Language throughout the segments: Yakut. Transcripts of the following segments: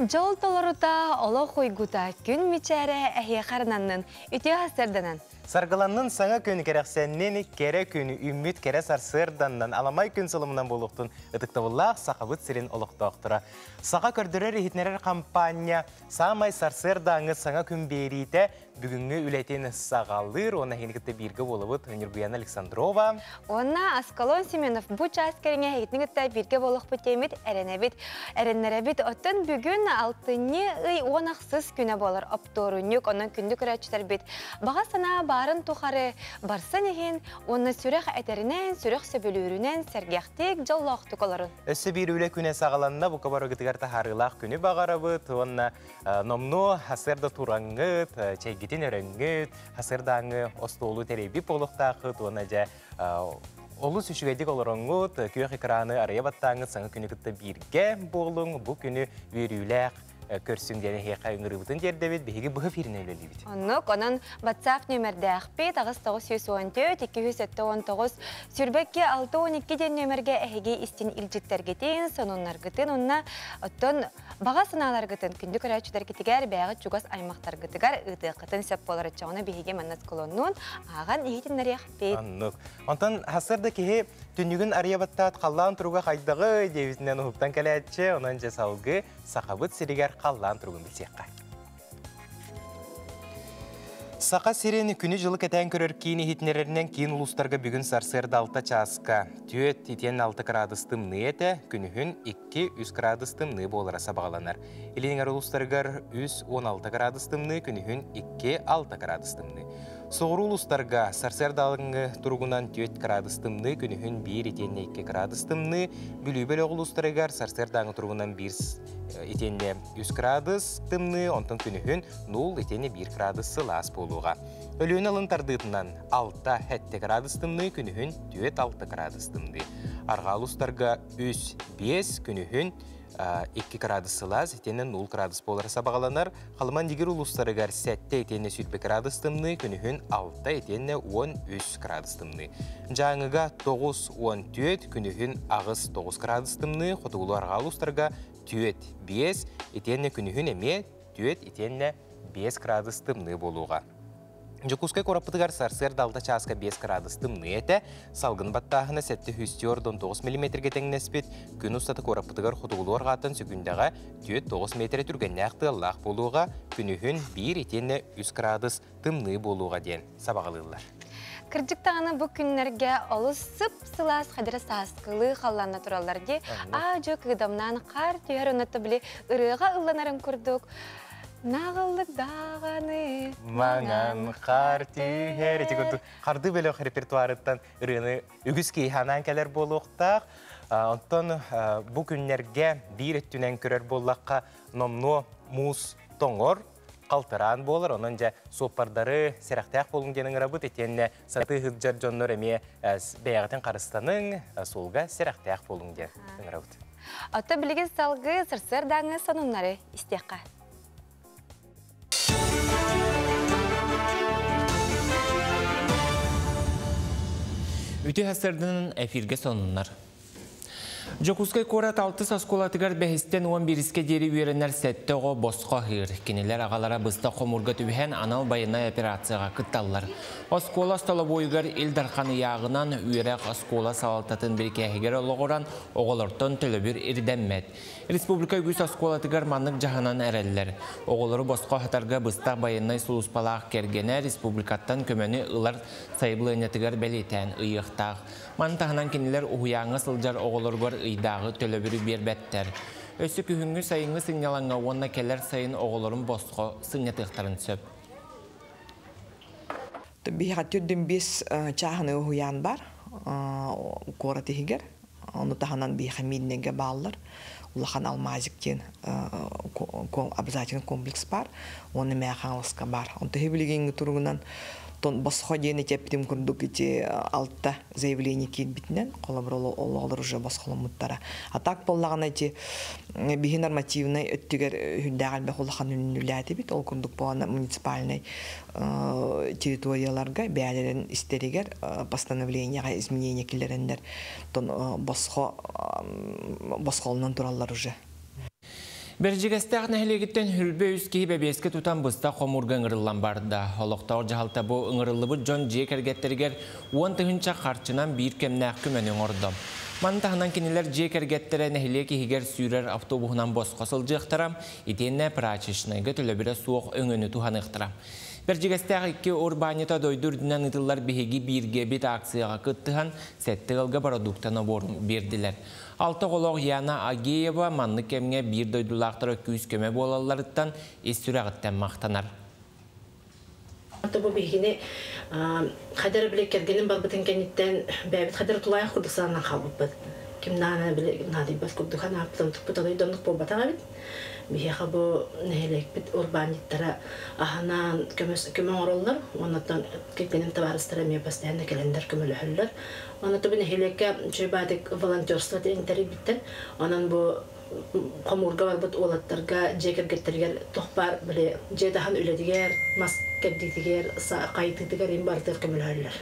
Дьол толорута, олох уйгута, күн мичээрэ эһиэхэ арынаннын, үтүө сарсыарданан. Саргыланнын саҥа күн кэрэхсэннин, кэрэ күн үүммүт кэрэ сарсыарданнан, аламай күн сылымынан буолуохтун ытыктабыллаах Сахабыт сирин олохтоохторо. Саха көрдөрөр-иһитиннэрэр хампаанньа саамай сарсыардааҥҥы саҥа күн биэриитэ бүгүҥҥү үлэтин саҕалыыр уонна эһигини кытта бииргэ буолабыт Ньургуяна Александрова. Уонна Аскалон Семенов бу чаас кэриҥэ эһигитин кытта бииргэ буолуохпут диэммит эрэнэбит. Эрэннэрэбит. Оттон бүгүн алтынньы ый уон ахсыс күнэ буолар оптуорунньук. Онон күндү көрөөччүлэрбит баҕа санаа баарын тухары барсан иһин уонна сүрэх этэринэн, сүрэх сөбүлүүрүнэн сэргэхтик, дьоллоохтук олорун. Өссө биир үлэ күнэ саҕаланна. Бука барыгытыгар таһаарыылаах күнү баҕарабыт уонна Номнуо сарсыарда тураҥҥыт, чэйгитин өрөҥҥүт, сарсыардааҥҥы остуолу тэрийбит буолуохтааххыт уонна дьэ олус үчүгэйдик олороҥҥут, күөх экраны арыйа баттааҥҥыт саҥа күнү кытта бииргэ буолуҥ, бу күнү үөрүүлээх көрсүҥ диэн эһиэхэ ыҥырыыбытын тиэрдэбит, биһиги быһа эфиринэн үлэлиибит. Оннук, онон WhatsApp нүөмэрдээхпит 8914 279 22 612 диэн нүөмэргэ эһиги истин илдьиттэргитин, сонуннаргытын уонна оттон Баҕа санааларгытын күндү көрөөччүлэргитигэр, бэйэҕит чугас аймахтаргытыгар ыытыаххытын сөп буолар оччоҕуна биһиги манна склоннуун ааҕан иһитиннэриэхпит. Оннук. Онтон сарсыарда киһи түннүгүн арыйа баттаат халлаан туруга хайдаҕый диэбитинэн уһуктан кэлээччи, онон дьэ салгыы Сахабыт сиригэр халлаан туругун билсиэххэ. Саха сирин күнү-дьылы кэтээн көрөр киин иһитиннэрэринэн киин улуустарга бүгүн сарсыарда 6 чааска 4 итиэннэ 6 кыраадыс тымныы этэ, күнүһүн 2-3 кыраадыс тымныы буолара сабаҕаланар. Илин эҥэр улуустарыгар 3-16 кыраадыс тымныы, күнүһүн 2-6 кыраадыс тымныы. Соҕуруу улуустарга сарсыардааҥҥы туругунан 4 кыраадыс тымныы, күнүһүн 1 итиэннэ 2 кыраадыс тымныы, Бүлүү бөлөх улуустарыгар сарсыардааҥҥы туругунан 1 итиэннэ 3 кыраадыс тымныы, онтон күнүһүн 0 итиэннэ 1 кыраадыс сылаас буолуоҕа. Өлүөнэ алын тардыытынан 6-7 кыраадыс тымныы, күнүһүн 4-6 кыраадыс тымныы. Арҕаа улуустарга 3-5, күнүһүн 2 кыраадыс сылаас, итиэннэ 0 кыраадыс буолара сабаҕаланар. Халыман Дигир улуустарыгар 7 итиэннэ 20 кыраадыс тымныы, күнүһүн 6 итиэннэ 13 кыраадыс тымныы. Дьааҥыга 9-14, күнүһүн 8-9 кыраадыс тымныы, хотугулуу-арҕаа улуустарга түөрт, биэс, итиэннэ күнүһүн эмиэ түөрт итиэннэ 5 кыраадыс тымныы буолуоҕа. Дьокуускай куораппытыгар сарсыарда 6 чааска 5 кыраадыс тымныы этэ, салгын баттааһына 749 миллиметргэ тэҥнэспит, күн устата куораппытыгар хотугулуу арҕааттан сөкүүндэҕэ 4-9 миэтэрэ түргэннээх тыаллаах буолуоҕа, күнүһүн 1 итиэннэ 3 кыраадыс тымныы буолуоҕа диэн сабаҕалыыллар. Кырдьык даҕаны бу күннэргэ олус сып-сылаас хадьара сааскылыы халлаанна тураллар дии. Аа-дьуо кыыдамнаан хаар түһэр онно били ырыаҕа ылланарын курдук наҕыллык даҕаны маҥан хаар түһэр ити курдук хардыы бөлөх репертуарыттан ырыаны үгүс киһи анаан кэлэр буолуохтаах. Онтон бу күннэргэ биир өттүнэн көрөр буоллахха номнуо муус тоҥор халтараан буолар. Онон дьэ суоппардары сэрэхтээх буолуҥ диэн ыҥырабыт. Итиэннэ сатыы сылдьар дьоннор эмиэ бэйэҕитин харыстаныҥ, суолга сэрэхтээх буолуҥ диэн ыҥырабыт. Оттон билигин салгыы сарсыардааҥҥы сонуннары истиэххэ. Үтүө сарсыарданан эфиргэ сонуннар. Дьокуускай куорат алтыс оскуолатыгар бэһистэн уон биирискэ диэри үөрэнэр сэттэ оҕо босхо аһыыр. Кинилэр аҕалара быстах хомуурга түбэһэн анал байыаннай операцияҕа кытталлар. Оскуола остолобуойугар Ил Дархан ыйааҕынан үөрэх оскуола салалтатын бирикээһигэр олоҕуран оҕолортон төлөбүр ирдэммэт. Республика үгүс оскуолатыгар маннык дьаһанан эрэллэр. Оҕолору босхо аһатарга быстах байыаннай сулууспалаах кэргэнэ республикаттан көмөнү ылар сайабылыанньатыгар бэлиэтээн ыйыахтаах. Маны таһынан кинилэр уһуйааҥҥа сылдьар оҕолоругар ыйдааҕы төлөбүрү биэрбэттэр. Өссө күһүҥҥү сайыҥҥы сынньалаҥҥа уонна кэлэр сайын оҕолорун босхо сынньатыахтарын сөп. Биһиэхэ төрдүн биэс чааһынай уһуйаан бар куорат иһигэр. Ону таһынан биһиэхэ Миирнэйгэ бааллар. Улахан Алмазик диэн обязательный комплекс бар. Уонна Мэҥэ Хаҥаласка бар. Онто билигиҥҥи туругунан босхо диэн эппитим курдук ити алта заявление киирбитинэн холобур олоҕолор уже босхоломмуттара. А так буоллаҕына ити биһи нормативнай өттүгэр үрдээх элбэх улахан үлэлээтибит. Ол курдук буолана муниципальнай территорияларга бэйэлэрин истэригэр постановлениеҕа изменение киллэрэннэр босхо босхолонон тураллар уже. Бэрдьигэстээх нэһилиэгиттэн хүрбэ үс киһи бэбиэскэ тутан быстах хомуурга ыҥырыллан барда. Олохтоох дьаһалта бу ыҥырыллыбыт дьон дьиэ кэргэттэригэр 10 000 харчынан биир кэмнээх көмөнү оҥордо. Маны таһынан кинилэр дьиэ кэргэттэрэ нэһилиэк иһигэр сүүрэр автобуһунан босхо сылдьыахтара, итиэннэ прачечнайга төлөбүрэ суох өҥөнү туһаныахтара. Бэрдьигэстээх икки урбаанньыта дойду үрдүнэн ыытыллар Биһиги бииргэбит акцияҕа кыттыһан, сэттэ ыалга бородуукта нобуорун биэрдилэр. Алта оҕолоох Яна Агеева маннык кэмҥэ биир дойдулаахтара күүс-көмө буолалларыттан ис сүрэҕиттэн махтанар. Бу биһигини хайдара били кэргэним барбытын кэнниттэн бэйэбит хайдара тулаайах курдук сананан хаалбыппыт. Ким наана били наадыйбат курдук ханааппытын туппут доннук буолбатах эбит. Биһиэхэ бу нэһилиэкпит урбаанньыттара аһанаан көмө оҥороллор. Оннуттан кэргэним табаарыстара эмиэ постоянно кэлэннэр көмөлөһөллөр. Онно бу нэһилиэккэ үчүгэй волонтерство тэрийбиттэр. Онон бу хомуурга барбыт уолаттарга дьиэ кэргэттэригэр туох баар били дьиэ таһын үлэтигэр, мас кэрдиитигэр, хайытыытыгар им барытыгар көмөлөһөллөр.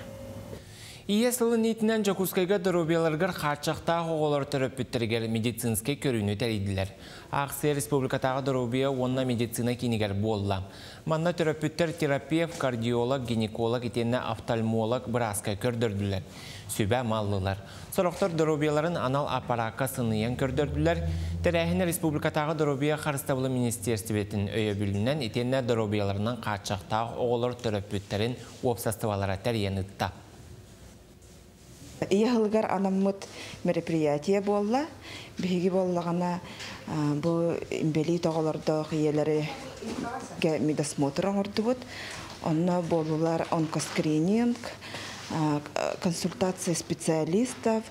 Ийэ сылын иитинэн Дьокуускайга доруобуйаларыгар хааччахтаах оҕолор төрөппүттэригэр медицинскэй көрүүнү тэрийдилэр. Аахсыйа республикатааҕы доруобуйа уонна медицина киинигэр буолла. Манна төрөппүттэр терапевт, кардиолог, гинеколог итиэннэ офтальмолог бырааска көрдөрдүлэр. Сүбэ ыллылар. Сорохтор доруобуйаларын анал аппаракка сыныйан көрдөрдүлэр. Тэрээһин республикатааҕы доруобуйа харыстабылын министиэристибэтин өйөбүлүнэн итиэннэ доруобуйаларынан хааччахтаах оҕолор төрөппүттэрин уопсастыбалара тэрийэн ыытта. Ийэ сылыгар анаммыт мероприятие буолла. Биһиги буоллаҕына бу инбэлиит оҕолордоох ийэлэри медосмотр оҥордубут. Онно буоллулар онкоскрининг, консультация специалистов,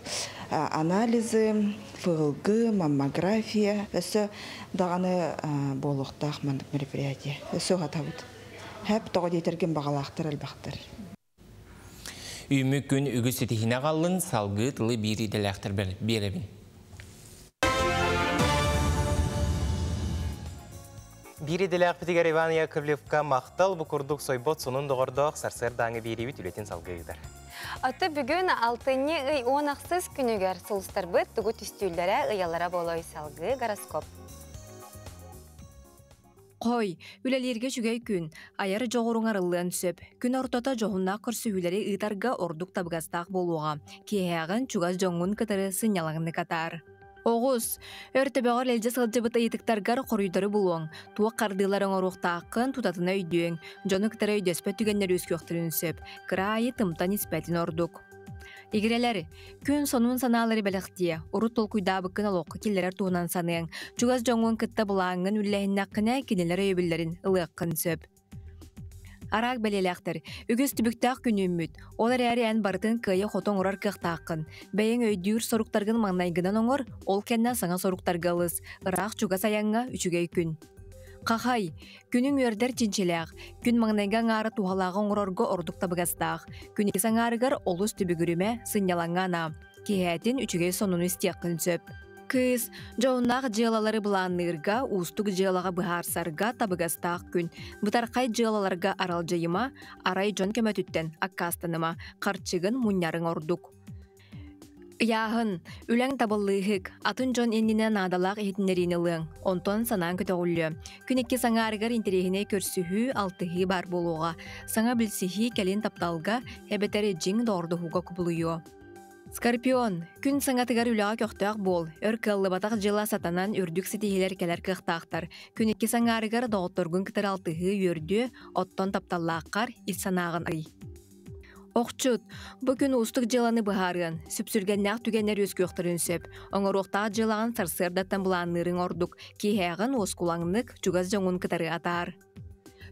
анализы, ФЛГ, маммография. Өссө даҕаны буолуохтаах маннык мероприятие. Өссө уһатабыт. Хэп тоҕо диэтэргин баҕалаахтар элбэхтэр. Үүммүт күн үгүс ситиһиини аҕаллын, салгыы тылы биир идэлээхтэрбэр биэрэбин. Биир идэлээхпитигэр Иван Яковлевка махтал, бу курдук сойбот сонун доҕордоох сарсыардааҥы биэриибит үлэтин салгыы ыытар. Аты бүгүн алтынньы ый 16 күнүгэр сулустарбыт тугу түстүүллэрэ, ыйаллара буолуой, салгыы гороскоп. Хой, үлэлииргэ үчүгэй күн, айар дьоҕуруҥ арыллыан сөп. Күн ортото дьоһуннаах көрсүһүүлэри ыытарга ордук табыгастаах буолуоҕа. Киэһээҕин чугас дьоҥҥун кытары сынньалаҥнык атаар. Оҕус, өр төбөҕөр илдьэ сылдьыбыт ыйытыктаргар хоруйдары булуоҥ. Туох хардыылары оҥоруохтааххын тутатына өйдүөҥ. Дьону кытары өйдөспөт түгэннэр үөскүөхтэрин сөп. Кыра аайы тымтан испэтин ордук. Игирэлэр, күн сонун санаалары бэлэхтиэ, урут толкуйдаабыккын олоххо киллэрэр туһунан саныаҥ. Чугас дьоҥҥун кытта былааҥҥын үллэһиннэххинэ, кинилэр өйөбүллэрин ылыаххын сөп. Араак бэлиэлээхтэр, үгүс түбүктээх күн үүммүт. Ол эрээри эн барытын кыайа-хото оҥорор кыахтааххын. Бэйэҥ өйдүүр соруктаргын маҥнайгынан оҥор, ол кэннэ саҥа соруктарга ылыс. Ыраах-чугас айаҥҥа үчүгэй күн. Хахай, күнүҥ үөрдэр чинчилээх. Күн маҥнайгы аҥаара туһалааҕы оҥорорго ордук табыгастаах. Күн иккис аҥаарыгар олус түбүгүрүмэ, сынньалаҥҥа анаа. Киэһээтин үчүгэй сонуну истиэххин сөп. Кыыс, дьоһуннаах дьыалалары былаанныырга, уустук дьыалаҕа быһаарсарга табыгастаах күн. Бытархай дьыалаларга аралдьыйыма, арай дьон көмөтүттэн аккаастаныма, харчыгын мунньарыҥ ордук. Ыйааһын, үлэҥ табыллыыһык, атын дьон иннинэ наадалаах иһитиннэриини ылыаҥ, онтон санааҥ көтөҕүллүө. Күн иккис аҥаарыгар интэриэһинэй көрсүһүү, алтыһыы баар буолуоҕа. Саҥа билсиһии кэлин тапталга эбэтэр дьиҥ доҕордоһууга кубулуйуо. Скорпион, күн саҥатыгар үлэҕэ көхтөөх буол, өр кыаллыбатах дьыала сатанан үрдүк ситиһиилэр кэлэр кыахтаахтар. Күн иккис аҥаарыгар доҕотторгун кытары алтыһыы үөрдүө, оттон тапталлааххар ис санааҕын ый. Охчут, бу күн уустук дьыаланы быһаарыан, сүпсүлгэннээх түгэннэр үөскүөхтэрин сөп. Оҥоруохтаах дьыалаҕын сарсыардаттан былаанныырыҥ ордук, киэһээҕин уоскулаҥнык, чугас дьоҥҥун кытары атаар.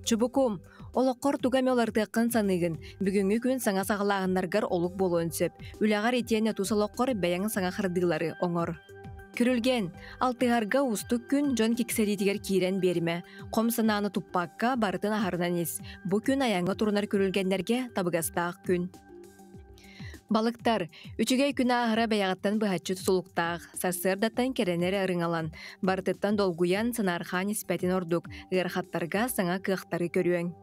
Чубукум, олоххор тугу эмэ уларытыаххын саныыгын. Бүгүҥҥү күн саҥа саҕалааһыннаргар олук буолуон сөп. Үлэҕэр итиэннэ тус олоххор бэйэҥ саҥа хардыылары оҥор. Күрүлгэн, алтыһарга уустук күн дьон киксэриитигэр киирэн биэримэ. Хом санааны туппакка барытын аһарынан ис. Бу күн айаҥҥа турунар күрүлгэннэргэ табыгастаах күн. Балыктар, үчүгэй күн ааһара бэйэҕиттэн быһаччы тутулуктаах. Сарсыардаттан кэрэни эрэ ырыҥалан, барытыттан долгуйан, санаархаан испэтин ордук, ыарахаттарга саҥа кыахтары көрүөҥ.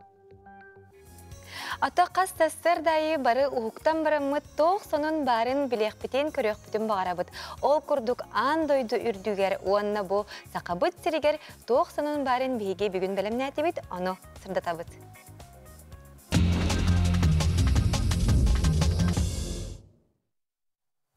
Ата қас тастар дайы бары уһуктан бараммыт тоқ сонун барын билиэхпитин көрүөхпүтүн баҕарабыт. Ол курдук аан дойду үрдүгэр уонна бу сахабыт сиригэр тоқ сонун барын биһиги бүгүн бэлэмнээтибит, ону сырдатабыт.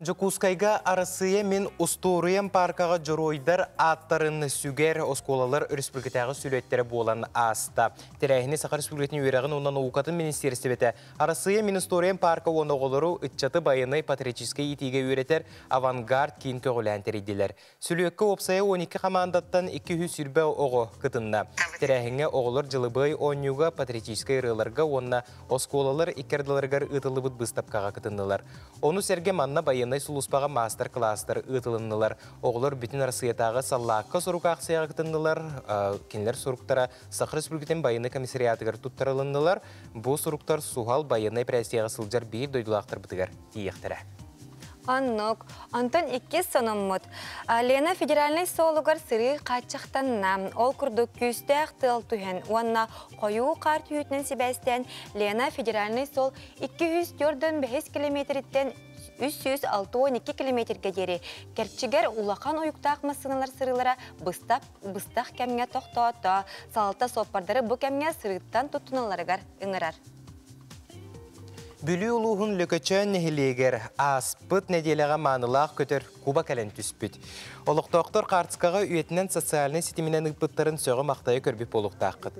Жокускайга Арасыя мен устуоруйам паркаға жоройдар аттарын сүгер осколалар республикатағы сүлеттері болан аста. Тэрээһини Саха Республикатын үөрэҕин уонна наукатын министиэристибэтэ Арасыя мен историям парка оноголору ыччаты байынай патриотическай итиге үйретер авангард кийин көҕүлээн тэрийдилэр. Сүлүөккэ опсая 12 командаттан 220 оҕо кытынна. Тэрээһиҥҥэ оҕолор дьылыбыай оонньууга, патриотическай ырыаларга уонна оскуолалар иккардыларыгар ыытыллыбыт быыстапкаҕа кытыннылар. Ону сэргэ манна байыаннай сулууспаҕа маастар-кылаастар ыытылыннылар. Оҕолор бүтүн Арассыыйатааҕы Саллаакка сурук аахсыйаҕа кытыннылар. Кинилэр суруктара Саха Республикатын байыаннай комиссариатыгар туттарылыннылар. Бу суруктар суһал байыаннай эпэрээссийэҕэ сылдьар биир дойдулаахтарбытыгар тиийиэхтэрэ. Оннук. Онтон иккис сонуммут. Лена федеральнай суолугар сырыы хааччахтанна. Ол курдук күүстээх тыал түһэн уонна хойуу хаар түһүүтүнэн сибээстээн Лена федеральнай суол 245 километриттэн 362 километргэ диэри кэрчигэр улахан уйуктаах массыыналар сырыылара быстах быстах кэмҥэ тохтоото. Салалта суоппардары бу кэмҥэ сырыыттан туттуналларыгар ыҥырар. Бүлүү улууһун Лөкөчөөн нэһилиэгэр ааспыт нэдиэлэҕэ маанылаах көтөр куба кэлэн түспүт. Олохтоохтор хаартыскаҕа үйэтинэн социальнай ситиминэн ыыппыттарын сөҕө-махтайа көрбүт буолуохтааххыт.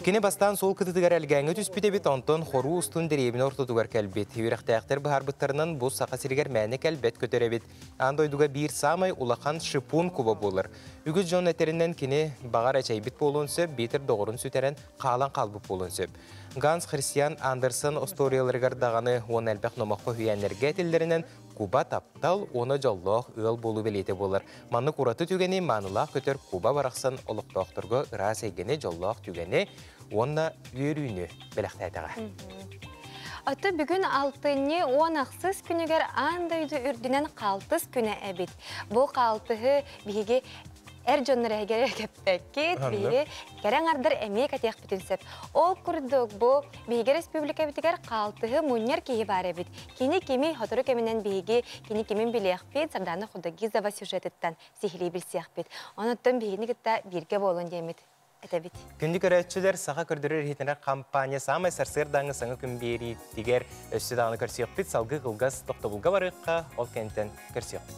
Кини бастаан суол кытытыгар элгээҥҥэ түспүт эбит, онтон хоруу устун дэриэбинэ ортотугар кэлбит. Үөрэхтээхтэр быһаарбыттарынан бу Саха сиригэр мээнэ кэлбэт көтөр эбит. Аан дойдуга биир саамай улахан шипун куба буолар. Үгүс дьон этэринэн кини баҕар эчэйбит буолуон сөп, биитэр доҕорун сүтэрэн хаалан хаалбыт буолуон сөп. Ганс Христиан Андерсен остуоруйаларыгар даҕаны уонна элбэх номоххо үһүйээннэргэ этиллэринэн куба таптал уонна дьоллоох ыал буолуу бэлиэтэ буолар. Маннык ураты түгэни маанылаах көтөр куба барахсан олохтоохторго ыраас эйгэни, дьоллоох түгэни уонна үөрүүнү бэлэхтээтэҕэ. Аты бүгүн алтынньы 16 күнүгэр аан дойду үрдүнэн хаалтыс күнэ эбит. Бу хаалтыһы биһиги эр дьоннор эһигэр кэппэккит, биһиги кэрэ аҥардар эмиэ кэтиэхпитин сөп. Ол курдук бу биһиги республикабытыгар хаалтыһы мунньар киһи баар эбит. Кини кими сотору кэминэн биһиги кини кимин билиэхпит, Сардана Худогизова сюжетыттан сиһилии билсиэхпит. Онуттан биһигини кытта бииргэ буолун диэмит этэбит. Күндү көрөөччүлэр, Саха көрдөрөр иһитинэр компания саамай сарсыардааҥы саҥа күн биэриитигэр өссө даҕаны көрсүөхпүт, салгыы кылгас тохтобулга барыахха, ол кэнниттэн көрсүөхпүт.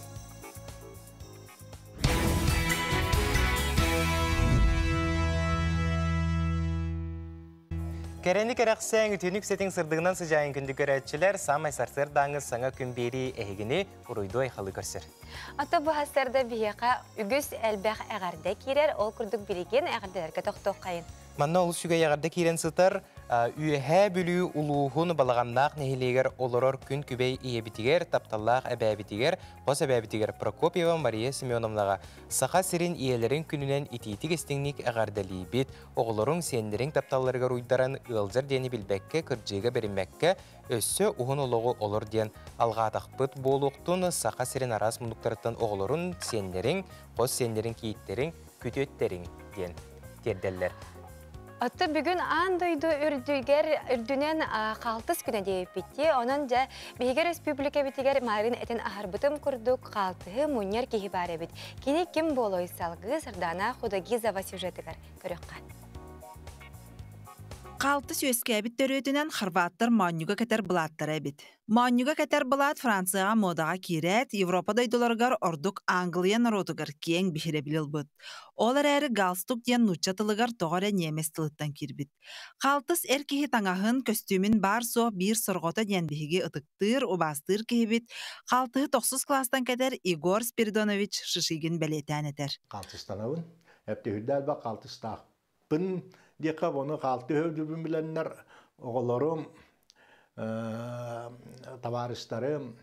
Кэрэни кэрэхсээҥ, үтүөнү үксэтиҥ, сырдыгынан сыдьаайын күндү көрөөччүлэр, саамай сарсыардааҥы саҥа күн биэрии эһигини уруйдуу айхалы көрсөр. Ата бу сарда биһиэхэ үгүс элбэх эҕэрдэ киирэр, ол курдук билигин эҕэрдэлэргэ тохтуоххайын. Манна олус үчүгэй эҕэрдэ киирэн сытар Үөһээ Бүлүү улууһун Балаҕаннаах нэһилиэгэр олорор күн күбэй ийэбитигэр, тапталлаах эбээбитигэр, хос эбээбитигэр Прокопьева Мария Семеновнаҕа Саха сирин ийэлэрин күнүнэн итиитик-истиҥник эҕэрдэлиибит. Оҕолоруҥ, сиэннэриҥ тапталларыгар уйдаран ыалдьар диэни билбэккэ, кырдьыыга бэриммэккэ, өссө уһун олоҕу олор диэн алҕаатахпыт буолуохтун. Саха сирин араас муннуктарыттан оҕолорун, сиэннэриҥ, хос сиэннэриҥ, кийииттэриҥ, күтүөттэриҥ диэн тиэрдэллэр. Отто бүгүн аан дойду үрдүгэр үрдүнэн хаалтыс күнэ диэбиппит. Онон дьэ биһиги республикабитигэр марын этин аһарбытым курдук хаалтыһы мунньар киһи баар эбит. Кини ким буолуой салгыы Сардана Худогизова сюжетыгар көрүөххэ. Хаалтыс үөскээбит төрүөтүнэн хорваттар моонньуга кэтэр былааттара эбит. Моонньуга кэтэр былаат Францияҕа муодаҕа киирээт, Европа дойдуларыгар ордук Англия норуотугар киэҥ биһирэбили ылбыт. Ол эрээри галстук диэн нуучча тылыгар тоҕо эрэ ньиэмэс тылыттан киирбит. Хаалтыс эр киһи таҥаһын, көстүүмүн баар-суох биир сорҕото диэн биһиги ытыктыыр, убаастыыр киһибит, хаалтыһы тохсус кылаастан кэтэр Егор Спиридонович Шишигин бэлиэтээн этэр. Хаалтыстанабын. Эптиһүрдэ элбэх хаалтыстаахпын диэххэ, ону хаалты өйдүүбүн билэннэр оҕолорум, табаарыстарым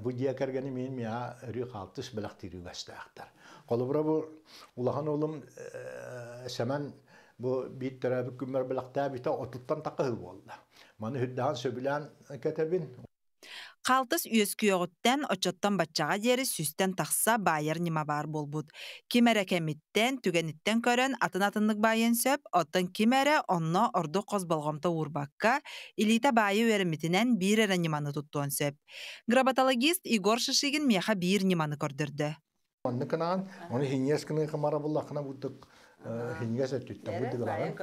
бу дьиэ кэргэним мин миэхэ өрүү хаалтыс бэлэхтиир үгэстээхтэр. Холобура бу улахан уолум Сэмэн бу биир төрөөбүт күммэр бэлэхтээбитэ отуттан тахха буолла. Маны үрдээн сөбүлээн кэтэбин. Хаалтыс үөскүөҕүттэн оччоттон баччаҕа диэри сүүстэн тахса баайар ньыма баар буолбут. Ким эрэ кэмиттэн, түгэниттэн көрөн атын-атыннык баайыан сөп, оттон ким эрэ онно ордук хос болҕомто уурбакка, илиитэ баайы үөрэммитинэн биир эрэ ньыманы туттуон сөп. Гработологист Егор Шишигин миэхэ биир ньыманы көрдөрдө. Оннук гынаҕын, ону хиньиэс гыныы хымара буллаххына бурдук хиньиэс өттүттэн бурдук ылаҕын.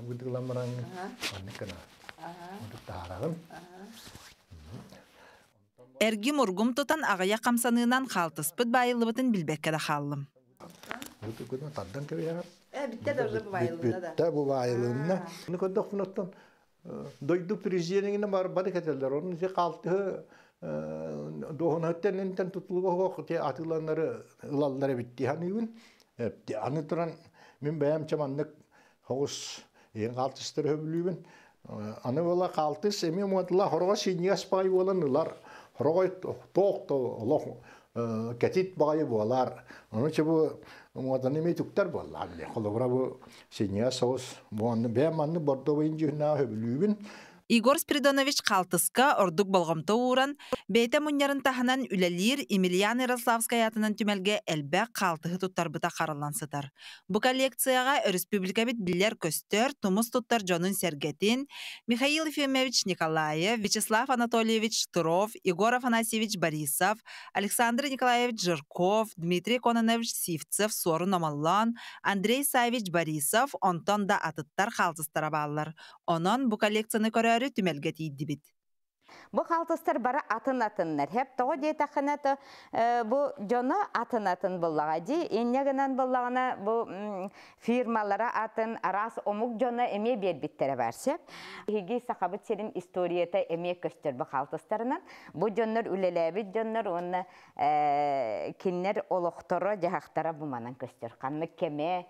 Бурдук ылан баран оннук гынаҕын. Бурдук таһаараҕын. Эргим-ургум тутан аҕыйах хамсаныынан хаалтыспыт баайыллыбытын билбэккэ да хааллым. Бурдук гына тардан кэбиһэҕин. Бүттэ да уже бу баайылынна да. Бүттэ бу баайылынна. Ону көрдөхпүн оттон дойду президенигинэ бар бары кетеллер. Onun ити хаалтыһы дуоһунаһыттан интен тутулуга суох ти атыыланнары ылаллар эбит дии саныыбын. Аны туран мин бэйэм чаманнык хоҕус иһин хаалтыстары сөбүлүүбүн. Аны буола хаалтыс эмиэ муотла хороҕо синньигэс баҕайы буолан ылар. Хороҕой тоох то олох кэтит баҕайы буолар. Ону бу муотаны эмиэ түктэр буоллаа били. Холобура бу синньигэс соҕус бу онну бэйэм маннык бордовойун дьүһүннээх сөбүлүүбүн. Егор Спиридонович хаалтыска ордук болҕомто ууран, бэйэтэ мунньарын таһынан үлэлиир Емельян Ярославскай аатынан түмэлгэ элбэх хаалтыһы туттарбыта хараллан сытар. Бу коллекцияҕа өрөспүүбүлүкэбит биллэр-көстөр, тумус туттар дьонун-сэргэтин Михаил Ефимович Николаев, Вячеслав Анатольевич Штыров, Егор Афанасьевич Борисов, Александр Николаевич Жирков, Дмитрий Кононович Сивцев суорун омоллоон, Андрей Савич Борисов онтон да атыттар хаалтыстара бааллар. Онон бу коллекцияны көрөөрү түмэлгэ тиийдибит. Бу халтыстар бары атын-атыннар. Хеп тоҕо диэтэххинэ то бу дьоно атын-атын буллаҕа дии. Инньэ гынан буллаҕына бу фирмалара атын, араас омук дьоно эмиэ биэрбиттэрэ бар сөп. Биһиги Сахабыт сирин историята эмиэ көстөр бу халтыстарынан. Бу дьоннор үлэлээбит дьоннор уонна кинилэр олохторо, дьаһахтара бу манан көстөр. Ханнык кэмэ.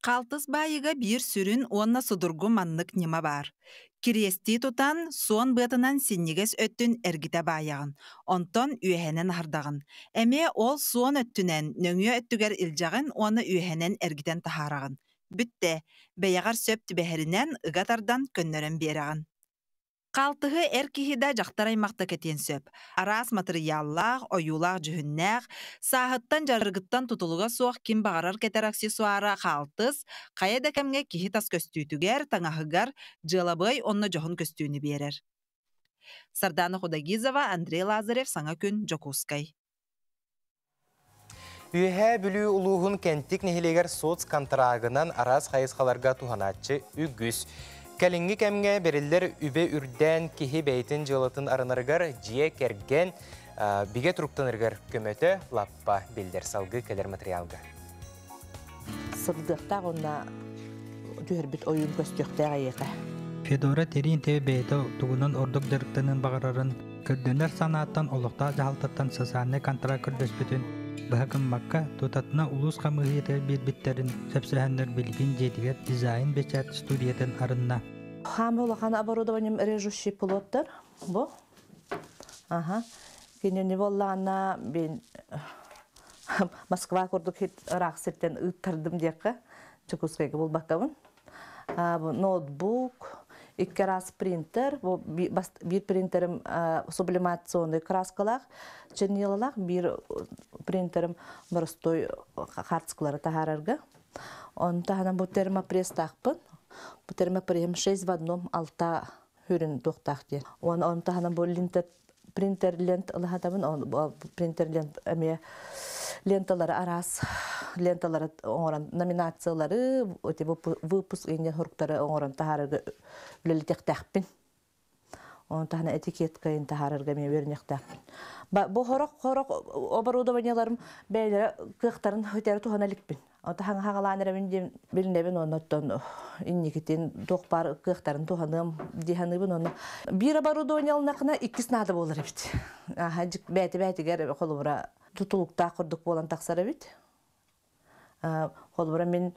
Хаалтыс баайыга биир сүрүн уонна судургу маннык ньыма баар: кириэстии тутан, суон быатынан синньигэс өттүн эргитэ баайаҕын, онтон үөһэнэн аһардаҕын. Эмиэ ол суон өттүнэн нөҥүө өттүгэр илдьэҕин уонна үөһэнэн эргитэн таһаараҕын. Бүттэ, бэйэҕэр сөп түбэһэринэн ыга тардан көннөрөн биэрэҕин. Хаалтыһы эр киһи да, дьахтар аймах да кэтиэн сөп. Араас матырыйааллаах, ойуулаах-дьүһүннээх, сааһыттан дьарыгыттан тутулуга суох ким баҕарар кэтэр аксессуара хаалтыс, хайа да кэмҥэ киһи тас көстүүтүгэр, таҥаһыгар дьыалабыай уонна дьоһун көстүүнү биэрэр. Сардаана Худогизова, Андрей Лазарев, Саҥа күн, Дьокуускай. Үөһээ Бүлүү улууһун Кэнтик нэһилиэгэр соцконтрагынан араас хайысхаларга туһанааччы үгүс. Кэлиҥҥи кэмҥэ бэриллэр үбэ үрдээн киһи бэйэтин дьыалатын арынарыгар дьиэ кэргэн бигэ туруктанарыгар көмөтө лаппа биллэр салгыы кэлэр материалга. Сырдыахтаах уонна түһэрбит ойуун көстүөхтээх эйиэхэ. Федора Терентьева бэйэтэ тугунан ордук дьарыктаныан баҕарарын Көрдөнөр санааттан олохтоох дьаһалтаттан социальнай контракт көрдөспүтүн быһа гыммакка, тутатына улуус хамыыһыйатыгар биэрбиттэрин сөпсөһөннөр билигин дьиэтигэр дизайн-бэчээт студиятын арынна. Хаамы улахан оборудованием режущий пилоттар бу. Ага. Кинини боллаана бин Москва курдук ыраах сиртэн ыыттардым диэххэ Чекускайга булбаккабын. Ноутбук, икки раз принтер, бу биир принтерим сублимационный краскалаах, чернилалаах, биир принтерим боростой хартскалары таһаарарга. Оны таһынан бу термопресстаахпын. Бу термопрессим 6 в одном алта хүрүн туохтаах диэн. Оны таһынан бу линтер принтер лент ылаһатабын, принтер лент эмиэ ленталары араас ленталары оҥорон номинациялары выпуск иннин хуруктары оҥорон таһаарарга үлэлитиэхтээхпин. Оны таһынан этикеткайын таһаарарга эмиэ үөрэниэхтээхпин. Бу хорох-хорох оборудованиеларым бэйэлэрэ кыахтарын хөтөрө туһана иликпин. Таһаҥ хаҥалаан эрэбин диэн билинэбин оннуттан инникитин туох баар кыахтарын туһаныам дии саныыбын онно биир оборудование ылнахына иккис наада буолар эбит. Аха бэйэтэ бэйэтигэр холобура тутулуктаах курдук буолан тахсар эбит. Холобура мин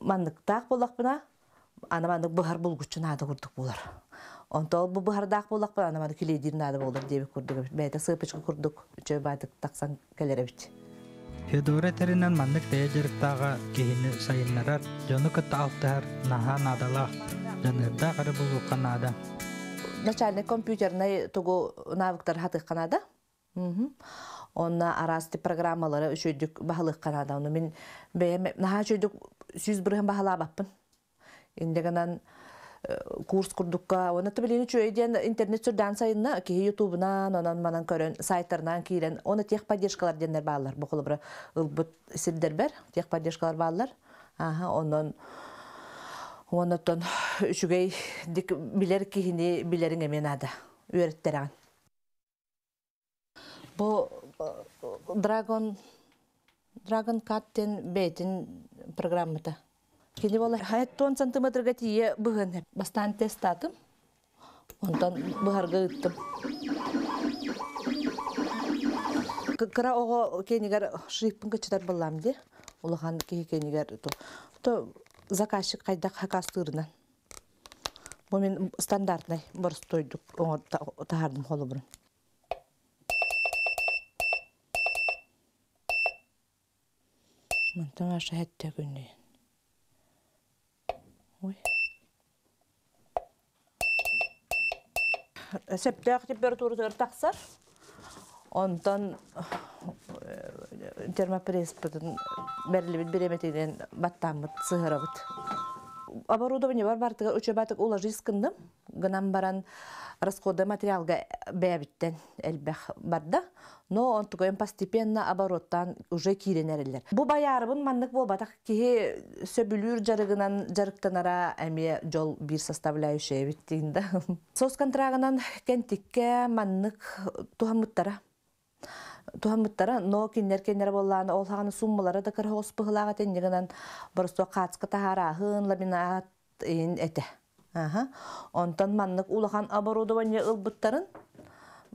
манныктаах буоллахпына аны маннык быһар булгуччу наада курдук буолар. Онто ол бу быһардаах буоллахпына аны маннык килиэдиир наада буолар диэбит курдук эбит. Бэйэтэ сыпочка курдук үчүгэй баайдык тахсан кэлэр эбит. Федора этэринэн маннык бэйэ дьарыктааҕа киһини сайыннарар, дьону кытта алтыһар наһаа наадалаах, дьаныардаах эрэ буолуохха наада. Начальный компьютерный тугу навыктар хатык канада. Онна араас программалары үчөйдүк баһылык канада. Оны мин бэйэм наһаа үчөйдүк 100% баһалаабаппын. Индеганан курс курдукка, оны билини чөйден интернет сүрдән сайынна, киһи ютубунан, онон манан көрөн, сайттарынан киирен, оны техподдержкалар деннер баалар. Бу холобура ылбыт сирдер техподдержкалар баалар. Аха, онон онотон үчүгэй дик билер киһини билериң эмен ада. Үөрэттерән. Бу Dragon Dragon Cut-тен бейтин программата. Кини бола хайт тон сантиметрга тие быһын. Бастан тестатым. Онтон быһарга ыттым. Кыра ого кенигер шрифтын кычытар буллам ди. Улахан кихи кенигер то заказчик кайда хакастырынан. Бу мен стандартный борстойдук оңор тахардым холобурун. Мантан аша хәтта күнне. Ой. Септәк температура тақсар. Онтон термопресс бутун берилибит береметинен баттаммыт сыһырабыт. Оборудование бар бартыга үчөбатык уложискындым. Гынан баран расходы материалга бәбиттен элбэх барда. Но он тугайын постепенно обороттан уже киренерилер. Бу баярыбын маннык болбатак киһи сөбүлүүр жарыгынан жарыктанара эми жол бир составляющая биттигинда. Сос контрагынан кентикке маннык тухамыттара. Тухамыттара, но киннер кеннер болланы ол хаганы суммалары да кыргыз пыхлага теннигинен борсто кацка тахарахын ламинат ин эте. Аха. Онтон маннык улахан оборудование ылбыттарын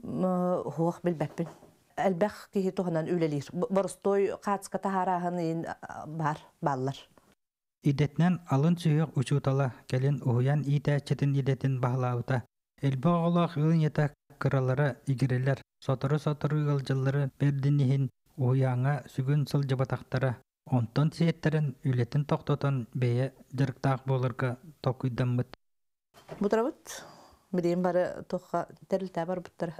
хуах билбеппин. Элбэх киһи туханан үлелир. Боростой кацка тахарахын ин бар баллар. Идетнен алын сүйек учутала келин уһуян иитээччитин идетин баһылаабыта. Элбэх оҕолоох ыал ийэтэ кыралара игирелер, сотору-сотору ыалдьаллары бэрдин иһин уһуйааҥҥа сүгүн сылдьыбатахтара. Онтон сиэттэрин үлэтин тохтотон бэйэ дьарыктаах буоларга толкуйдаммыт. Бутарабыт билиин бары тухха тэрилтэ бар буттар.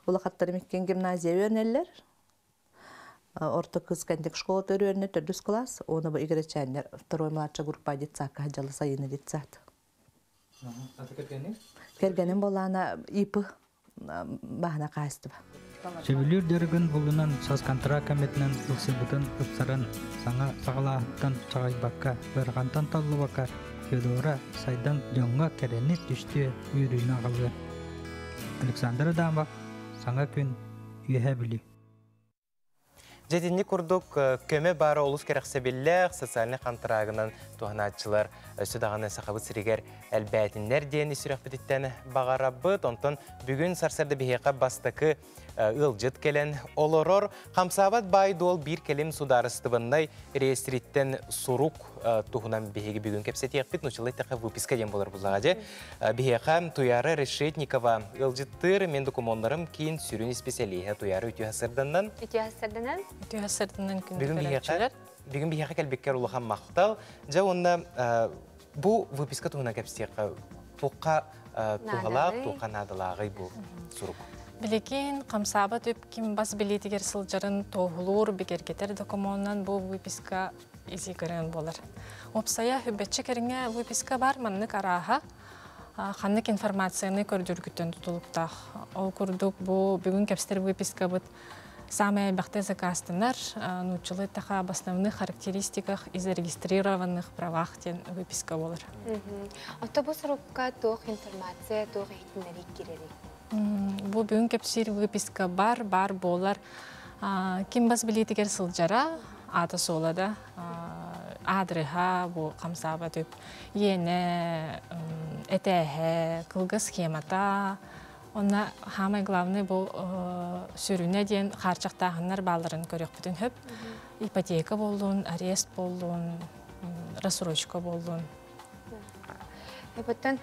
Улахаттар миккен гимназия үйренеллер. Орто кыз кентик школа төрүөннө төрдүс класс, оны бу игеречәннер второй младшая группа детсадка жалы сайыны детсад. Кергенин болана ИП баһана каастыба. Сөбүлүүр дьарыгын булунан соцконтракт көмөтүнэн ылсыбытын ыпсаран, саҥа саҕалааһыттан чаҕыйбакка, ыарахантан толлубакка Федора сайдан дьоҥҥо кэрэни түстүө үөрүүнү аҕалыа. Александр Адамов, Саҥа күн, Үөһээ Бүлүү. Дьэтинник курдук көмө баара олус кэрэхсэбиллээх социальнай хантыраагынан туһанааччылар өссө даҕаны Сахабыт сиригэр элбээтиннэр диэн сүрэхпититтэн баҕарабыт. Онтон бүгүн сарсыарда биһиэхэ бастакы ыалдьыт кэлэн олорор. Хамсаабат баай-дуол биир кэлим судаарыстыбаннай реестриттэн сурук туһунан биһиги бүгүн кэпсэтиэхпит. Нуччалыы эттэххэ выписка диэн буолар буллаҕа дьэ. Биһиэхэ Туяра Решетникова ыалдьыттыыр мен докумуоннарым киин сүрүн исписэлииһэ Туяра үтүө сырданнан. Үтүө сырданан. Үтүө сырданан күн Бүгүн биһиэхэ бүгүн биһиэхэ кэлбиккэр улахан махтал. Дьэ уонна бу выписка туһунан кэпсиэххэ туохха туһалаах, туохха наадалааҕый бу сурук? Билигин хамсаабат үп ким бас билиитигэр сылдьарын туоһулуур, бигэргэтэр докумуонунан бу выписка изигырын буолар. Уопсайа хүббэччэ кэриҥэ выписка бар маннык арааһа ханнык информацияны көрдүргүттэн тутулуктаах. Ол курдук бу бүгүн кэпсэтэр выпискабыт самая элбэхтэ заказтанар, нууччалыы таха об основных характеристиках и зарегистрированных правах диэн выписка буолар. Отто бу сурукка туох информация, туох иһитиннэрии киирэрий? Бу бүгүн кэпсиир выписка бар, бар буолар. Ким бас билиитигэр сылдьара, аата суола да, аадырыһа, бу хамсаабат үп, иэнэ, этээһэ, кылгас схемата, онно самый главный бу сүрүнэ диэн хаарчахтааһыннар баалларын көрүөхпүтүн хөп. Ипотека буоллун, арест буоллун, рассрочка буоллун. Эбэттэн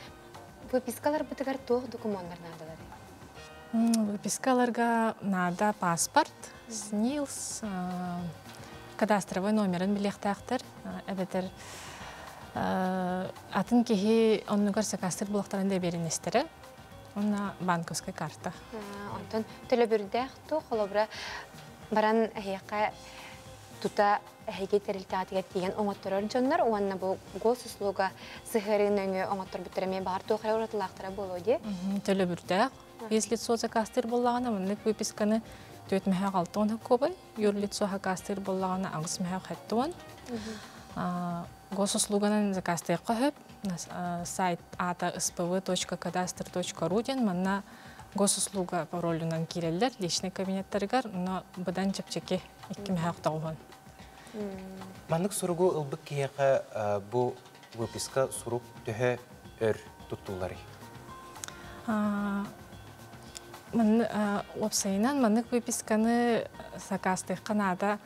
выпискалар бытыгар туох докумуоннар наадалар? Выпискаларга наада паспорт, СНИЛС, кадастровый номерин билиэхтээхтэр, эбэтэр атын киһи оннугар сакаастыр булахтарын да беринестері. Онна банковскай карта. Онтон төлөбүрдээх ту холобура баран эһиэхэ тута эһиги тэрилтэҕитигэр тиийэн оҥотторор дьоннор уонна бу госуслуга сыһыарыы нөҥүө оҥотторбуттара эмиэ баҕар туох эрэ уратылаахтара буолуо дии. Төлөбүрдээх. Юрлицо заказтыыр буоллаҕына маннык выписканы 4 мөһөөх 60 хокуобай, юрлицо заказтыыр буоллаҕына 8 мөһөөх 70. Госуслуганан заказтыахха сөп. Сайт аата spv.cadastr.ru диэн манна госуслуга паролунан киирэллэр личный кабинеттарыгар, но быдан чэпчэки 2 мөһөөх 90. Маннык суругу ылбыт киһиэхэ бу выписка сурук төһө өр туттулларый? Уопсайынан маннык выписканы заказтыахха наада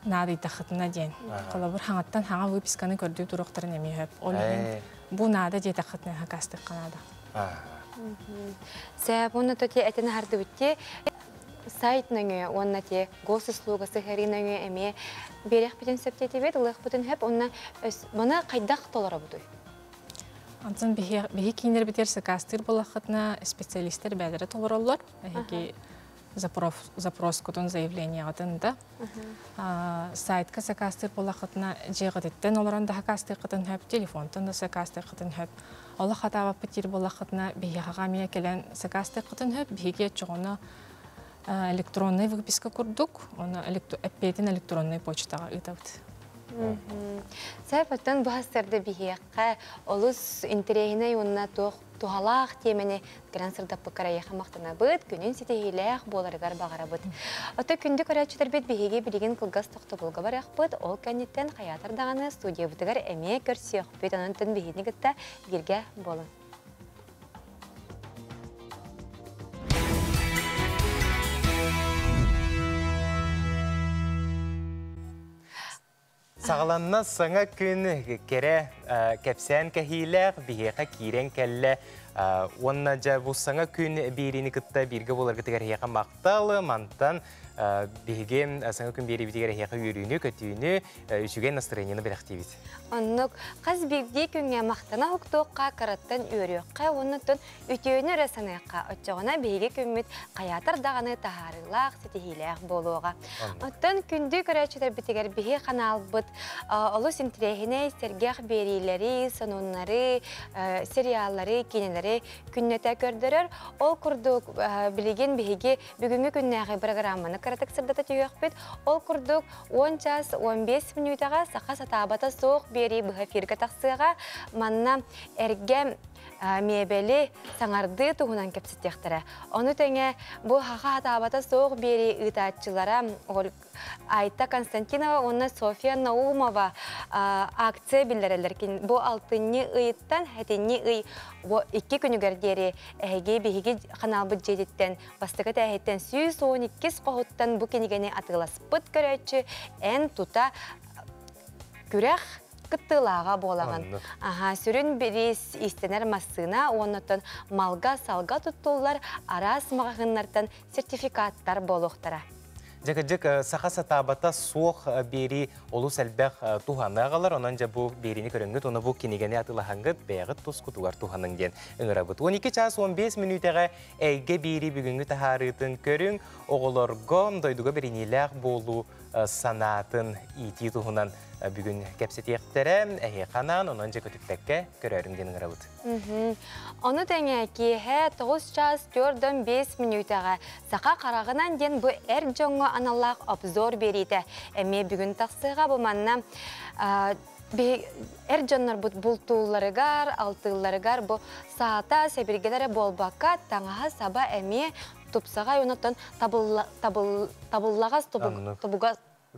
наадыйдахытына диэн. Холобур хаҥаттан хаҥа выписканы көрдүү туруохтарын эмиэ сөп. Ол иһин бу наада диэтэххитинэ заказтыахха наада. Сэ буну тоти этин хардыбытти сайт нөҥүө уонна те госуслуга сыһыарыы нөҥүө эмиэ биэриэхпитин сөп диэтибит, ылыахпытын сөп, уонна маны хайдах толоробутуй? Онтон биһи кииннэрбитигэр заказтыыр буоллаххытына специалисттэр бэйэлэрэ толороллор. Эһиги запрос кутун заявлениеҕытын да. Сайтка заказтыыр буоллаххытына дьиэҕититтэн олорон да заказтыаххытын сөп, телефонтан да заказтыаххытын сөп. Олох хатаабаппыт диир буоллаххытына биһиэхэҕэ эмиэ кэлэн заказтыаххытын сөп. Биһиги чоҕоно электронный выписка курдук, оны эппиэтин электронный почтаҕа ыытабыт. Сөп, оттон бу сарсыарда биһиэхэ олус интэриэһинэй уонна туох туһалаах тиэмэни кэлэн сырдаппыккар эйиэхэ махтанабыт, күнүн ситиһиилээх буоларыгар баҕарабыт. Ото күндү көрөөччүлэрбит биһиги билигин кылгас тохтобулга барыахпыт, ол кэнниттэн хайаатар даҕаны студиябытыгар эмиэ көрсүөхпүт, онон биһигини кытта бииргэ буолун. Саҕаланна саҥа күн кэрэ кэпсээн кэһиилээх биһиэхэ киирэн кэллэ. Уонна дьэ бу саҥа күн биэриини кытта бииргэ буоларгытыгар эһиэхэ махтал, мантан биһиги саҥа күн биэриибитигэр эһиэхэ үөрүүнү, көтүүнү, үчүгэй настроениены бэлэхтиибит. Оннук хас биирдии күҥҥэ махтана уктуохха, кыраттан үөрүөххэ, уоннуттан үтүөнү эрэ саныахха, оччоҕуна биһиги күммүт хайаатар даҕаны таһаарыылаах, ситиһиилээх буолуоҕа. Оттон күндү көрөөччүлэрбитигэр биһи ханаалбыт олус интэриэһинэй сэргэх биэриилэри, сонуннары, сериаллары, киинэлэри күннэтэ көрдөрөр. Ол курдук билигин биһиги бүгүҥҥү күннээҕи программаны кыратык сырдата түһүөхпүт. Ол курдук 10 час 15 мүнүүтэҕэ саха сатаабата суох биэрии быһа эфиргэ тахсыаҕа. Манна эргэ миэбэли саҥардыы туһунан кэпсэтиэхтэрэ. Ону тэҥэ бу саха сатаабата суох биэрии ыытааччылара Айта Константинова уонна Софья Наумова акция биллэрэллэр. Бу алтынньы ыйыттан сэтинньи ый бу 2 күнүгэр диэри эһиги биһиги ханаалбыт дьиэтиттэн бастакы этээһиттэн 112 хоһуттан бу кинигэни атыыласпыт көрөөччү эн тута күрэх кыттыылааҕа буолаҕын. Аха, сүрүн бириис иистэнэр массыына уоннаттан малга-салга туттуллар араас маҕаһыыннартан сертификаттар буолуохтара. Дьэ кырдьык саха сатаабата суох биэрии олус элбэх туһаны аҕалар, онон дьэ бу биэриини көрөҥҥүт уонна бу кинигэни атыылаһаҥҥыт бэйэҕит тускутугар туһаныҥ диэн ыҥырабыт. 12 час 15 мүнүүтэҕэ эйгэ биэрии бүгүҥҥү таһаарыытын көрүҥ, оҕолорго дойдуга бэриниилээх буолуу санаатын иитии туһунан бүгүн кэпсэтиэхтэрэ, эһиэхэ анаан, онон дьэ көтүппэккэ көрөөрүҥ диэн ыҥырабыт. Ону тэҥэ киэһэ 9 час 4-5 мүнүүтэҕэ саха хараҕынан диэн бу эр дьоҥҥо аналлаах обзор биэриитэ эмиэ бүгүн тахсыаҕа. Бу манна эр дьоннорбут бултуулларыгар, алтыылларыгар бу саата сэбиргэлэрэ буолбакка таҥаһа саба эмиэ тупсаҕай онуттан табыллаҕас тобуга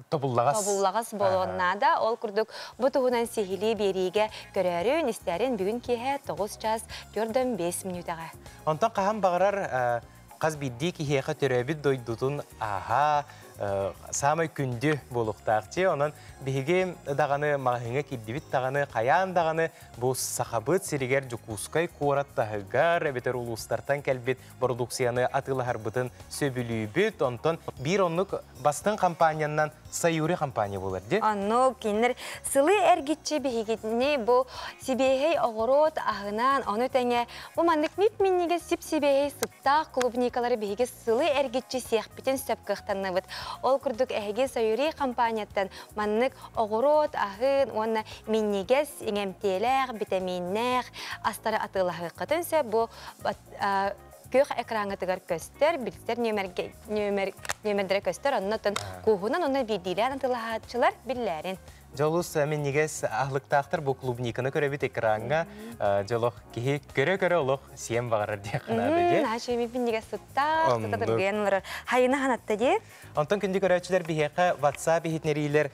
Тобуллаҕас. Тобуллаҕас буолуон наада. Ол курдук бу туһунан сиһилии биэриигэ көрөөрүн, истээрин бүгүн киэһэ 9 час 4-5 мүнүүтэҕэ. Онтон хаһан баҕарар хас биирдии киһиэхэ төрөөбүт дойдутун аһа саамай күндү буолуохтаах дии. Онон биһиги даҕаны маҕаһыыҥҥа киирдибит даҕаны, хайаан даҕаны бу Сахабыт сиригэр Дьокуускай куорат таһыгар эбэтэр улуустартан кэлбит бородууксуйаны атыылаһарбытын сөбүлүүбүт. Онтон биир оннук бастыҥ компаниянан Саюри компания болар де. Онно кинилэр сылы эргиччи биһигитини бу сибиэһэй оҕуруот аһынан, ону тэҥэ бу маннык мип-минньигэс сип-сибиэһэй сыттаах клубникалары биһиги сылы эргиччи сиэхпитин сөп кыахтанныбыт. Ол курдук эһиги Саюри компанияттан маннык оҕуруот аһын уонна минньигэс, иҥэмтиэлээх, битэмииннээх астары атыылаһыаххытын сөп. Бу күөх экраҥҥытыгар көстөр, билсэр нүөмэрдэрэ көстөр, оннотон кууһунан онно биирдиилээн атыылаһааччылар биллээрин. Дьолус минньигэс аһылыктаахтар бу клубниканы көрөбүт экраҥҥа дьолох киһи көрө-көрө олох сиэн баҕарар диэх наада дии. Наша минньигэс сыттаах, сытатыргыйан олорор. Хайына ханатта дии. Онтон күндү көрөөччүлэр биһиэхэ WhatsApp иһитиннэриилэр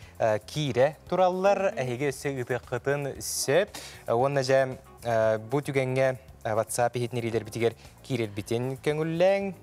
киирэ тураллар. Эһиги өссө ыытыаххытын сөп. Уонна дьэ бу түгэҥҥэ WhatsApp иһитиннэриилэрбитигэр киирэрбитин көҥүллээҥ.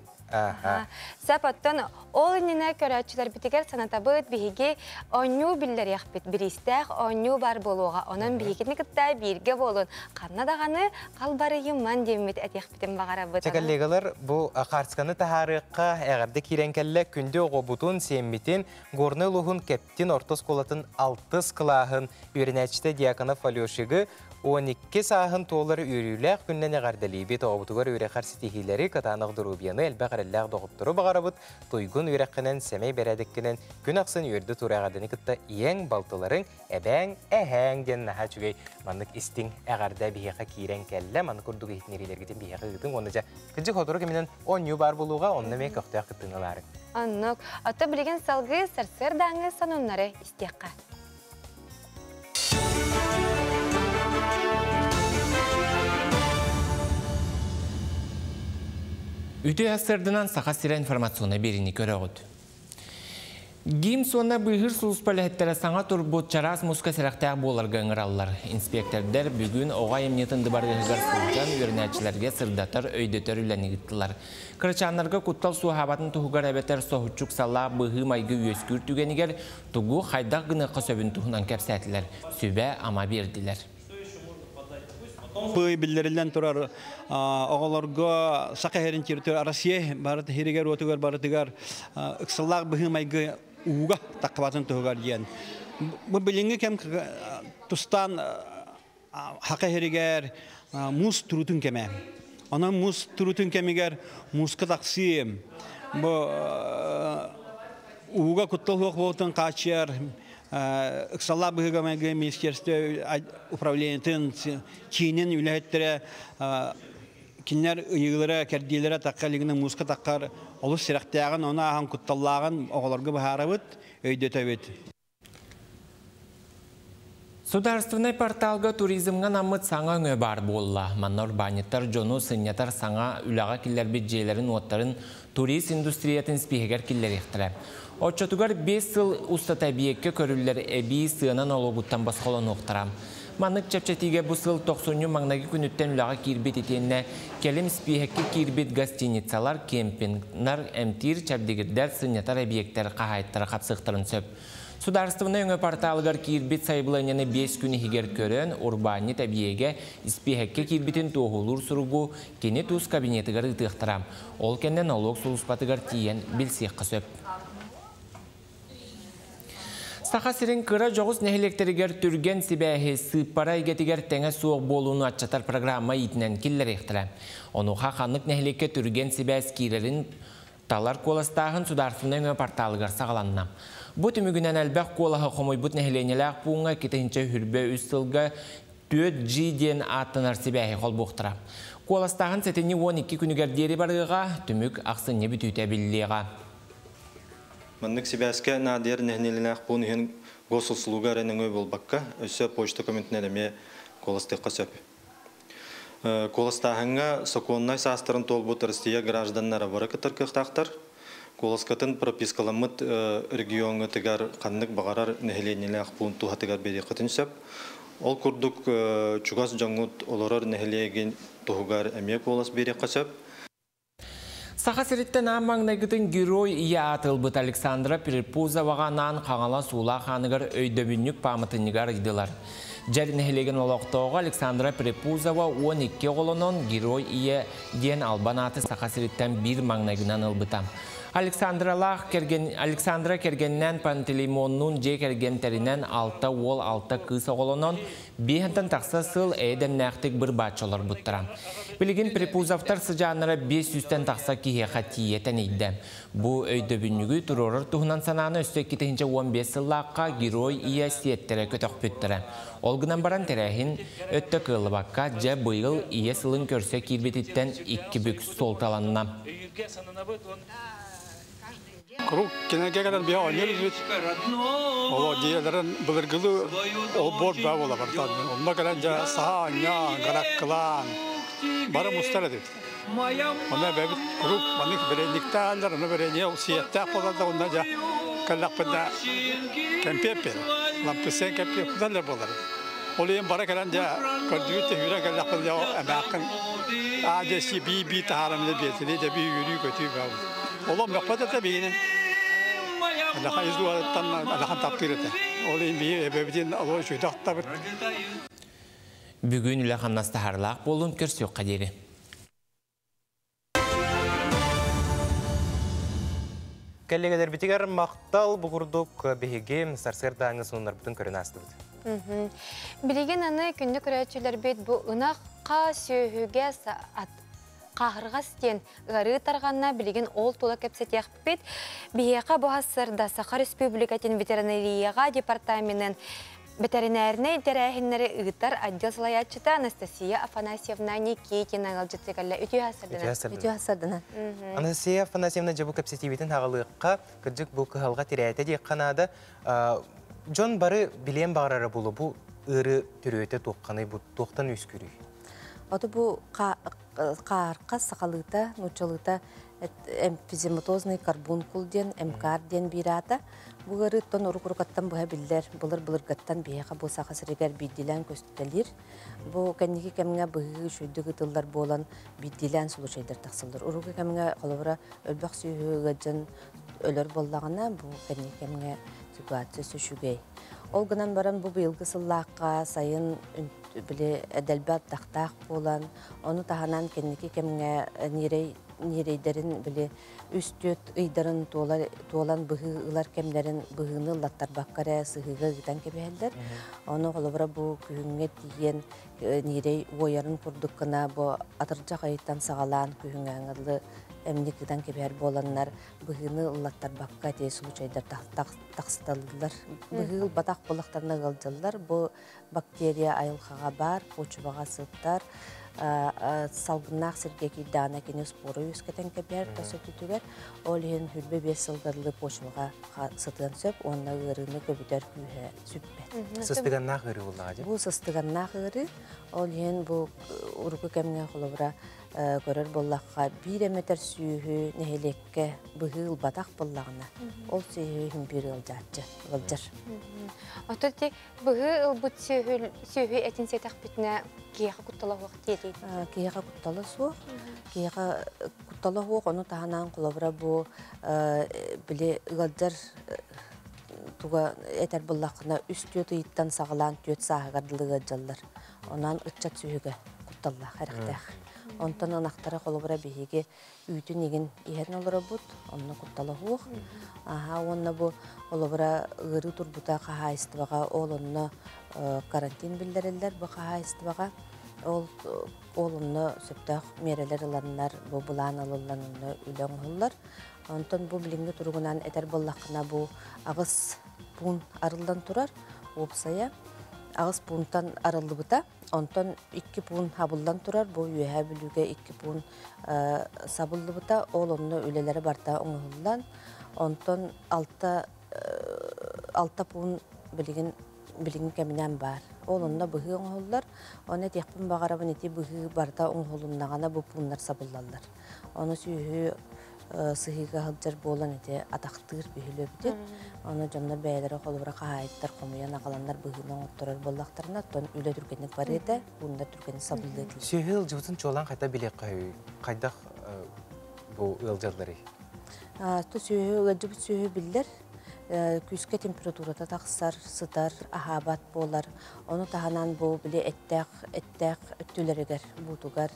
Сөп оттон ол иннинэ көрөөччүлэрбитигэр санатабыт биһиги оонньуу биллэриэхпит, бириистээх оонньуу бар буолуоҕа. Онон биһигини кытта бииргэ буолун, ханна даҕаны халбарыйымман диэммит этиэхпитин баҕарабыт. Чэ, коллегалар, бу хаарсканы таһаарыахха эҕэрдэ киирэн кэллэ. Күндү оҕобутун, сиэммитин, Горнай улууһун Кэптин орто оскуолатын алтыс кылааһын үөрэнээччитэ Дьяконов Алешигы 12 сааһын туолар үөрүүлээх күнүнэн эҕэрдэлиибит. Оҕобутугар үөрэхэр ситиһиилэри, кытаанах доруобуйаны, элбэх эрэллээх доҕоттору баҕарабыт. Туйгун үөрэххинэн, сэмэй бэрээдэккинэн күн ахсын үөрдэ тур эҕэрдэни кытта ийэҥ, балтыларыҥ, эбээҥ, эһээҥ диэн наһаа үчүгэй маннык истиҥ эҕэрдэ биһиэхэ киирэн кэллэ. Маннык курдук иһитиннэриилэргитин биһиэхэ ыытыҥ уонна дьэ кырдьык сотору кэминэн оонньуу баар буолуоҕа, онно эмиэ көхтөөх кыттыыны ылаарыҥ. Оннук. Оттон билигин салгыы сарсыардааҥҥы сонуннары истиэххэ. Үтүө сарсыарданан Саха сирэ информационнай биэриини көрөҕүт. ГИМС уонна быыһыыр сулууспа үлэһиттэрэ саҥа турбут чараас мууска сэрэхтээх буоларга ыҥыраллар. Инспиэктэрдэр бүгүн оҕо айымньытын дыбарыаһыгар сылдьан үөрэнээччилэргэ сырдатар, өйдөтөр үлэни ыыттылар. Кырачааннарга куттал суоһаабатын туһугар эбэтэр соһуччу ыксаллаах быһыы-майгы үөскүүр түгэнигэр тугу хайдах гыныахха сөбүн туһунан кэпсээтилэр, сүбэ-ама биэрдилэр. Пый биллэриллэн турар оҕолорго саха иһэрин территория Россия барыт иһиригэр уотугар барытыгар ыксаллаах быһыы-майгы ууга таххыбатын туһугар диэн. Бу билиҥҥи кэм тустаан хака иһиригэр муус турутун кэмэ. Онон муус турутун кэмигэр мууска тахсыы бу ууга куттал суох буолтун хааччыйар ыксаллаах быһыыга-майгы министерство управлениетын киинин үлэһиттэрэ кинилэр ыйыылара, кэрдиилэрэ тахха илигинэ мууска таххар олус сэрэхтээҕин, ону ааһан кутталлааҕын оҕолорго быһаарабыт, өйдөтөбүт. Судаарственнай порталга туризмҥа анаммыт саҥа өҥө баар буолла. Манна урбаанньыттар дьону сынньатар саҥа үлэҕэ киллэрбит дьиэлэрин-уоттарын турист индустриятын испииһэгэр киллэриэхтэрэ. Оччотугар 5 сыл устата эбийиэккэ көрүллэр эбии сыана нолуогуттан босхолонуохтара. Маннык чэпчэтиигэ бу сыл тохсунньу маҥнайгы күнүттэн үлэҕэ киирбит итиэннэ кэлим испииһэккэ киирбит гостиницалар, кемпингнар, эмтиир, чэбдигирдэр, сынньатар эбийиэктэр хаһаайыттара хапсыахтарын сөп. Судаарыстыбаннай өҥө порталыгар киирбит сайабылыанньаны 5 күн иһигэр көрөн, урбаанньыт эбийиэгэ испииһэккэ киирбитин туоһулуур суругу кини тус кабинетыгар ыытыахтара. Ол кэннэ нолуок сулууспатыгар тиийэн билсиэххэ сөп. Саха сирин кыра дьоҕус нэһилиэктэригэр түргэн сибээһи сыыппара эйгэтигэр тэҥэ суох буолууну аччатар программа иитинэн киллэриэхтэрэ. Онуоха ханнык нэһилиэккэ түргэн сибээс киирэрин талар куоластааһын судаарыстыбаннай өҥө порталыгар саҕаланна. Бу түмүгүнэн элбэх куолаһы хомуйбут нэһилиэнньэлээх пууҥҥа 2023 сылга 4G диэн ааттанар сибээһи холбуохтара. Куоластааһын сэтинньи 12 күнүгэр диэри барыаҕа, түмүк ахсынньы бүтүүтэ биллиэҕэ. Маннык сибээскэ наадыйар нэһилиэнньэлээх пуун иһин госуслуга эрэ нөҥүө буолбакка, өссө почта көмөтүнэн эмиэ куоластыахха сөп. Куоластааһыҥҥа сокуоннай саастарын туолбут Россия гражданнара бары кыттар кыахтаахтар. Куоласкатын пропискаламмыт региоҥҥытыгар ханнык баҕарар нэһилиэнньэлээх пуун туһатыгар биэриэххитин сөп. Ол курдук чугас дьоҥҥут олорор нэһилиэгин туһугар эмиэ куолас биэриэххэ сөп. Саха сириттэн аан маҥнайгытын Герой Ийэ ааты ылбыт Александра Перепузоваҕа анаан Хаҥалас Уулаах ааныгар өйдөбүнньүк пааматынньыгы арыйдылар. Дьэр нэһилиэгин олохтооҕо Александра Перепузова 12 оҕолонон Герой Ийэ диэн албан ааты Саха сириттэн биир маҥнайгынан ылбыта. Александралаах кэргэн Александра кэргэнинээн Пантелеймоннуун дьиэ кэргэнтэринэн алта уол, алта кыыс оҕолонон, биэһэнтэн тахса сыл эйэ-дэмнээхтик быр-бааччы олорбуттара. Билигин Припузовтар сыдьааннара 500-тэн тахса киһиэхэ тиийэ тэнийдэ. Бу өйдөбүнньүгү туруорар туһунан санааны өссө 2015 сыллаахха Герой Ийэ сиэттэрэ көтөхпүттэрэ. Ол гынан баран тэрээһин өттө кыаллыбакка, дьэ быйыл Ийэ сылын көрсө киирбититтэн икки бүк суолталанна. Куруук кинилэргэ кэлэн биһи оонньуур этибит. Олоо дьиэлэрин былыргылыы олбуор баа буола барытан. Онно кэлэн дьэ саха оонньоон, гараккылаан бары мустар этибит. Онно эбэбит куруук маннык бэрэниктааллар, онно бэрэниэ сиэттээх буолар да онно дьэ кэллэхпинэ кэмпиэп биэрэр. Лампысыан кэмпиэп куталлар буолар. Ол иһин бара кэлэн дьэ көрдүбүт да кэллэхпинэ дьэ эмээххин аа дьэ си бии-бии таһаарам дьэ биэртини дьэ бии үөрүү-көтүү баа. Олом мөхпөт этэ биһигини. Алахан из дуоттан алахан таптыыр этэ. Ол иһин биһи эбэбитин олор үчүгдэ ахтабыт. Бүгүн үлэ-хамнас таһаарылаах буолун көрсүөххэ диэри. Кэллигэлэрбитигэр махтал бу курдук биһиги сарсыардааҥҥы сонуннарбытын көрөн аастыбыт. Билигин аны күндү көрөөччүлэрбит бу ынахха сүөһүгэ Хаһырҕас диэн ыарыы тарҕанна, билигин ол тула кэпсэтиэхпит. Биһиэхэ бу сарсыарда Саха Республикатын ветеринарияҕа департаменын бэтэринээринэй тэрээһиннэри ыытар отдел салайааччыта Анастасия Афанасьевна Никитина ыалдьыттыы кэллэ. Үтүө сарсыарданан. Үтүө сарсыарданан. Анастасия Афанасьевна дьэ бу кэпсэтиибитин аҕалыахха, кырдьык бу кыһалҕа тирээтэ диэххэ наада. Дьон бары билиэн баҕарара буолуо бу ыарыы төрүөтэ туохханый, бу туохтан үөскүүрүй? Ото бу хаарка сахалыыта, нууччалыыта эмфизематозный карбункул диэн, МКАР диэн биир аата. Бу ыарыыттан урук-урукаттан быһа биллэр, былыр-былыргаттан биһиэхэ бу Саха сиригэр биирдиилээн көстүтэлиир. Бу кэнники кэмҥэ быһыы үчүгэйдик ыытыллар буолан биирдиилээн случайдар тахсаллар. Уруку кэмҥэ холобура өлбөх сүөһү ыалдьан өлөр буоллаҕына, бу кэнники кэмҥэ ситуация үчүгэй. Ол гынан баран бу быйылгы сыллаахха сайын били дэлби ардахтаах буолан, ону таһынан кэнники кэмҥэ ньирэй ньирэйдэрин били үс-түөрт ыйдарын туолар туолан быһыы ылар кэмнэрин быһыыны ыллаттарбакка эрэ сыһыыга ыытан кэбиһэллэр. Ону холобура бу күһүҥҥэ тиийэн ньирэй уойарын курдук гына бу атырдьах ыйыттан саҕалаан күһүҥҥэ дылы эмник ыытан кэбиһэр буоланнар быһыыны ыллаттарбакка ити случайдар тахсыталлар. Быһыы ылбатах буоллахтарына ыалдьаллар. Бу бактерия айылҕаҕа баар, почваҕа сытар, салгыннаах сиргэ киирдэҕинэ кини спору үөскэтэн кэбиһэр тас өттүтүгэр. Ол иһин хүрбэ биэс сылгарлыы почваҕа сытыан сөп уонна ыарыыны көбүтэр күүһэ сүппэт. Сыстыганнаах ыарыы буоллаҕа дии? Бу сыстыганнаах ыарыы. Ол иһин бу урукку кэмҥэ холобура көрөр буоллахха биир эмэтэр сүөһү нэһилиэккэ быһыы ылбатах буоллаҕына ол сүөһү иһин биир ыалдьааччы ыалдьар. Оттон ити быһыы ылбыт сүөһү сүөһү этин сиэтэхпитинэ киһиэхэ куттала суох диэтий? Киһиэхэ куттала суох. Киһиэхэ куттала суох, ону таһынан холобура бу били ыалдьар туга этэр буоллаххына үс түөрт ыйыттан саҕалаан түөрт сааһыгар дылы ыалдьаллар. Онон ыччат сүөһүгэ кутталлаах, эрэхтээх. Онтон ынахтара холобура биһиги үүтүн игин иһэн олоробут, онно куттала суох. Аха уонна бу холобура ыарыы турбута хаһаайыстыбаҕа ол онно карантин биллэриллэр бу хаһаайыстыбаҕа. Ол ол онно сөптөөх миэрэлэр ыланнар, бу былаан ылыллан онно үлэ оҥоһуллар. Онтон бу билиҥҥи туругунан этэр буоллаххына бу аҕыс пуун арыллан турар уопсайа аҕыс пуунтан арыллыбыта. Онтон икки пуун хабыллан турар, бу Үөһээ Бүлүүгэ икки пуун сабыллыбыта, ол онно үлэлэрэ барыта оҥоһуллан, онтон алта алта пуун билигин билигин кэминэн баар. Ол онно быһыы оҥоһуллар. Ону этиэхпин баҕарабын, ити быһыы барыта оҥоһулуннаҕына бу пууннар сабыллаллар. Ону сүөһү сыһыыга сылдьар буолан ити атахтыыр биһилүөбүтүн. Ону дьоннор бэйэлэрэ холобура хаһаайыттар хомуйан аҕаланнар быһыыны оҥотторор буоллахтарына, оттон үлэ түргэнник барыа этэ, ууннар түргэнник сабыллыа этилэр. Сүөһү ыалдьыбытын чуолаан хайдах билиэххэ хайдах бу ыалдьалларый? Ту сүөһү ыалдьыбыт сүөһү биллэр. Күүскэ температурата тахсар, сытар, аһаабат буолар. Ону таһынан бу били эттээх эттээх өттүлэригэр, буутугар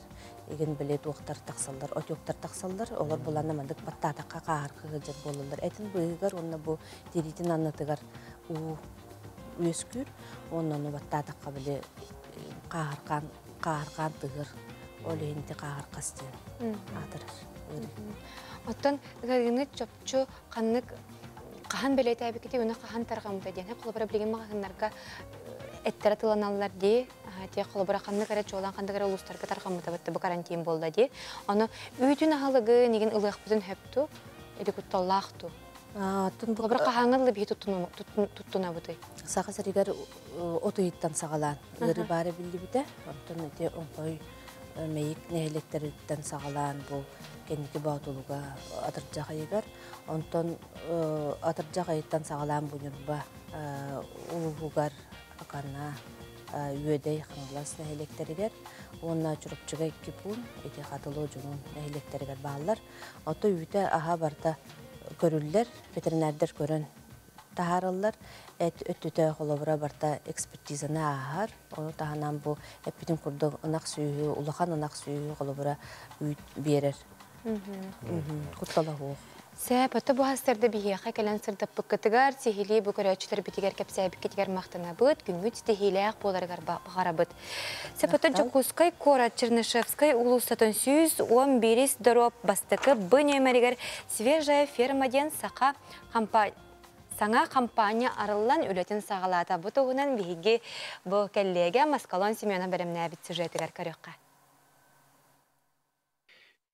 игин били туохтар тахсаллар, отектар тахсаллар. Олор буланна мандык баттаатахха хааһар кыһылдьар буолаллар. Этин быыһыгар уонна бу тириитин аннытыгар уу үөскүүр. Уонна ону баттаатахха били хааһаркаан хааһаркаан тыһыр. Ол иһин ити хааһаркас диэн аатырар ыарыы. Оттон ыарыыны чопчу ханнык хаһан бэлиэтээбиккитий уонна хаһан тарҕаммыта диэн холобура билигин маҕаһыыннарга эттэрэ тыланаллар дии тиэ холобура ханнык эрэ чуолаан ханнык эрэ улуустарга тарҕаммыта бу карантин буолла дии ону үүтүн аһылыгы нигин ылыахпытын сөп или кутталлаах ту холобура хаһааҥҥа дылы биһи туттунабытый? Саха сиригэр от ыйыттан саҕалаан ыарыы баара биллибитэ. Онтон ити оҥхой Мэйик нэһилиэктэриттэн саҕалаан бу кэнники Боотулуга атырдьах ыйыгар, онтон атырдьах ыйыттан саҕалаан бу Ньурба улууһугар Акана, Үөдэй, Хаҥалас нэһилиэктэригэр уонна Чурапчыга икки пуун ити Хатылы Одьулуун нэһилиэктэригэр бааллар. Ото үүтэ аһа барыта көрүллэр, ветеринардар көрөн таһаараллар. Эт өттүтэ холобура барыта экспертизаны ааһар. Ону таһынан бу эппитим курдук ынах сүөһү, улахан ынах сүөһү холобура үүт биэрэр. Куттала суох. Сөп, ото бу хастарда биһиэхэ кэлэн сырдаппыккытыгар, сиһилии бу көрөөччүлэрбитигэр кэпсээбиккитигэр махтанабыт, күҥҥүт ситиһиилээх буоларыгар баҕарабыт. Сөп, ото Дьокуускай куорат Чернышевскай уулуссатын 111 доруоп бастакы Б нүөмэригэр Свежая ферма диэн саха Саҥа хампаанньа арыллан үлэтин саҕалаата. Бу туһунан биһиги бу кэллиэгэ Москалон Семенов бэлэмнээбит сюжетыгар көрүөххэ.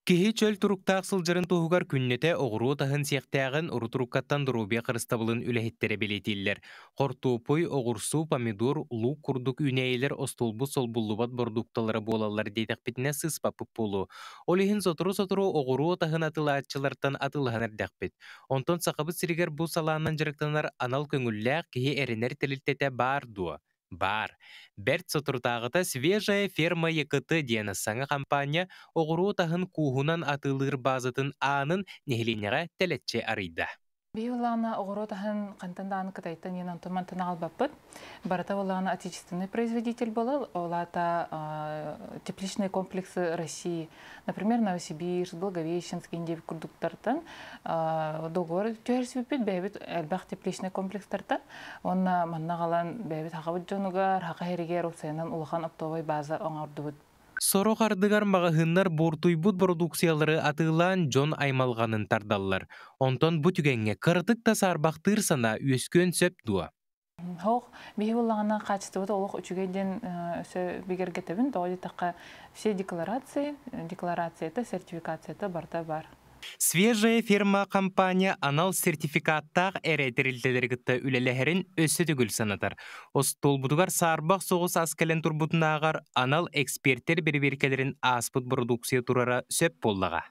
Киһи чөл туруктаах сылдьарын туһугар күннэтэ оҕуруот аһын сиэхтээҕин урут-уруккаттан доруобуйа харыстабылын үлэһиттэрэ бэлиэтииллэр. Хортуоппуй, оҕурсу, помидор, луук курдук үүнээйилэр остуолбут солбуллубат бородуукталара буолаллар диэтэхпитинэ сыыспаппыт буолуо. Ол иһин сотору-сотору оҕуруот аһын атыылааччылартан атыылаһан эрдэхпит. Онтон Сахабыт сиригэр бу салаанан дьарыктанар анал көҥүллээх киһи эрэнэр тэрилтэтэ баар дуо? Баар. Бэрт соторутааҕыта «Свежая ферма ЯКТ» диэн саҥа хампаанньа оҕуруот аһын кууһунан атыылыыр баазатын аанын нэһилиэнньэҕэ тэлэччи арыйда. Биһи улаана оҕуруот аһын хантан даҕаны Кытайтан иэн онтон мантан аҕалбаппыт. Барыта буоллаҕына отечественный производитель буолар, ол аата тепличные комплексы России. Например, Новосибирск, Благовещенск, Индия курдуктартан договор түһэрсибиппит бэйэбит элбэх тепличный комплекстартан. Уонна манна аҕалан бэйэбит хахабыт дьонугар, хаха иһэригэр уопсайынан улахан оптовай база оҥордубут. Сорох ардыгар маҕаһыыннар буортуйбут бородууксуйалары атыылаан дьон аймалҕанын тардаллар. Онтон бу түгэҥҥэ кыратык да саарбахтыыр санаа үөскүөн сөп дуо? Һох, биһи буоллаҕына хаачыстыбата олох үчүгэй диэн өссө бигэргэтэбин. Тоҕо диэтэххэ, все декларации, декларацията, сертификацията барыта бар. Свежая ферма компания анал сертификаттаах эрэ тэрилтэлэри кытта үлэлэһэрин өссө төгүл санатар. Остуолбутугар саарбах соҕус ас кэлэн турбутунааҕар анал экспертэр бэрэбиэркэлэрин ааспыт бородууксуйа турара сөп буоллаҕа.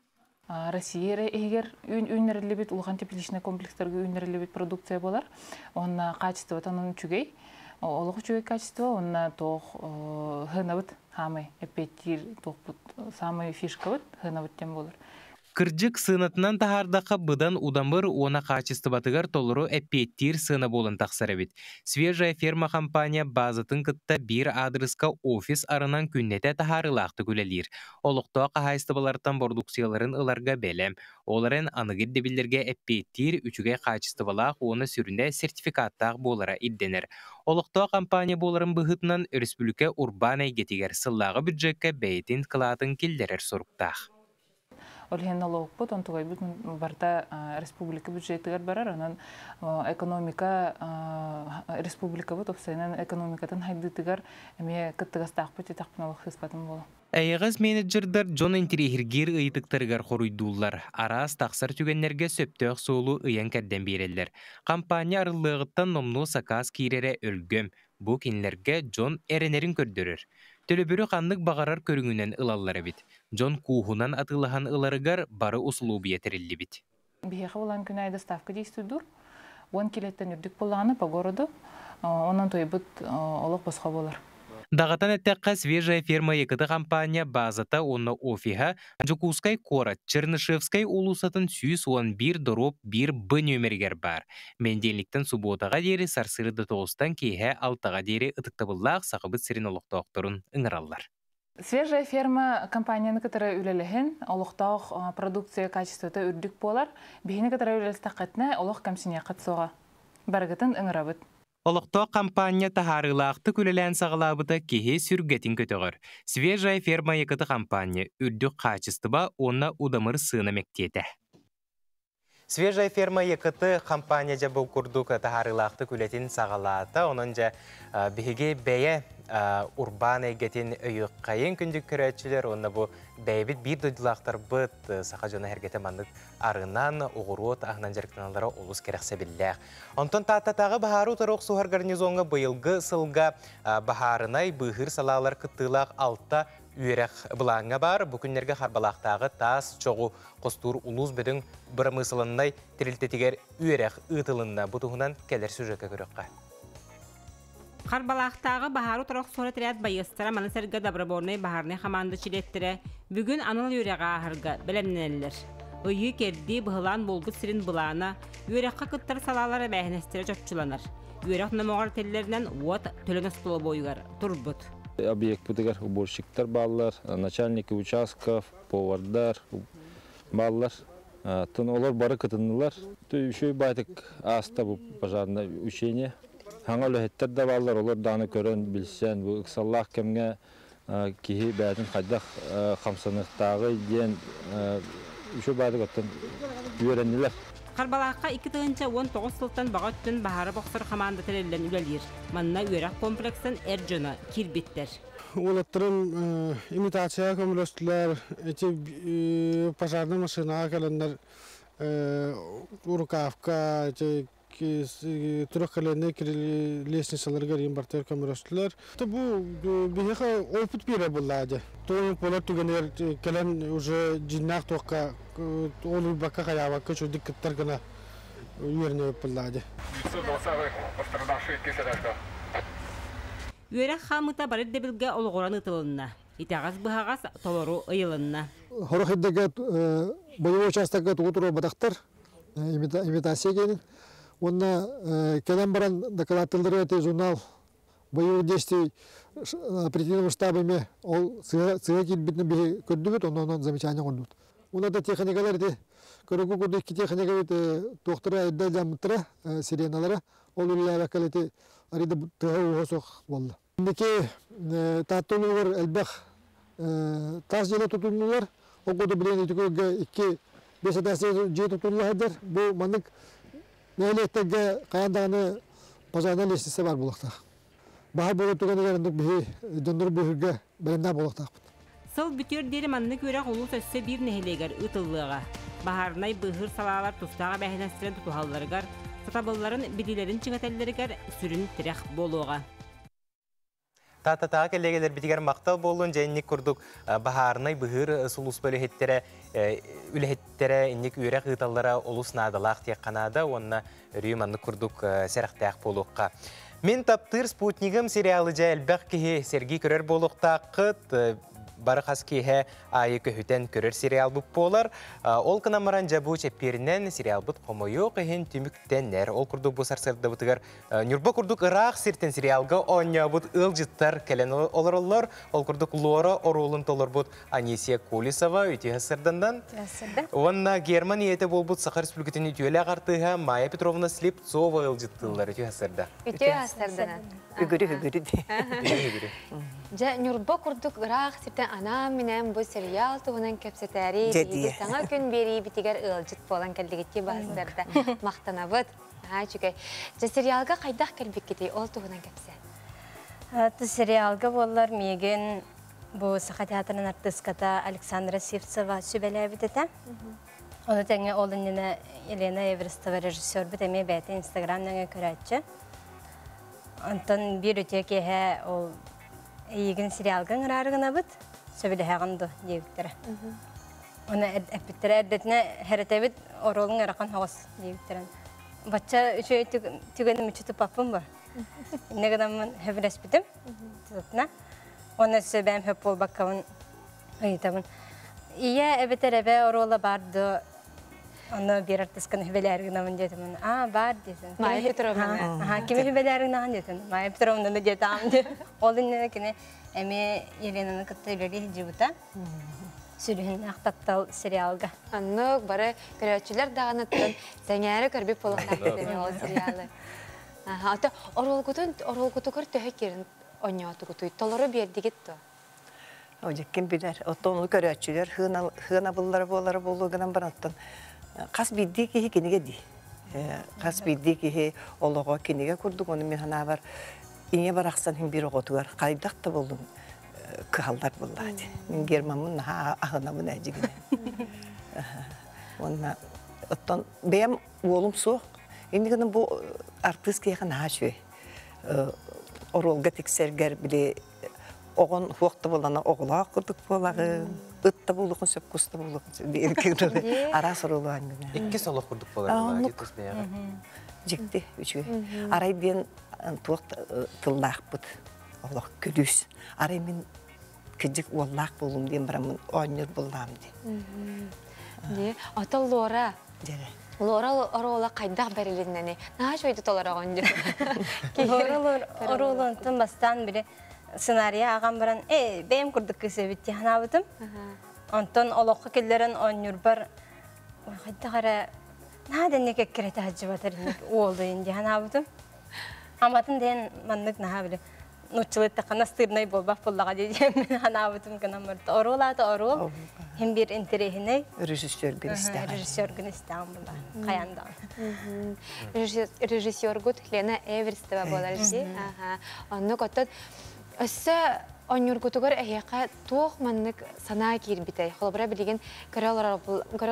Россия эрэ иһигэр үүннэриллибит улахан тепличнай комплекстарга үүннэриллибит продукция буолар. Уонна качествота онон үчүгэй. Олох үчүгэй качество уонна туох хынабыт хаамай эппиэттиир туохпут самый фишкабыт хынабыт диэн буолар. Кырдьык, сыанатынан таһаардахха быдан удамыр уонна хаачыстыбатыгар толору эппиэттиир сыана буолан тахсар эбит. Свежая ферма компания баазатын кытта биир аадырыска офис арынан күннэтэ таһаарыылаахтык үлэлиир. Олохтоох хаһаайыстыбалартан бородууксуйаларын ыларга бэлэм. Ол эрэн аныгы ирдэбиллэргэ эппиэттиир үчүгэй хаачыстыбалаах уонна сүрүнэ сертификаттаах буолара ирдэнэр. Олохтоох компания буоларын быһыытынан өрөспүүбүлүкэ урбаан эйгэтигэр сыллааҕы бюджекка бэйэтин кылаатын киллэрэр соруктаах. Ол иһин нолуокпут, онтугайбыт барыта республика бюджетыгар барар. Онон экономика республикабыт уопсайынан экономикатын хайдыытыгар эмиэ кыттыгастаахпыт диэтэхпинэ олох сыыспатым буолуо. Эйэҕэс менеджердэр дьон интэриэһиргиир ыйытыктарыгар хоруйдууллар, араас тахсар түгэннэргэ сөптөөх суолу ыйан-кэрдэн биэрэллэр. Хампаанньа арыллыаҕыттан номнуо сакаас киирэрэ өлгөм, бу кинилэргэ дьон эрэнэрин көрдөрөр. Төлөбүрү ханнык баҕарар көрүҥүнэн ылаллар эбит. Дьон кууһунан атыылаһан ыларыгар бары усулуобуйа тэриллибит. Биһиэхэ буолан күн аайы доставка действуйдуур. 10 килоттан үрдүк буоллаҕына по городу, онон тойбут олох босхо буолар. Даҕатан эттэххэ, Свежая ферма ЯКТ хампаанньа баазата уонна офиһа Дьокуускай куорат Чернышевскай уулуссатын 111 доруоп 1 Б нүөмэригэр баар. Мэндиэликтэн субуотаҕа диэри сарсыарда тоҕустан киэһэ алтаҕа диэри ытыктабыллаах Сахабыт сирин олохтоохторун ыҥыраллар. Свежая ферма компанияны кытары үлэлэһин, олохтоох продукция качествота үрдүк буолар. Биһини кытары үлэлэстэххитинэ, олох кэмсиниэххит суоҕа. Барыгытын ыҥырабыт. Олохтоох хампаанньа таһаарыылаахтык үлэлээн саҕалаабыта киһи сүргэтин көтөҕөр. Свежая ферма ЯКТ хампаанньа үрдүк хаачыстыба уонна удамыр сыана мэктиэтэ. Свежая ферма ЯКТ хампаанньа дьэ бу курдук таһаарыылаахтык үлэтин саҕалаата. Онон дьэ биһиги бэйэ урбаан эйгэтин өйүөххэйин күндү көрөөччүлэр уонна бу бэйэбит биир дойдулаахтарбыт саха дьоно эргэтэ маннык арынан, оҕуруот аһынан дьарыктаналлара олус кэрэхсэбиллээх. Онтон Тааттатааҕы баһаары утары охсуһар гарнизоҥҥа быйылгы сылга баһаарынай быыһыыр салаалар кыттыылаах алта үөрэх былааҥҥа баар. Бу күннэргэ Харбалаахтааҕы таас чоҕу хостуур улуус бөдөҥ бырамыысыланнай тэрилтэтигэр үөрэх ыытылынна. Бу туһунан кэлэр сюжекка көрүөххэ. Харбалаахтааҕы баһаары утары охсуһар отряд байыастара маны сэргэ добровольнай баһаарынай хамаанда чилиэттэрэ бүгүн анал үөрэҕи ааһарга бэлэмнэнэллэр. Ыйыы-кэрдии быһылаан буолбут сирин былаана, үөрэххэ кыттар салаалар эбээһинэстэрэ чопчуланар. Үөрэх номоҕор этиллэринэн уот төлөн остолобуойугар турбут. Объекпытыгар уборщиктар бааллар, начальники участков, повардар бааллар. Тын олор бары кытыннылар. Үчүгэй баайтык ааста бу пожарное учение. Хаҥа үлэһиттэр да бааллар, олор даҕаны көрөн, билсэн, бу ыксаллаах кэмҥэ киһи бэйэтин хайдах хамсаныахтааҕый диэн үчүгэй баайдык оттон үөрэннилэр. Харбалаахха 2019 сылтан баҕа өттүн баһаары бохсор хамаанда тэриллэн үлэлиир. Манна үөрэх комплексын эр дьоно киирбиттэр. Уолаттарым имитацияҕа көмөлөстүлэр, эти пожарнай машинаҕа кэлэннэр рукавка, эти трехколенный лестницаларыгар иин бартыгар көмөлөстүлэр. Бу биһиэхэ опыт биэрэр буоллаа дьэ. Туох буолар түгэнигэр кэлэн уже дьиннээх туохка олуйбакка хайаабакка үчүгдүк кыттар гына үөрэнэбит буоллаа дьэ. Үөрэх хаамыыта бары ирдэбилгэ олоҕуран ыытылынна. Итэҕэс-быһаҕас толору ыйылынна. Хорох ирдэгэ боевой участокка тугу туруорбатахтар имитация диэнин. Уонна кэлэн баран докладтыллары эти журнал боевых действий оперативного штаба эмиэ ол сыа киирбитин биһи көрдүбүт, онон замечание оҥордубут. Уонна да техникалар ити көрөгү курдук икки техника туохтара эрдэ дьаммыттара, сиреналара, ол үлэлээбэккэ ити арыйда тыаһа ууһа суох буолла. Инники Таатта улууһугар элбэх таас дьиэлэр тутуллулар. Ол курдук билигин ити икки бес этээстээх дьиэ тутулла сылдьар. Бу маннык нэһилиэктэргэ хайаан даҕаны пожарнай лестница баар буолуохтаах. Баһар буолар түгэнигэр оннук биһи дьоннору быыһыырга бэлэмнээх буолуохтаахпыт. Сыл бүтүөр диэри маннык үөрэх улуус өссө биир нэһилиэгэр ыытыллыаҕа. Баһаарынай быыһыыр салаалар тустаах эбээһинэстэрин тутуһалларыгар, сатабылларын, билиилэрин чиҥэтэллэригэр сүрүн тирэх буолуоҕа. Тааттатааҕы кэллиэгэлэрбитигэр махтал буоллун, дьэ инник курдук баһаарынай быһыыр сулууспа үлэһиттэрэ үлэһиттэрэ инник үөрэх ыыталлара олус наадалаах диэххэ наада уонна өрүү маннык курдук сэрэхтээх буолуохха. Мин таптыыр спутнигым сериалы дьэ элбэх киһи сэргии көрөр буолуохтааххыт. Бары хас киэһэ аайы көһүтэн көрөр сериалбыт буолар. Ол гынан баран дьэ бу чэппиэринэн сериалбыт хомойуох иһин түмүктэнэр. Ол курдук бу сарсыардабытыгар Ньурба курдук ыраах сиртэн сериалга оонньообут ыалдьыттар кэлэн олороллор. Ол курдук Лора оруолун толорбут Анисия Колесова үтүө сырдандан. Уонна Герман ийэтэ буолбут Саха Республикатын үтүөлээх артыыһа Майя Петровна Слепцова ыалдьыттыыллар үтүө сырда. Үтүө сырданан. Үгүрү үгүрү. Үгүрү. Дьэ, Ньурба курдук ыраах сиртэн анаан-минээн бу сериал туһунан кэпсэтээри биһиги саҥа күн биэриибитигэр ыалдьыт буолан кэллигитти баһыстарда махтанабыт. Аа, үчүгэй. Дьэ, сериалга хайдах кэлбиккитий? Ол туһунан кэпсээ. Сериалга буоллар миигин бу Саха театрын артыыската Александра Сивцева сүбэлээбит этэ. Ону тэҥэ ол иннинэ Елена Эверстова режиссербут эмиэ бэйэтэ Инстаграм нөҥүө көрөөччү. Онтон биир үтүө киэһэ ол эйигин сериалга ыҥыраары гынабыт, сөбүлэһэҕин дуо диэбиттэрэ. Оны эппиттэрэ эрдэтинэ хэрэтэбит оруолуҥ ыарахан соҕус диэбиттэрин. Бачча үчүгэй түгэни мүччү туппаппын ба. Инньэ гынаммын сөбүлэспитим. Тутатына. Уонна өссө бэйэм сөп буолбаккабын ыйытабын. Ийэ эбэтэр эбэ оруола баар дуо? Онно биир артысканы сүбэлээри гынабын диэтим. Аа, баар диэтим. Майя Петровна. Аха, кими сүбэлээри гынаҕын диэтим. Майя Петровнаны диэтаҕым диэн. Ол иннинэ кини эмиэ Еленаны кытта үлэлии сылдьыбыта. Сүрүннээх таптал сериалга. Оннук бары көрөөччүлэр даҕаныттан сэҥээрэ көрбүт буолуохтаахтар ини ол сериалы. Аха, ото оруолгутун оруолгутугар төһө киирэн онньоотугутуй? Толору биэрдигит дуо? Ким билэр. Оттон ону көрөөччүлэр хыанабыллара буолара буолуо гынан баран оттон хас биирдии киһи кинигэ дии. Хас биирдии киһи олоҕо кинигэ курдук ону мин санаабар ийэ барахсан иһин биир оҕотугар хайдах да буоллун кыһаллар буоллаҕа дии. Мин Гермаммын наһаа аһынабын ээ дьигинэ. Уонна оттон бэйэм уолум суох. Инньэ гынан бу артыыс киһиэхэ наһаа үчүгэй. Оруолга тиксэргэр били оҕон хуох да буолана оҕолоох курдук буолаҕын, ыт да буолуохун сөп, кус да буолуохун сөп диир араас оруолу ангына. Иккис олох курдук буолар тус бэйэҕэ. Дьикти, үчүгэй. Арай диэн туох тыллаахпыт олох күлүүс. Арай мин кыдьык уоллаах буолум диэн бараммын оонньуур буллаам дии. Дии. Ото Лора. Лора оруола хайдах бэрилиннэни? Наһаа үчүгэйдик толороҕун дии. Лора оруола онтон бастаан били сценарийа ааҕан баран ээ бэйэм курдук кыыс эбит дии санаабытым. Онтон олоххо киллэрэн оонньуурбар хайдах эрэ наһаа да инник эккирэтэ сылдьыбатар инник уолуйун дии санаабытым. Аматын диэн маннык наһаа били нууччалыы эттэххэ настырнай буолбах буоллаҕа дии диэн санаабытым гынан барда. Оруол аата оруол хим биир интэриэһинэй. Режиссергын истэҕин. Режиссергын истэҕин була. Хайаан даҕаны. Режиссергут Лена Эверстова буолар дии. Оннук оттон өссө оонньуургутугар эһиэхэ туох маннык санаа киирбитэй? Холобура билигин көрө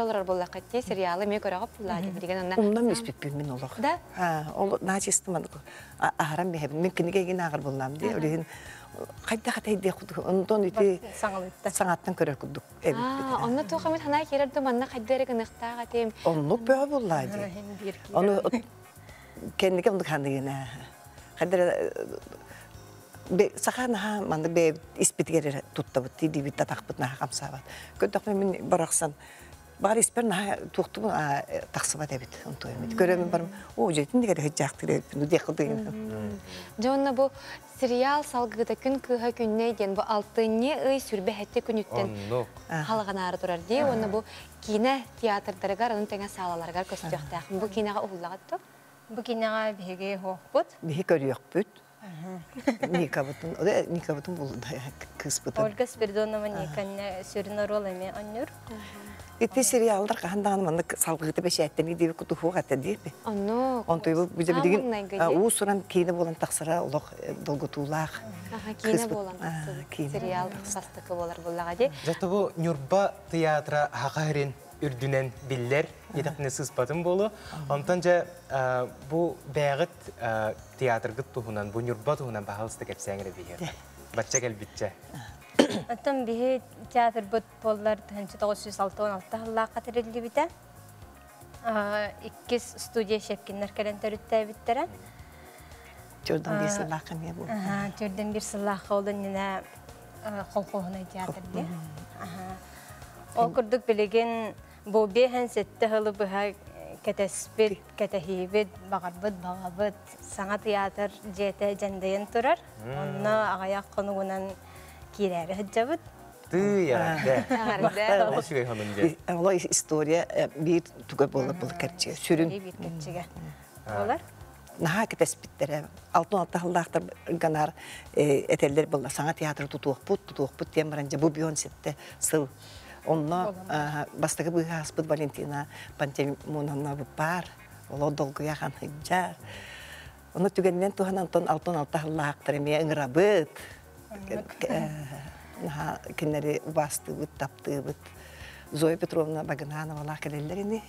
олорор буоллаххыт дии, сериалы эмиэ көрөҕүт буоллаа дии билигин онно. Умнан испиппин мин олох. Да? Ол начисто маннык аһаран биһэбин. Мин кинигэ игин ааҕар буоллаам дии. Ол иһин хайдах этэй курдук онтон ити саҥаттан көрөр курдук эбиппит. Онно туох эмит санаа киирэр да манна хайда эрэ гыныахтаах этим. Оннук бөҕө буоллаа дии. Ону кэнники оннук ханыгына. Хайда саха наһаа маннык бэйэбит испитигэр эрэ туттабыт диибит татахпыт наһаа хамсаабат. Көрдөхпүнэ мин барахсан баар испэр наһаа туохтубун тахсыбат эбит онтуоймут. Көрөмүн барым оо дьэтин дигэр хыджаахтыр эбиппин диэх кылдыгын. Дьэ онно бу сериал салгыыта Күн кыыһа күннэй диэн бу алтынньы ый сүрбэ сэттэ күнүттэн халҕанаары турар дии. Уонна бу киинэ театрдарыгар, ону тэҥэ саалаларыгар көстүөхтээх. Бу киинэҕэ уһуллаҕыт дуо? Бу киинэҕэ биһиги уһуохпут. Биһи көрүөхпүт. Никабытын, Никабытын булда кыыспытын. Ольга Спиридонова Никанна сүрүн оруол эмиэ оонньуур. Ити сериаллар хаһан даҕаны маннык салгыыта бэчээттэнии диэби кутуһуох этэ диэби. Оннук. Онтуйбу билигин уус-уран киинэ буолан тахсара олох долгутуулаах. Киинэ буолан тахсыбыт сериал бастакы буолар буоллаҕа дии. Зато бу Ньурба театра Саха сирин үрдүнэн биллэр, диэтэхпинэ сыыспатым буолуо. Онтон дьэ бу бэйэҕит театргыт туһунан, бу Ньурба туһунан баһаалыста кэпсээҥ эрэ биһиэхэ. Бачча кэлбиччэ. Оттон биһи театрбыт буоллар 1966 сыллаахха тэриллибитэ. Иккис студия Щепкиннэр кэлэн төрүттээбиттэрэ. Төрдөн биир сыллаахха эмиэ буолла. Төрдөн биир сыллаахха ол иннинэ колхоһунай театр диye. Ол курдук билигин бу биэһэн сэттэ сылы быһа кэтэспит, кэтэһиибит, баҕарбыт баҕабыт саҥа театр дьиэтэ дьэндэйэн турар. Онно аҕыйах хонугунан киирээри сылдьабыт. Тыы эҕэрдэ. Эҕэрдэ. Үчүгэй хонун диэн. Ол история биир туга буола был кэрчигэ. Сүрүн. Биир кэрчигэ буолар. Наһаа кэтэспиттэрэ. 66 сыллаахтар ганаар этэллэр буолла саҥа театры тутуохпут, тутуохпут диэн баран дьэ бу бион сетте сыл. Онно бастакы быыһааспыт Валентина Пантелеймоновна баар. Олох долгуйа хан сылдьар. Ону түгэнинэн туһанан онтон 66 сыллаахтар эмиэ ыҥырабыт. Наһаа кинилэри убаастыыбыт, таптыыбыт. Зоя Петровна Багынановалаах кэлэллэр ини.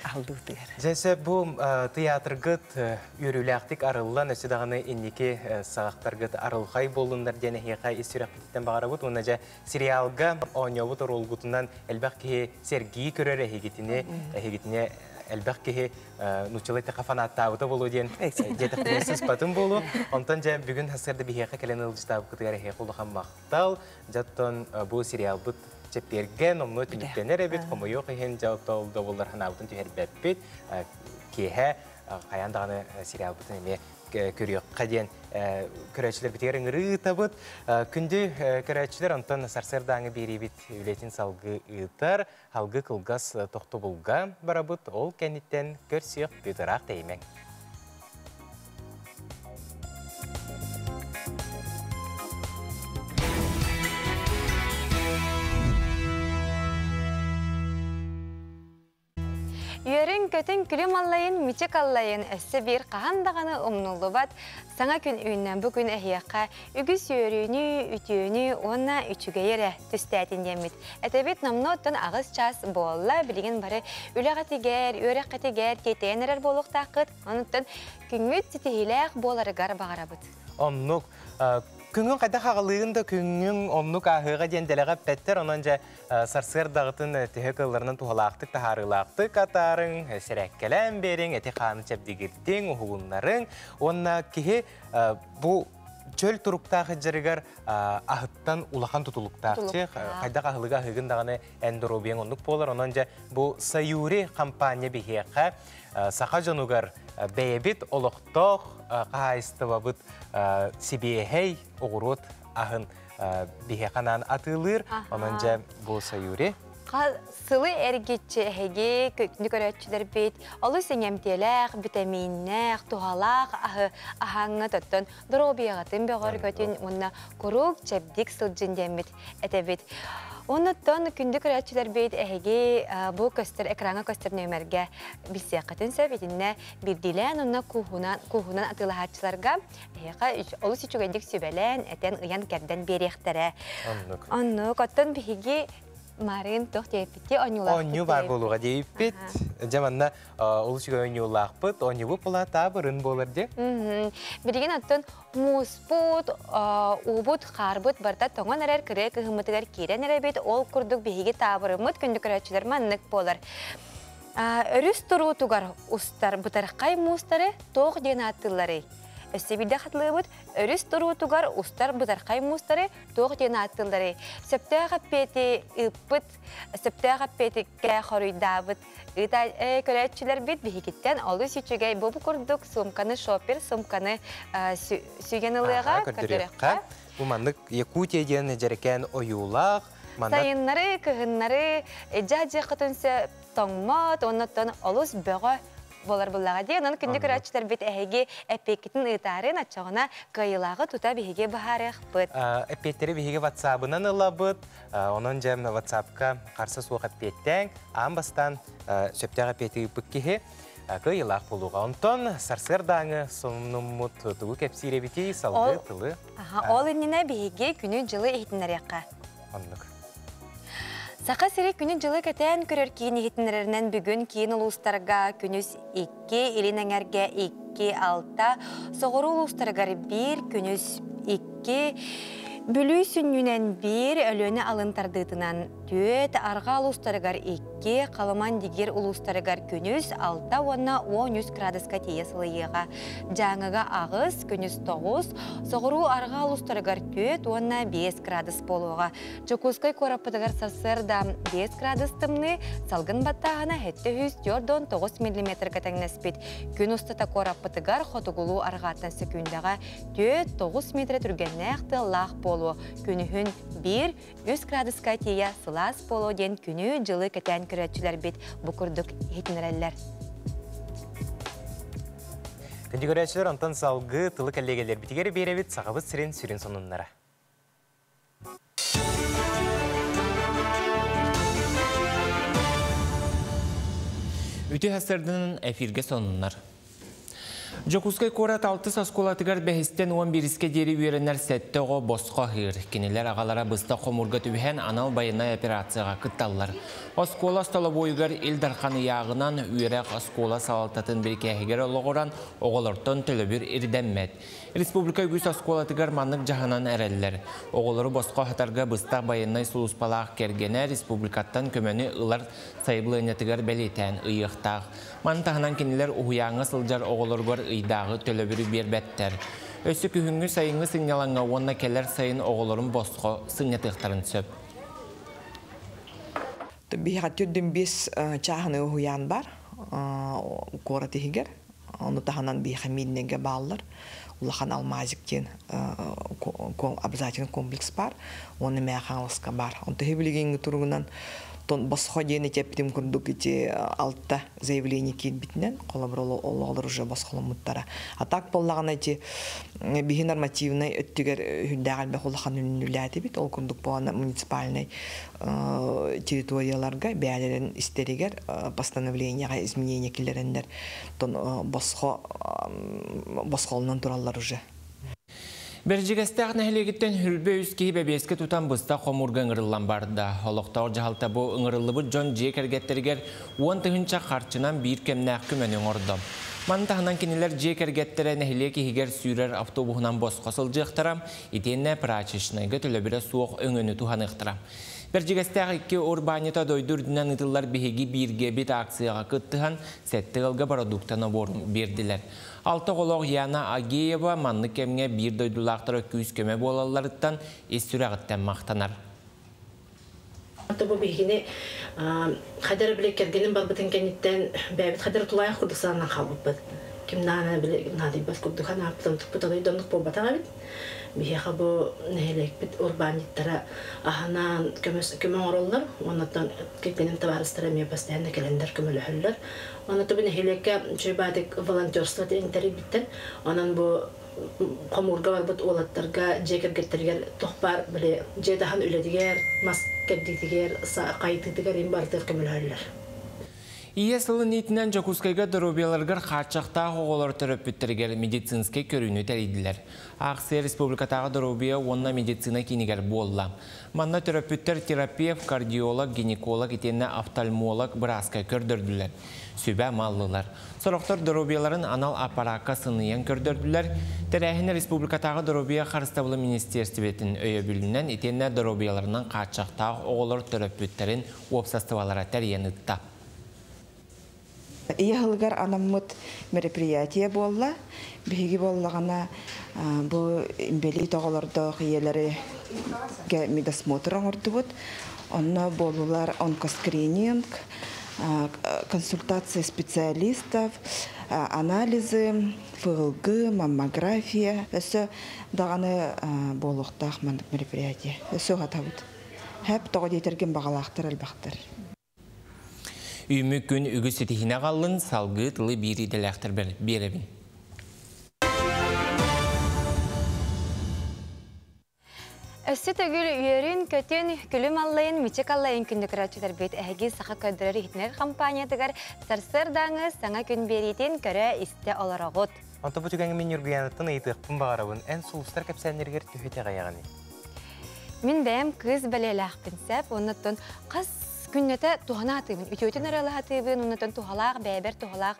Аһыллыытыгар. Дьэ, бу театргыт үөрүүлээхтик арыллан, өссө даҕаны инники саҕахтаргыт арылхай буоллуннар диэн эһиэхэ ис сүрэхпититтэн баҕарабыт. Уонна дьэ сериалга оонньообут оруолгутунан элбэх киһи сэргии көрөр эһигитини, эһигитини Элбэх киһи нууччалыы эттэххэ фанаттаабыта буолуо диэн диэтэхпинэ сыыспатым буолуо. Онтон дьэ бүгүн сарсыарда биһиэхэ кэлэн ыалдьытаабыккытыгар эһиэхэ улахан махтал. Дьэ оттон бу сериалбыт чэппиэргэ номнуо түмүктэнэр эбит. Хомойуох иһин дьэ оттон ол да буоллар санаабытын түһэрбэппит. Киэһэ хайаан даҕаны сериалбытын эмиэ көрүөххэ диэн көрөөччүлэрбитигэр ыҥырыы ыытабыт. Күндү көрөөччүлэр, онтон сарсыардааҥы биэриибит үлэтин салгыы ыытар. Алгы кылгас тохтобулга барабыт, ол кэнниттэн көрсүөх ыраах тэйимэҥ. Үөрүн көтүн күлүм аллайын, мичик аллайын, өссө биир хаһан даҕаны умнуллубат саҥа күн үүннэн бу күн эһиэхэ үгүс үөрүүнү, үтүөнү уонна үчүгэйи эрэ түстээтин диэммит. Этэбит номнуо оттон 8 час буолла, билигин бары үлэҕитигэр, үөрэххитигэр тиэтэйэн эрэр буолуохтааххыт. Онуттан күҥҥүт ситиһиилээх буоларыгар баҕарабыт. Оннук. Күҥүн хайдах аҕалыыгын да күҥҥүн оннук ааһыаҕа диэн дэлэҕэ эппэттэр, онон дьэ сарсыардаҕытын төһө кыалларынан туһалаахтык, таһаарыылаахтык атаарыҥ, сэрээккэлээн биэриҥ, эти-хааны чэбдигирдиҥ, уһугуннарыҥ. Уонна киһи бу чөл туруктаах сылдьарыгар аһыттан улахан тутулуктаах. Хайдах аһылыга аһыыгын даҕаны эн доруобуйаҥ оннук буолар. Онон дьэ бу Саюри компания биһиэхэ саха дьонугар бэйэбит олохтоох хаһаайыстыбабыт сибиэһэй оҕуруот аһын биһиэхэ анаан атыылыыр. Онон дьэ бу Саюри Сылы эргиччи эһиги күнү көрөөччүлэрбит олус иҥэмтиэлээх, битэмииннээх, туһалаах аһы аһааҥҥа тоттон доруобуйаҕытын бөҕөргөтүн уонна куруук чэбдик сылдьын диэммит этэбит. Оннуттан күндү көрөөччүлэрбит эһиги бу көстөр экраҥҥа көстөр нүөмэргэ билсиэххитин сөп. Итиннэ биирдиилээн уонна кууһунан кууһунан атыылаһааччыларга эһиэхэ олус үчүгэйдик сүбэлээн, этэн, ыйан-кэрдэн биэриэхтэрэ. Оннук. Оннук. Оттон биһиги Марын туох диэппитти оонньуулаахпыт. Оонньуу баар буолуоҕа диэбиппит. Дьэ манна олус үчүгэй оонньуулаахпыт. Оонньуубут була таабырын буолар дии. Билигин оттон мууспут, уубут, хаарбыт барыта тоҥон эрэр кырыа кыһыммытыгар киирэн эрэбит. Ол курдук биһиги таабырыммыт күндү көрөөччүлэр маннык буолар. Өрүс туруутугар устар бытархай муустары туох диэн ааттыылларый? Өссө биирдэ хатылыыбыт, өрүс туруутугар устар бытархай муустары туох диэн ааттыылларый? Сөптөөх эппиэти ыыппыт, сөптөөх эппиэтиккэ хоруйдаабыт ыыта көрөөччүлэрбит биһигиттэн олус үчүгэй бу курдук суумканы шоппер суумканы сүгэн ылыаҕа, көрдөрүөххэ. Бу маннык Якутия диэн дьэрэкээн ойуулаах. Сайыннары, кыһыннары дьаа-дьиэххитин сөп тоҥмот, оннуттан олус бөҕө буолар буллаҕа дии. Онон күндү көрөөччүлэрбит эһиги эппиэккитин ыытаарын, оччоҕуна кыайыылааҕы тута биһиги быһаарыахпыт. Эппиэттэри биһиги ватсабынан ылабыт. Онон дьэ ватсапка харса суох эппиэттээҥ. Аан бастаан сөптөөх эппиэти ыыппыт киһи кыайыылаах буолуоҕа. Онтон сарсыардааҥы сонунуммут тугу кэпсиир эбитий, салгыы тылы. Ол иннинэ биһиги күнү-дьылы иһитиннэриэххэ. Оннук. Саха сири күнү-дьылы кэтээн көрөр киин иһитиннэрэринэн бүгүн киин улуустарга күнүс 2, илин эҥэргэ 2, 6, соҕуруу улуустарыгар 1, күнүс 2, Бүлүү сүнньүнэн 1, Өлүөнэ алын тардыытынан 4, арҕаа улуустарыгар 2, Халыман Дигир улуустарыгар күнүс 6 уонна 13 градуска тиийэ сылыйыаҕа. Дьааҥыга 8, күнүс 9, соҕуруу арҕаа улуустарыгар 4 уонна 5 градус буолуоҕа. Дьокуускай куораппытыгар сарсыарда 5 градус тымныы, салгын баттааһына 749 миллиметрга тэҥнэспит. Күн устата куораппытыгар хотугулуу арҕааттан сөкүүндэҕэ 4-9 метр түргэннээх тыаллаах буолуо. Күнүһүн 1-3 градуска тиийэ сылаас буолуо диэн күнү-дьылы кэтээн көрөөччүлэрбит бу курдук иһитиннэрэллэр. Күндү көрөөччүлэр, онтон салгыы тылы кэллиэгэлэрбитигэр биэрэбит Сахабыт сирин сүрүн сонуннара. Үтүө сарсыарданан эфиргэ сонуннар. Жокускай куорат алтыс оскуолатыгар бэһистэн 11-ке диэри үөрэнэр сэттэ оҕо босхо аһыыр. Кинилэр аҕалара быстах хомуурга түбэһэн анал байыаннай операцияҕа кытталлар. Оскуола остолобуойугар Ил Дархан ыйааҕынан үөрэх оскуола салалтатын бирикээһигэр олоҕуран оҕолортон төлөбүр ирдэммэт. Республика үгүс оскуолатыгар маннык дьаһанан эрэллэр. Оҕолору босхо аһатарга быстах байыаннай сулууспалаах кэргэнэ республикаттан көмөнү ылар сайабылыанньатыгар бэлиэтээн ыйыахтаах. Маны таһынан кинилэр уһуйааҥҥа сылдьар оҕолоругар ыйдааҕы төлөбүрү биэрбэттэр. Өссө күһүҥҥү сайыҥҥы сынньалаҥҥа уонна кэлэр сайын оҕолорун босхо сынньатыахтарын сөп. Биһиэхэ 45 чааһынай уһуйаан бар куорат иһигэр. Ону таһынан биһиэхэ Миирнэйгэ бааллар. Улахан Алмазик диэн обязательный комплекс бар. Уонна Мэҥэ Хаҥаласка бар. Онто билигиҥҥи туругунан босхо диэн эппитим курдук ити алта заявление киирбитинэн холобур олоҕолор уже босхоломмуттара. А так буоллаҕына ити биһи нормативнай өттүгэр үрдээх элбэх улахан үлэлээтибит. Ол курдук буолана муниципальнай территорияларга бэйэлэрин истэригэр постановлениеҕа изменение киллэрэннэр босхо босхолонон тураллар уже. Бэрдьигэстээх нэһилиэгиттэн хүрбэ үс киһи бэбиэскэ тутан быстах хомуурга ыҥырыллан барда. Олохтоох дьаһалта бу ыҥырыллыбыт дьон дьиэ кэргэттэригэр 10 000 харчынан биир кэмнээх көмөнү оҥордо. Маны таһынан кинилэр дьиэ кэргэттэрэ нэһилиэк иһигэр сүүрэр автобуһунан босхо сылдьыахтара, итиэннэ прачечнайга төлөбүрэ суох өҥөнү туһаныахтара. Бэрдьигэстээх икки урбаанньыта дойду үрдүнэн ыытыллар Биһиги бииргэбит акцияҕа кыттыһан сэттэ ыалга бородуукта нобуорун биэрдилэр. Алта оҕолоох Яна Агеева маннык кэмҥэ биир дойдулаахтара күүс-көмө буолалларыттан ис сүрэҕиттэн махтанар. Бу биһигини хайдах били кэргэним барбытын кэнниттэн бэйэбит хайдах тулаайах курдук сананан хаалбыппыт. Ким даҕаны били наадыйбат курдук санаабытын туппут доннук буолбатах эбит. Биһиэхэ бу нэһилиэкпит урбаанньыттара аһынан көмө оҥороллор. Оннуттан кэргэним табаарыстара эмиэ постоянно кэлэннэр көмөлөһөллөр. Онно бу нэһилиэккэ чөйбаатык волонтерство тэрийбиттэр. Онон бу хомуурга барбыт уолаттарга дьиэ кэргэттэригэр туох баар били дьиэ таһын үлэтигэр, мас кэрдиитигэр, хайытыытыгар им барытыгар көмөлөһөллөр. Ийэ сылын иитинэн Дьокуускайга доруобуйаларыгар хааччахтаах оҕолор төрөппүттэригэр медицинскэй көрүүнү тэрийдилэр. Акция республикатааҕы доруобуйа уонна медицина киинигэр буолла. Манна төрөппүттэр терапевт, кардиолог, гинеколог итиэннэ офтальмолог бырааска көрдөрдүлэр. Сүбэ ыллылар. Сорохтор доруобуйаларын анал аппаракка сыныйан көрдөрдүлэр. Тэрээһин республикатааҕы доруобуйа харыстабылын министиэристибэтин өйөбүлүнэн итиэннэ доруобуйаларынан хааччахтаах оҕолор төрөппүттэрин уопсастыбалара тэрийэн ыытта. Ийэ сылыгар анаммыт мероприятие буолла. Биһиги буоллаҕына бу инбэлиит оҕолордоох ийэлэри медосмотр оҥордубут. Онно буоллулар онкоскрининг, консультация специалистов, анализы, ФГ, маммография. Өссө даҕаны буолуохтаах маннык мероприятие. Өссө уһатабыт. Хэп тоҕо диэтэргин баҕалаахтар элбэхтэр. Үүммүт күн үгүс ситиһиини аҕаллын, салгыы тылы биир идэлээхтэр биэрэбин. Өссө төгүл үөрүн, көтүн, күлүм аллайын, мичик аллайын күндү көрөөччүлэрбит эһиги Саха көрдөрөр иһитиннэрэр компаниятыгар сарсыардааҥы саҥа күн биэриитин көрө истэ олороҕут. Онто бу түгэҥҥэ мин Ньургуйаанаттан ыйытыахпын баҕарабын. Эн сулустар кэпсээннэригэр төһө итэҕэйэҕиний? Мин бэйэм кыыс бэлиэлээхпин сөп, оннуттан хас күннэтэ туһана сатыыбын, үтүөтүн ырыалаһатыыбын, оннуттан туһалаах, бэйэбэр туһалаах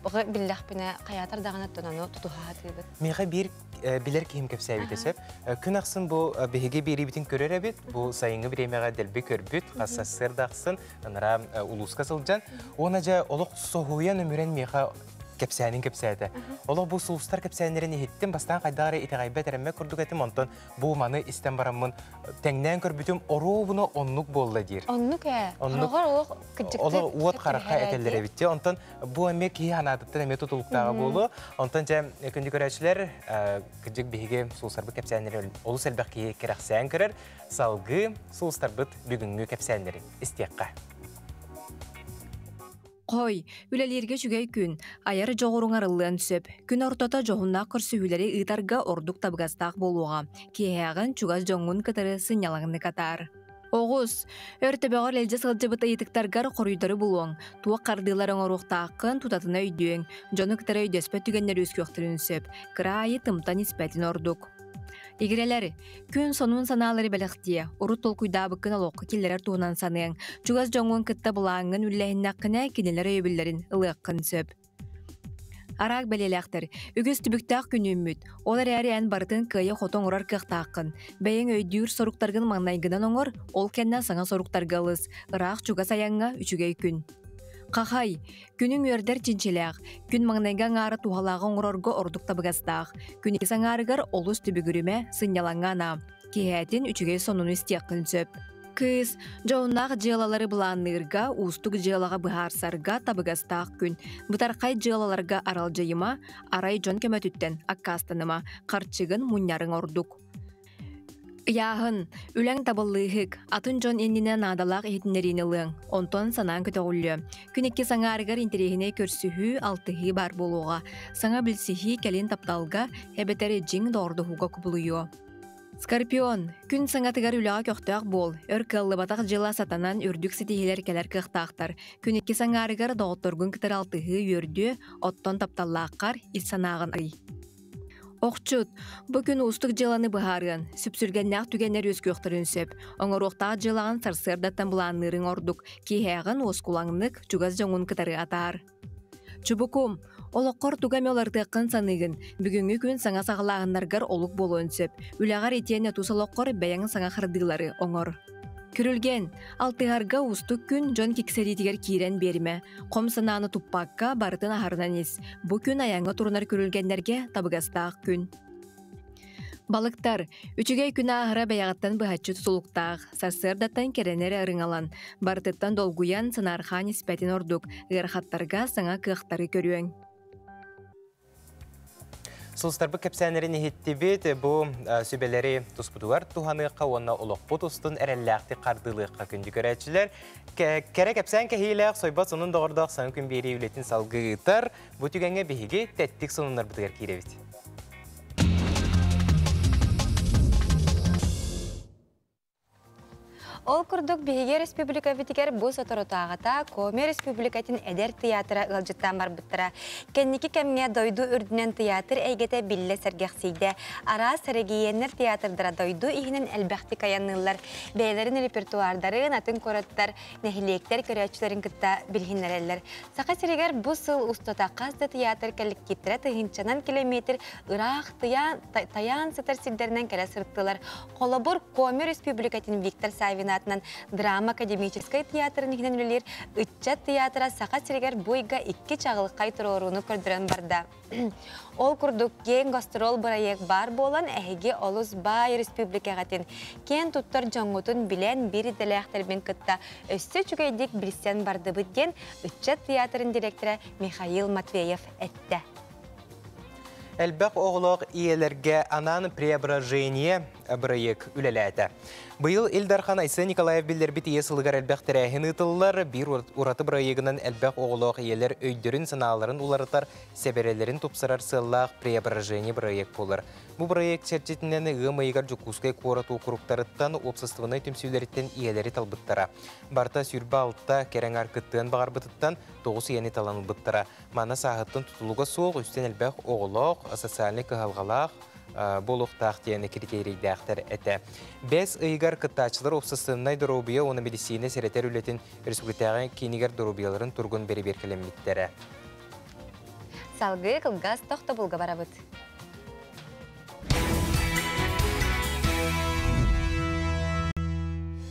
биллэхпинэ хайаатар даҕаны ону тутуһа сатыыбын. Миэхэ биир билэр киһим кэпсээбитэ сөп. Күн ахсын бу биһиги биэриибитин көрөр эбит, бу сайыҥҥы бириэмэҕэ дэлби көрбүт, хас сарсыарда ахсын ынара улууска сылдьан, уонна дьэ олох соһуйан өмүрэн миэхэ кэпсээнин кэпсээтэ. Олох бу сулустар кэпсээннэрин иһиттим, бастаан хайдах эрэ итэҕэйбэт эрэммэт курдук этим, онтон бу маны истэн бараммын тэҥнээн көрбүтүм, оруобуна оннук буолла диир. Оннук ээ. Оннук. Хороҕор олох кырдьыктык Оло уот харахха түһэрээти. Этэллэр эбит. Онтон бу эмиэ киһи санаатыттан эмиэ тутулуктааҕа буолуо. Онтон дьэ күндү көрөөччүлэр, кырдьык биһиги сулустарбыт кэпсээннэри олус элбэх киһи кэрэхсээн көрөр. Салгыы сулустарбыт бүгүҥҥү кэпсээннэри истиэххэ. Хой, үлэлииргэ үчүгэй күн, айар дьоҕуруҥ арыллыан сөп. Күн ортото дьоһуннаах көрсүһүүлэри ыытарга ордук табыгастаах буолуоҕа. Киэһээҕин чугас дьоҥҥун кытары сынньалаҥнык атаар. Оҕус, өр төбөҕөр илдьэ сылдьыбыт ыйытыктаргар хоруйдары булуоҥ, туох хардыылары оҥоруохтааххын тутатына өйдүөҥ, дьону кытары өйдөспөт түгэннэр үөскүөхтэрин сөп, кыра аайы тымтан испэтин ордук. Игирэлэр, күн сонун санаалары бэлэхтиэ, урут толкуйдаабыккын олоххо киллэрэр туһунан саныаҥ, чугас дьоҥҥун кытта былааҥҥын үллэһиннэххинэ кинилэр өйөбүллэрин ылыаххын сөп. Араак бэлиэлээхтэр, үгүс түбүктээх күн үүммүт. Ол эрээри эн барытын кыайа-хото оҥорор кыахтааххын. Бэйэҥ өйдүүр соруктаргын маҥнайгынан оҥор, ол кэннэ саҥа соруктарга ылыс. Ыраах-чугас айаҥҥа үчүгэй күн. Хахай, күнүҥ үөрдэр чинчилээх. Күн маҥнайгы аҥаара туһалааҕы оҥорорго ордук табыгастаах. Күн иккис аҥаарыгар олус түбүгүрүмэ, сынньалаҥҥа анаа. Киэһээтин үчүгэй сонуну истиэххин сөп. Кыыс, дьоһуннаах дьыалалары былаанныырга, уустук дьыалаҕа быһаарсарга табыгастаах күн. Бытархай дьыалаларга аралдьыйыма, арай дьон көмөтүттэн аккаастаныма, харчыгын мунньарыҥ ордук. Ыйааһын, үлэҥ табыллыыһык, атын дьон иннинэ наадалаах иһитиннэриини ылыаҥ, онтон санааҥ көтөҕүллүө. Күн икки саҥаарыгар интэриэһинэй көрсүһүү, алтыһыы баар буолуоҕа. Саҥа билсиһии кэлин тапталга эбэтэр дьиҥ доҕордоһууга кубулуйуо. Скорпион, күн саҥатыгар үлэҕэ көхтөөх буол, өр кыаллыбатах дьыла сатанан үрдүк ситиһиилэр кэлэр кыахтаахтар. Күн икки саҥаарыгар доҕотторгун кытары алтыһыы үөрдүө, оттон тапталлааххар ис санааҕын ый. Охчут, бу күн уустук дьыаланы быһаарыан, сүпсүлгэннээх түгэннэр үөскүөхтэрин сөп. Оҥоруохтаах дьыалаҕын сарсыардаттан былаанныырыҥ ордук, киэһээҕин уоскулаҥнык, чугас дьоҥҥун кытары атаар. Чубукум, олоххор тугу эмэ уларытыаххын саныыгын. Бүгүҥҥү күн саҥа саҕалааһыннаргар олук буолуон сөп. Үлэҕэр итиэннэ тус олоххор бэйэҥ саҥа хардыылары оҥор. Күрүлгэн, алтыһарга уустук күн дьон киксэриитигэр киирэн биэримэ. Хом санааны туппакка барытын аһарынан ис. Бу күн айаҥҥа турунар күрүлгэннэргэ табыгастаах күн. Балыктар, үчүгэй күн ааһара бэйэҕиттэн быһаччы тутулуктаах, сарсыардаттан кэрэни эрэ ырыҥалан, барытыттан долгуйан, санаархаан испэтин ордук, ыарахаттарга саҥа кыахтары көрүөҥ. Сулустарбыт кэпсээннэрин иһиттибит, бу сүбэлэри туспутугар туһаныахха уонна олохпут устун эрэллээхтик хардыылыахха күндү көрөөччүлэр. Кэрэ кэпсээн кэһиилээх, сойбот сонун доҕордоох саҥа күн биэрии үлэтин салгыы ыытар. Бу түгэҥҥэ биһиги тэттик сонуннарбытыгар киирэбит. Ол курдук биһиги республикабытыгар бу соторутааҕыта Коми Республикатын эдэр тыйаатыра ыалдьыттаан барбыттара. Кэнники кэмҥэ дойду үрдүнэн тыйаатыр эйгэтэ биллэ сэргэхсийдэ. Араас эрэгийиэннэр театрдара дойду иһинэн элбэхтик айанныыллар. Бэйэлэрин репертуардарын атын куораттар, нэһилиэктэр көрөөччүлэрин кытта билиһиннэрэллэр. Саха сиригэр бу сыл устата хас да тыйаатыр коллективтэрэ тыһыынчанан километр ыраах тайаан сытар сирдэринэн кэлэ сырыттылар. Холобур, Коми Республикатын Виктор Савин аатынан драма академическай театрын иһинэн үлэлиир ыччат театра Саха сиригэр бу ыйга икки чаҕылхай туруорууну көрдөрөн барда. Ол курдук, киэҥ гастрол бырайыак баар буолан, эһиги олус баай республикаҕытын, киэн туттар дьоҥҥутун билэн, биир идэлээхтэрбин кытта өссө үчүгэйдик билсэн бардыбыт диэн ыччат театрын директора Михаил Матвеев эттэ. Элбэх оҕолоох ийэлэргэ анаан преображение бырайыак үлэлээтэ. Быйыл Ил Дархан Айсен Николаев биллэрбит ийэ сылыгар элбэх тэрээһин ыытыллар. Биир ураты бырайыагынан элбэх оҕолоох ийэлэр өйдөрүн-санааларын уларытар, сэбэрэлэрин тупсарар сыаллаах преображение бырайыак буолар. Бу бырайыак чэрчитинэн ыам ыйыгар Дьокуускай куорат уокуруктарыттан уопсастыбаннай түмсүүлэриттэн ийэлэри талбыттара. Барыта 26 кэрэҥ аркыттыан баҕарбытыттан 9 ийэни талан ылбыттара. Манна сааһыттан тутулуга суох үстэн элбэх оҕолоох, социальнай кыһалҕалаах буолуохтаах диэн критерийдээхтэр этэ. Бэс ыйыгар кыттааччылар уопсастыбаннай доруобуйа уонна медицина сэрэтэр үлэтин республикатааҕы киинигэр доруобуйаларын туругун бэрэбиэркэлэммиттэрэ. Салгыы кылгас тохтобулга барабыт.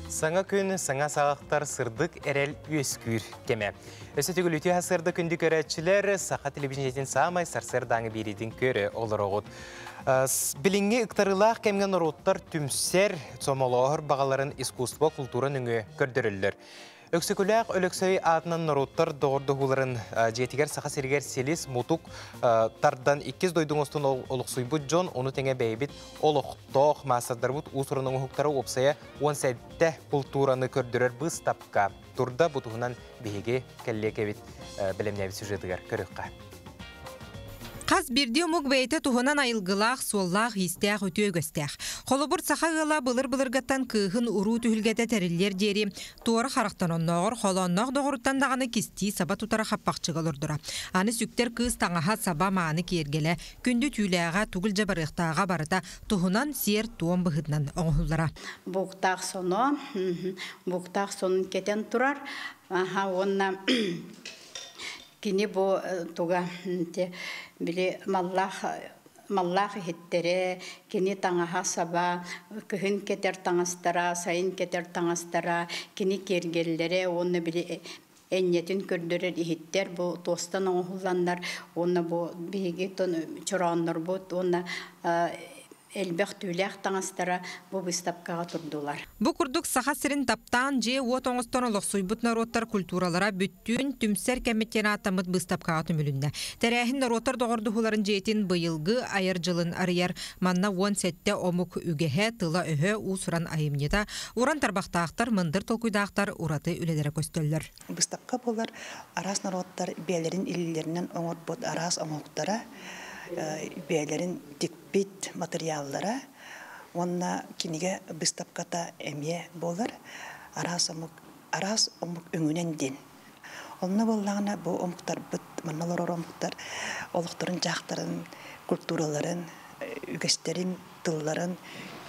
Саҥа күн, саҥа саҕахтар, сырдык эрэл үөскүүр кэмэ. Өссө төгүл үтүө сарсыарда күндү көрөөччүлэр, саха телевидениетин саамай сарсыардааҥы биэриитин көрө олороҕут. Билиҥҥи ыктарыылаах кэмҥэ норуоттар түмсэр, сомолооһор баҕаларын искусство, култуура нөҥүө көрдөрөллөр. Өксөкүлээх Өлөксөй аатынан норуоттар доҕордоһууларын дьиэтигэр Саха сиригэр силис, мутук тардан иккис дойду оҥостон олохсуйбут дьон, ону тэҥэ бэйэбит олохтоох маастардарбыт уус-уран оҥоһуктара уопсайа 17 култуураны көрдөрөр быыстапка турда. Бу туһунан биһиги кэллиэкэбит бэлэмнээбит сюжетыгар көрүөххэ. Хас Хас биирдии омук бэйэтэ туһунан айылгылаах, суоллаах-иистээх үтүө үгэстээх. Холобур, саха ыала былыр-былыргаттан кыыһын уруу түһүлгэтэ тэриллиэр диэри туора харахтан оннооҕор холоонноох доҕоруттан даҕаны кистии саба тутара хаппахчыга олордоро. Аны сүктэр кыыс таҥаһа саба мааны киэргэлэ, күндү түүлээҕэ, тугу илдьэ барыахтааҕа барыта туһунан сиэр-туом быһыытынан оҥоһуллара. Буктаах соно, буктаах сонун кэтэн турар. Аха уонна кини бу туга били маллаах маллаах иһиттэрэ, кини таҥаһа саба, кыһын кэтэр таҥастара, сайын кэтэр таҥастара, кини киэргэллэрэ уонна били энньэтин көрдөрөр иһиттэр бу туостан оҥоһулланнар уонна бу биһиги чорооннорбут уонна элбэх түүлээх таҥастара бу быыстапкаҕа турдулар. Бу курдук Саха сирин таптаан дьиэ-уот оҥостон олохсуйбут норуоттар культуралара бүттүүн түмсэр кэммит диэн ааттаммыт быыстапкаҕа түмүлүннэ. Тэрээһин норуоттар доҕордоһууларын дьиэтин быйылгы айар дьылын арыйар. Манна 17 омук үгэһэ, тыла-өһө, уус-уран айымньыта, уран тарбахтаахтар, мындыр толкуйдаахтар ураты үлэлэрэ көстөллөр. Быыстапка буолар араас норуоттар бэйэлэрин илиилэринэн оҥорбут араас оҥоһуктара, бэйэлэрин тикпит матырыйааллара уонна кинигэ быыстапката эмиэ буолар араас омук араас омук өҥүнэн диэн. Онно буоллаҕына бу омуктарбыт манна олорор омуктар олохторун дьаахтарын, культураларын, үгэстэрин, тылларын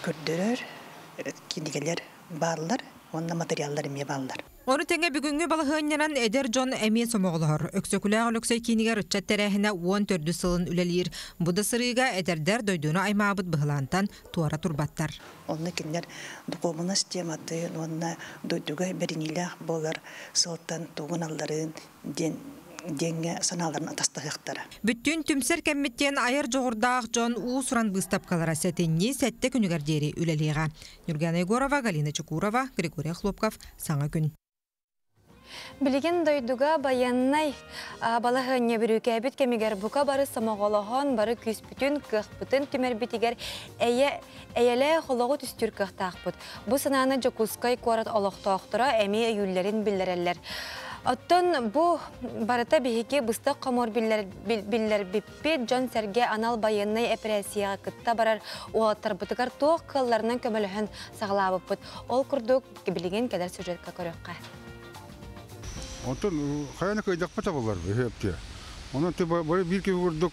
көрдөрөр кинигэлэр бааллар уонна материаллар эмиэ бааллар. Ону тэҥэ бүгүҥҥү балаһыанньанан эдэр дьон эмиэ сомоҕолоһор. Өксөкүлээх Өлөксөй киинигэр ыччат тэрээһинэ 14 сылын үлэлиир. Бу да сырыыга эдэрдэр дойдуну аймаабыт быһылаантан туора турбаттар. Онно кинилэр духуобунас тематын уонна дойдуга бэриниилээх буолар сылтан тугун алларын диэн диэҥҥэ санааларын атастаһыахтара. Бүттүүн түмсэр кэммит диэн айар дьоҕурдаах дьон уус-уран быыстапкалара сэтинньи сэттэ күнүгэр диэри үлэлиэҕэ. Нюргана Егорова, Галина Чекурова, Григорий Хлопков. Саҥа күн. Билигин дойдуга байыаннай балаһыанньа бүрүүкээбит кэмигэр бука бары сомоҕолоһон, бары күүспүтүн, кыахпытын түмэрбитигэр эйэ, эйэлээх олоҕу түстүүр кыахтаахпыт. Бу санааны Дьокуускай куорат олохтоохторо эмиэ өйүүллэрин биллэрэллэр. Оттон бу барыта биһиги быстах хомуур биллэрбиппит дьон-сэргэ анал байыаннай эпэрээссийэҕэ кытта барар уолаттарбытыгар туох кыалларынан көмөлөһөн саҕалаабыппыт. Ол курдук билигин кэлэр сюжетка көрүөххэ. Онтон хайаны кыйдахпыта булар бөһөптү. Онон ты бары биир киһи курдук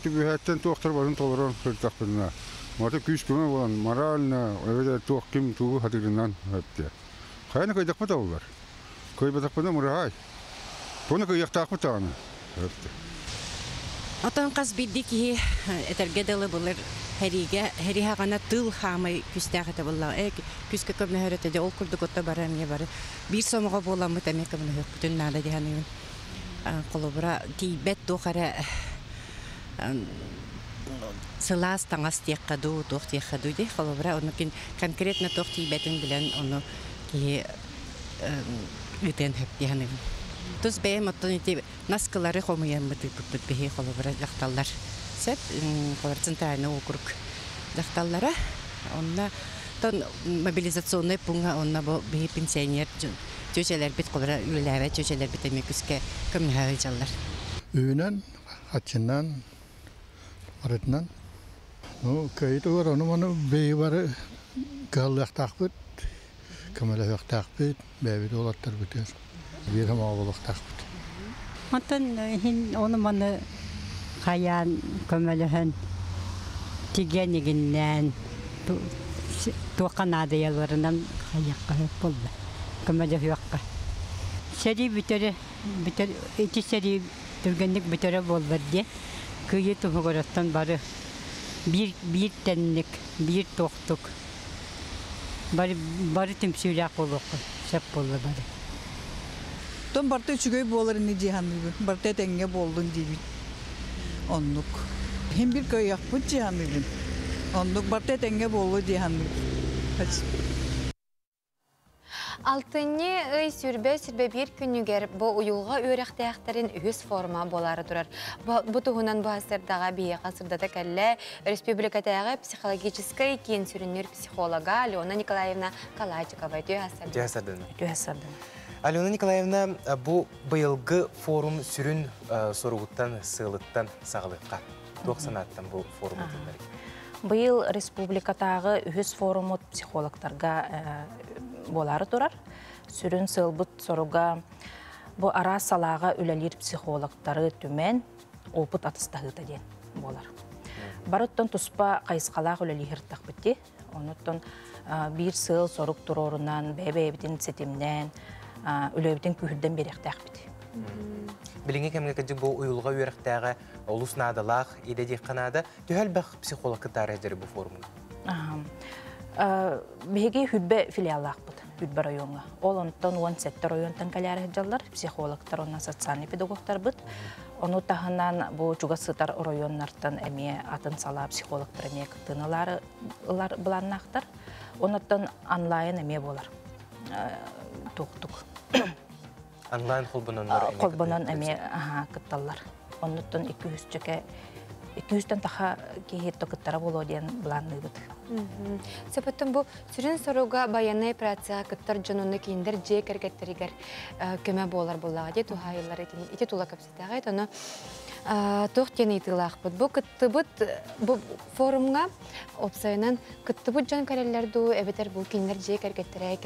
түбүһээттэн туохтар барын толорон сырдахпытына мата күүс көмө болан морально эбэтэр туох ким тугу хатырынан өптү. Хайаны кыйдахпыта булар. Кыйбатахпына мураай. Туну кыйахтаахпыт даҕаны. Өптү. Отон хас биирдии киһи этэргэ дылы былыр хэриигэ хэриһаҕана тыл хаамай күстээх этэ буоллаҕа. Э күскэ көмөлөһөр этэ дьэ ол курдук отто бары эмиэ бары биир сомоҕо буоламмыт эмиэ көмөлөһүөхпүтүн наада дии саныыбын. Холобура тиийбэт туох эрэ сылаас таҥас диэххэ дуу, туох диэххэ дуу дии. Холобура ону конкретно туох тиийбэтин билэн ону киһи ыытыан сөп дии саныыбын. Тус бэйэм оттон ити наскылары хомуйаммыт ыыппыппыт биһи холобура дьахталлар сөп холобура центральный округ дьахталлара онно тон мобилизационный пункта онно бу биһи пенсионер чүөчэлэрбит холобура үлэлээбэт чүөчэлэрбит эмиэ күскэ көмөлөһө сылдьаллар. Үһүнэн, хаччынан, арытынан. Ну, кыайытыгар ону-маны бэйи бары кыһаллыахтаахпыт, көмөлөһүөхтээхпит, бэйэбит уолаттарбытыгар биир сомоҕо буолуохтаахпыт. Онтон иһин ону-маны хайаан көмөлөһөн тигэн игиннээн туохха наадыйаларынан хайыахха сөп буолла көмөлөһүөххэ. Сэрии бүтэрэ бүтэр ити сэрии түргэнник бүтэрэ буоллар диэн кыайыы туһугар бары биир биир тэнник биир туохтук Бары, бары түмсүүлээх буолуохха сөп буолла бары. Тон барта үчүгэй буолар ини дии саныыбын. Барта этэҥҥэ буоллун диибин. Оннук. Иһин бир кыайыахпыт дии саныыбын. Оннук барта этэҥҥэ буолуо дии саныыбын. Алтынньы ый сүүрбэ биир күнүгэр бу уйулҕа үөрэхтээхтэрин үһүс форма буолаары турар. Бу туһунан бу сырдаҕа биһиэхэ сырдата кэллэ республикатааҕы психологическай киин сүрүннүүр психолога Алена Николаевна Калачикова. Үтүө сардына. Үтүө сардына. Алена Николаевна, бу быйылгы форум сүрүн соругуттан, сыалыттан саҕалыахха. Туох санааттан бу форум ытыллар? Быйыл республикатааҕы үһүс форумут психологтарга буолаары турар. Сүрүн сыалбыт соруга бу араас салааҕа үлэлиир психологтары түмэн опыт атастаһыыта диэн буолар. Барыттан туспа хайысхалаах үлэлиир тахпыт. Онуттан биир сыал сорук туруорунан, бэйэ-бэйэбитин ситимнээн, үлэбитин күүһүрдэн биэриэхтээхпит. Билиҥҥи кэмҥэ кырдьык бу уйулҕа үөрэхтээҕэ олус наадалаах идэ диэххэ наада. Төһө элбэх психолог кыттаары сылдьар бу форумҥа? Биһиги хүрбэ филиаллаахпыт Хүрбэ райоҥҥа. Ол онтон 17 районтан кэлээри сылдьаллар психологтар уонна социальный педагогтарбыт. Ону таһынан бу чугас сытар оройуоннартан эмиэ атын салаа психологтар эмиэ кыттыыны ылар былааннаахтар. Онуттан онлайн эмиэ буолар. Туохтук. Онлайн холбонон холбонон эмиэ кытталлар. Оннуттан 200 чөкө 200-тэн таха киһи кыттара буолуо диэн былаанныыбыт. Сөпөттөн бу сүрүн соруга байыаннай операцияҕа кыттар дьон кинилэр дьиэ кэргэттэригэр көмө буолар буоллаҕа дии туһаайыллар ити тула кэпсэтэҕит. Ону туох диэн ыйытыылаахпыт. Бу кыттыбыт бу форумҥа уопсайынан кыттыбыт дьон кэлэллэр дуу, эбэтэр бу кинилэр дьиэ кэргэттэрэ,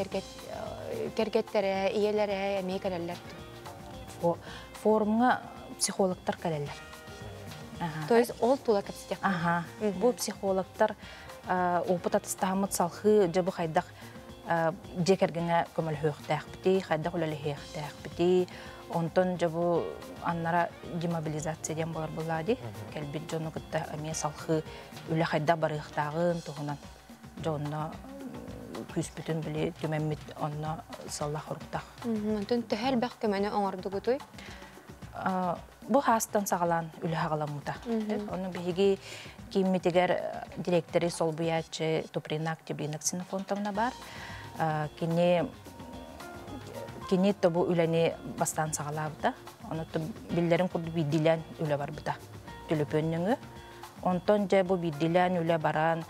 кэргэттэрэ, ийэлэрэ эмиэ кэлэллэр дуу? Форумҥа психологтар кэлэллэр. То есть ол тула кэпсэтиэх. Ага. Бу психологтар опыт атастаһаммыт салхыы дьэ бу хайдах дьиэ кэргэҥҥэ көмөлөһүөхтээхпитий, хайдах үлэлэһиэхтээхпитий, онтон дьэ бу аннара демобилизация диэн буолар буоллаа дии. Кэлбит дьону кытта эмиэ салхыы үлэ хайдах барыахтааҕын туһунан дьэ онно күүспүтүн били түмэммит онно сыллах хоруктах. Онтон төһө элбэх көмөнү оҥордугутуй? Бу хаастан саҕалаан үлэ хаҕаламмыта. Ону биһиги кииммитигэр директори солбуйааччы Туприна Октябрина Ксенофонтовна бар. Кини кини тобу үлэни бастаан саҕалаабыта. Ону биллэрин курдук биирдиилээн үлэ барбыта. Төлөпүөннүҥү. Онтон дьэ бу биирдиилээн үлэ баран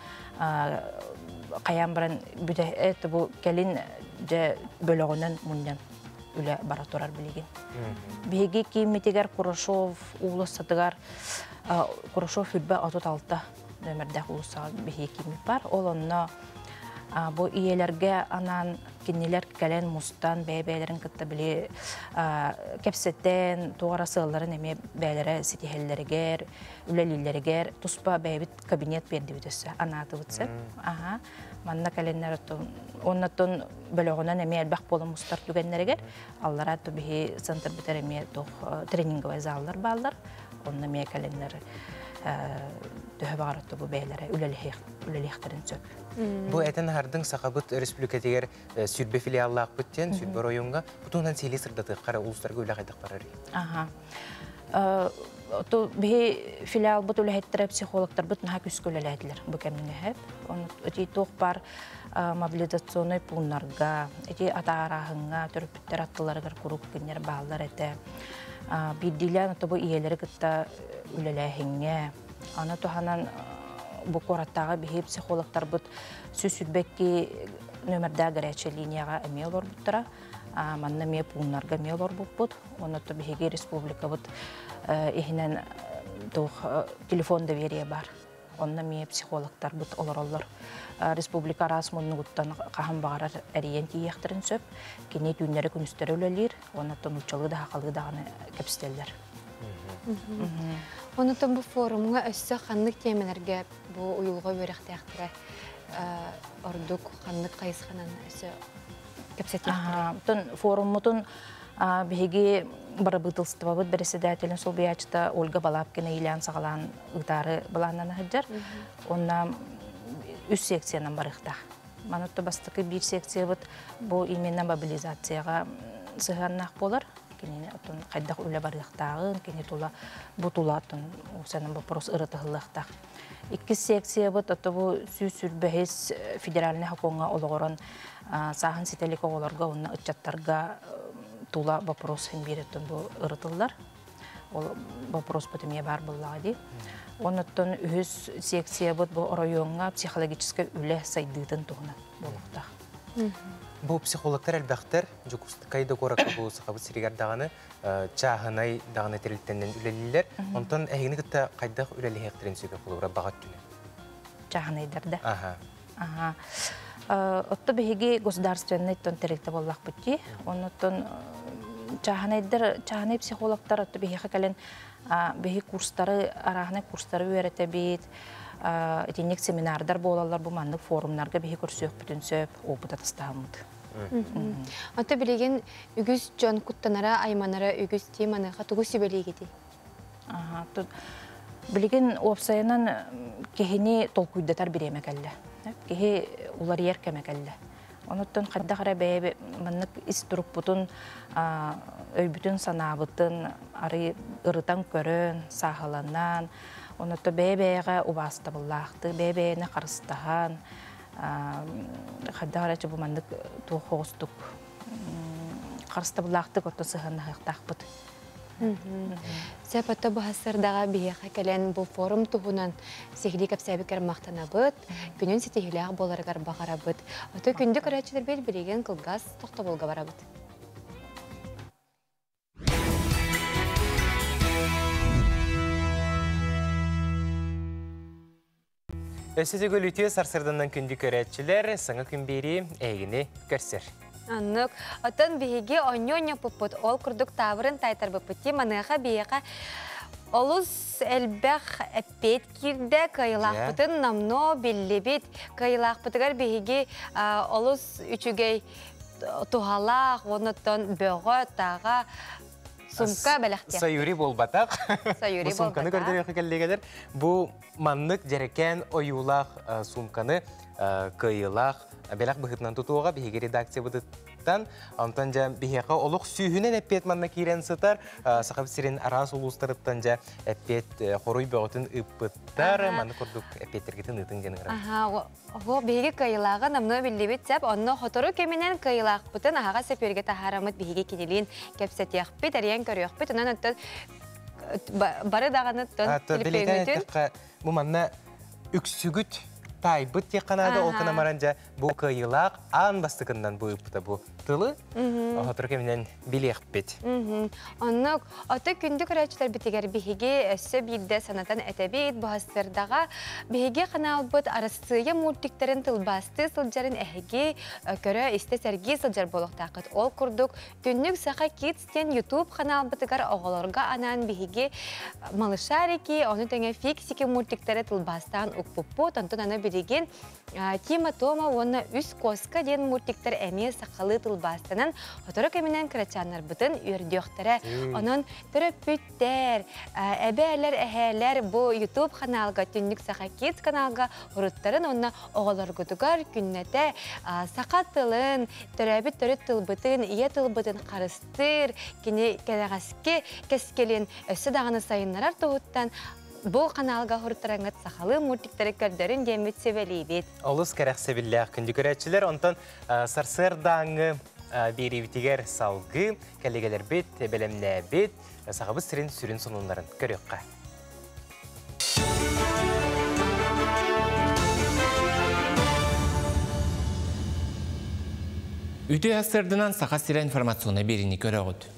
хайаан баран бүтэ бу кэлин дьэ бөлөҕүнэн мунньан үлэ бара турар билигин. Биһиги кииммитигэр Курашов уулуссатыгар Курашов хүрбэ 36 нөмердээх уулуссаҕа биһиги кииммит бар. Ол онно бу ийэлэргэ анаан кинилэр кэлэн мустан бэйэ-бэйэлэрин кытта били кэпсэтэн туох эрэ сыалларын эмиэ бэйэлэрэ ситиһэллэригэр, үлэлииллэригэр туспа бэйэбит кабинет биэрдибит өссө анаатыбыт сөп. Аха. Манна кэлэннэр оннотон бөлөҕүнэн эмиэ элбэх буолан мустар түгэннэригэр аллара биһи центрбитер эмиэ туох тренинговай заллар бааллар. Онно эмиэ кэлэннэр төһө баҕарар бу бэйэлэрэ үлэлиэхтэрин сөп. Бу этэн аһардыҥ Сахабыт Республикатыгар сүрбэ филиаллаахпыт диэн сүрбэ оройуоҥҥа бу туһунан сиһилии сырдатыахха улуустарга үлэ хайдах барарый? Аха. Биһи филиалбыт үлэһиттэрэ психологтарбыт наһаа күүскэ үлэлээтилэр бу кэмҥэ. Оны ити туох бар мобилизационный пууннарга, ити атаараһыҥҥа төрөппүттэр аттыларыгар куруук кинилэр бааллар этэ. Биирдиилээн бу ийэлэри кытта үлэлээһиҥҥэ, аны туһанан бу куораттааҕы биһи психологтарбыт сүүс сүрбэкки нөмердээх горячая линияҕа эмиэ олорбуттара. Манна эмиэ пууннарга эмиэ олорбуппут. Онно биһиги республикабыт иһинэн туох телефон доверие бар. Онно эмиэ психологтарбыт олороллор. Республика араас муннугуттан хаһан баҕарар эрийэн тиийиэхтэрин сөп. Кини түүннэри күнүстэри үлэлиир, оннуттан уччалыы да хахалыы даҕаны кэпсэтэллэр. Онутан бу форумҥа өссө ханнык тиэмэлэргэ бу уйулҕа үөрэхтээхтэрэ ордук ханнык хайысханан өссө кэпсэтиэхтэрэ? Оттон форуммутун биһиги бырабыыталыстыбабыт бэрэссэдээтэлин солбуйааччыта Ольга Балабкина иилээн саҕалаан ыытаары былааннана сылдьар. Онно үс секциянан барыахтаах. Манытта бастакы биир секциябыт бу именно мобилизацияҕа сыһыаннаах буолар. Кинини оттон хайдах үлэ барыахтааҕын, кини тула бу тула оттон усанан вопрос ырытыһыллыахтаах. Иккис секциябыт ото бу сүүс сүрбэһис федеральный сокуоҥҥа олоҕуран сааһын ситэлик оҕолорго уонна ыччаттарга тула вопрос биир оттон бу ырытыллар. Ол вопрос бут эмиэ баар буоллаҕа дии. Оннуттан үһүс секциябыт бу оройуоҥҥа психологическай үлэ сайдыытын туһунан буолуохтаах. Бу психологтар элбэхтэр, Дьокуускай да куоракка бу Сахабыт сиригэр даҕаны чааһынай даҕаны тэрилтэнэн үлэлииллэр. Онтон эһигини кытта хайдах үлэлэһиэхтэрин сөбүй холобура баҕа өттүнэн? Чааһынайдар да. Аха. Аха. Отто биһиги государственный тон тэрилтэ буоллахпыт дии. Оннуттан чааһынайдар, чааһынай психологтар отто биһиэхэ кэлэн биһи курстары, арааһынай курстары үөрэтэбит, итинник семинардар буолаллар, бу маннык форумнарга биһи көрсүөхпүтүн сөп, опыт атастаһаммыт. Ото билигин үгүс дьон куттанара, айманара үгүс дии маныаха тугу сүбэлиигитий? Билигин уопсайынан киһини толкуйдатар бириэмэ кэллэ. Киһи уларыйар кэмэ кэллэ. Онуттан хайдах эрэ бэйэ маннык ис турукпутун, өйбүтүн, санаабытын арый ырытан көрөн, сааһыланан, онуттан бэйэ-бэйэҕэ убаастабыллаахтык, бэйэ-бэйэни харыстаһан, хайдах эрэ бу маннык туох оҕустук харыстабыллаахтык отто сыһыаннаһыахтаахпыт. Сөп ото быһасырдаҕа биһиэхэ кэлэн бу форум туһунан сиһилии кэпсээбиккэр махтанабыт, күнүн ситиһиилээх буоларыгар баҕарабыт. Ото күндү көрөөччүлэрбит билигин кылгас тохтобулга барабыт. Өссө төгүл үтүө сарсырданан күндү көрөөччүлэр, саҥа күн биэрии эйигини көрсөр. Оннук. Оттон биһиги онньу-онньоппуппут, ол курдук таабырын таайтарбыппыт дии. Маныаха биһиэхэ олус элбэх эппиэт киирдэ, кыайыылаахпытын номнуо биллибит. Кыайыылаахпытыгар биһиги олус үчүгэй туһалаах, оннуттан бөҕө, таҕа сумка бэлэхтиэх. Саюри буолбатах. Саюри Бу сумканы буолбатах. көрдөрүөххэ кэллигэлэр. Бу маннык дьэрэкээн ойуулаах сумканы кыайыылаах бэлэх быһыытынан тутуоҕа биһиги редакциябытыттан. Онтон дьэ биһиэхэ олох сүүһүнэн эппиэт манна киирэн сытар. Саха сирин араас улуустарыттан дьэ эппиэт хоруй бөҕөтүн ыыппыттар. Маннык курдук эппиэттэргитин ыытын диэн ыҥырабыт. Аха, Оһо, биһиги кыайыылааҕы намнуо биллибит сөп. Онно сотору кэминэн кыайыылаахпытын аһаҕас эпиэргэ таһаараммыт биһиги кинилиин кэпсэтиэхпит, эрийэн көрүөхпүт. Онон оттон бары даҕаны төлөпүөҥҥүтүн бу манна үксүгүт таайбыт диэххэ наада ол гынан баран дьэ бу кыайыылаах аан бастакыннан бу ыыппыта бу тылы сотору кэминэн билиэхпит. Оннук ото күндү көрөөччүлэрбитигэр биһиги өссө биирдэ санатан этэбит бу сырдаҕа биһиги ханаалбыт Арассыыйа мультиктарын тылбаастыы сылдьарын эһиги көрө истэ сэргии сылдьар буолуохтааххыт. Ол курдук Түннүк Саха Kids диэн YouTube ханаалбытыгар оҕолорго анаан биһиги Малышарики, ону тэҥэ Фиксики мультиктары тылбаастаан укпуппут. Онтон аны билигин Тима Тома уонна Үс куоска диэн мультиктар эмиэ сахалыы тылбаастанан сотору кэминэн кырачааннарбытын үөрдүөхтэрэ. Онон төрөппүттэр, эбээлэр, эһээлэр бу YouTube ханаалга Түннүк Саха Kids каналга уруттарын уонна оҕолоргутугар күннэтэ саха тылын, төрөөбүт төрүт тылбытын, ийэ тылбытын харыстыыр, кини кэнэҕэски кэскилин өссө даҕаны сайыннарар туһуттан бу каналга хуруттараңыт сахалыы мультиктары көрдөрүн диэммит сүбэлиибит. Олус кэрэхсэбиллээх күндү көрөөччүлэр, онтон сарсыардааҥҥы биэриибитигэр салгыы кэлигэлэрбит бэлэмнээбит сахабыт сирин сүрүн сонуннарын көрүөххэ. Үтүө сарсыарданан Саха сирэ информационнай биэриини көрөҕүт.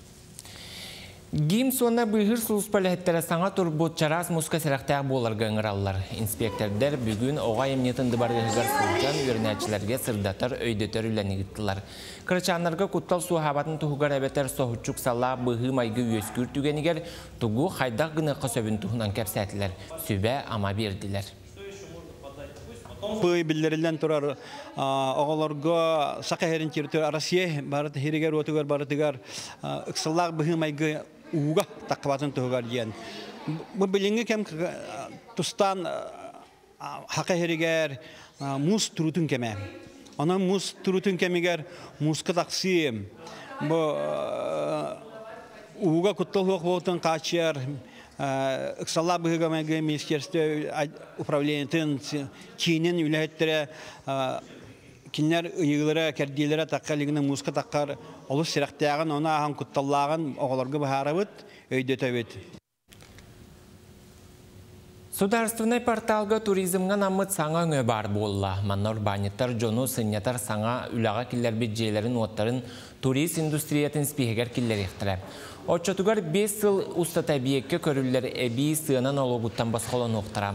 ГИМС уонна быыһыыр сулууспа үлэһиттэрэ саҥа турбут чараас мууска сэрэхтээх буоларга ыҥыраллар. Инспиэктэрдэр бүгүн оҕо айымньытын дыбарыаһыгар сылдьан үөрэнээччилэргэ сырдатар, өйдөтөр үлэни ыыттылар. Кырачааннарга куттал суоһаабатын туһугар эбэтэр соһуччу ыксаллаах быһыы-майгы үөскүүр түгэнигэр тугу, хайдах гыныахха сөбүн туһунан кэпсээтилэр, сүбэ-ама биэрдилэр. Пый биллэриллэн турар оҕолорго саха иһэрин территория Россия барыт иһиригэр уотугар барытыгар ыксаллаах быһыы-майгы ууга таххыбатын туһугар диэн. Бу билиҥҥи кэм тустаан хака иһиригэр муус турутун кэмэ. Онон муус турутун кэмигэр мууска тахсыы бу ууга куттал суох буолтун хааччыйар ыксаллаах быһыыга-майгы министерство управлениетын киинин үлэһиттэрэ кинилэр ыйыылара, кэрдиилэрэ тахха илигинэ мууска таххар олус сирэхтээҕин, ону ааһан кутталлааҕын оҕолорго быһаарабыт, өйдөтөбүт. Сударственнай порталга туризмҥа анаммыт саҥа өҥө баар буолла. Манна урбаанньыттар дьону сынньатар саҥа үлэҕэ киллэрбит дьиэлэрин-уоттарын турист индустрията испииһэгэр киллэриэхтэрэ. Оччотугар 5 сыл устата эбийиэккэ көрүллэр эбии сыана нолуогуттан босхолонуохтара.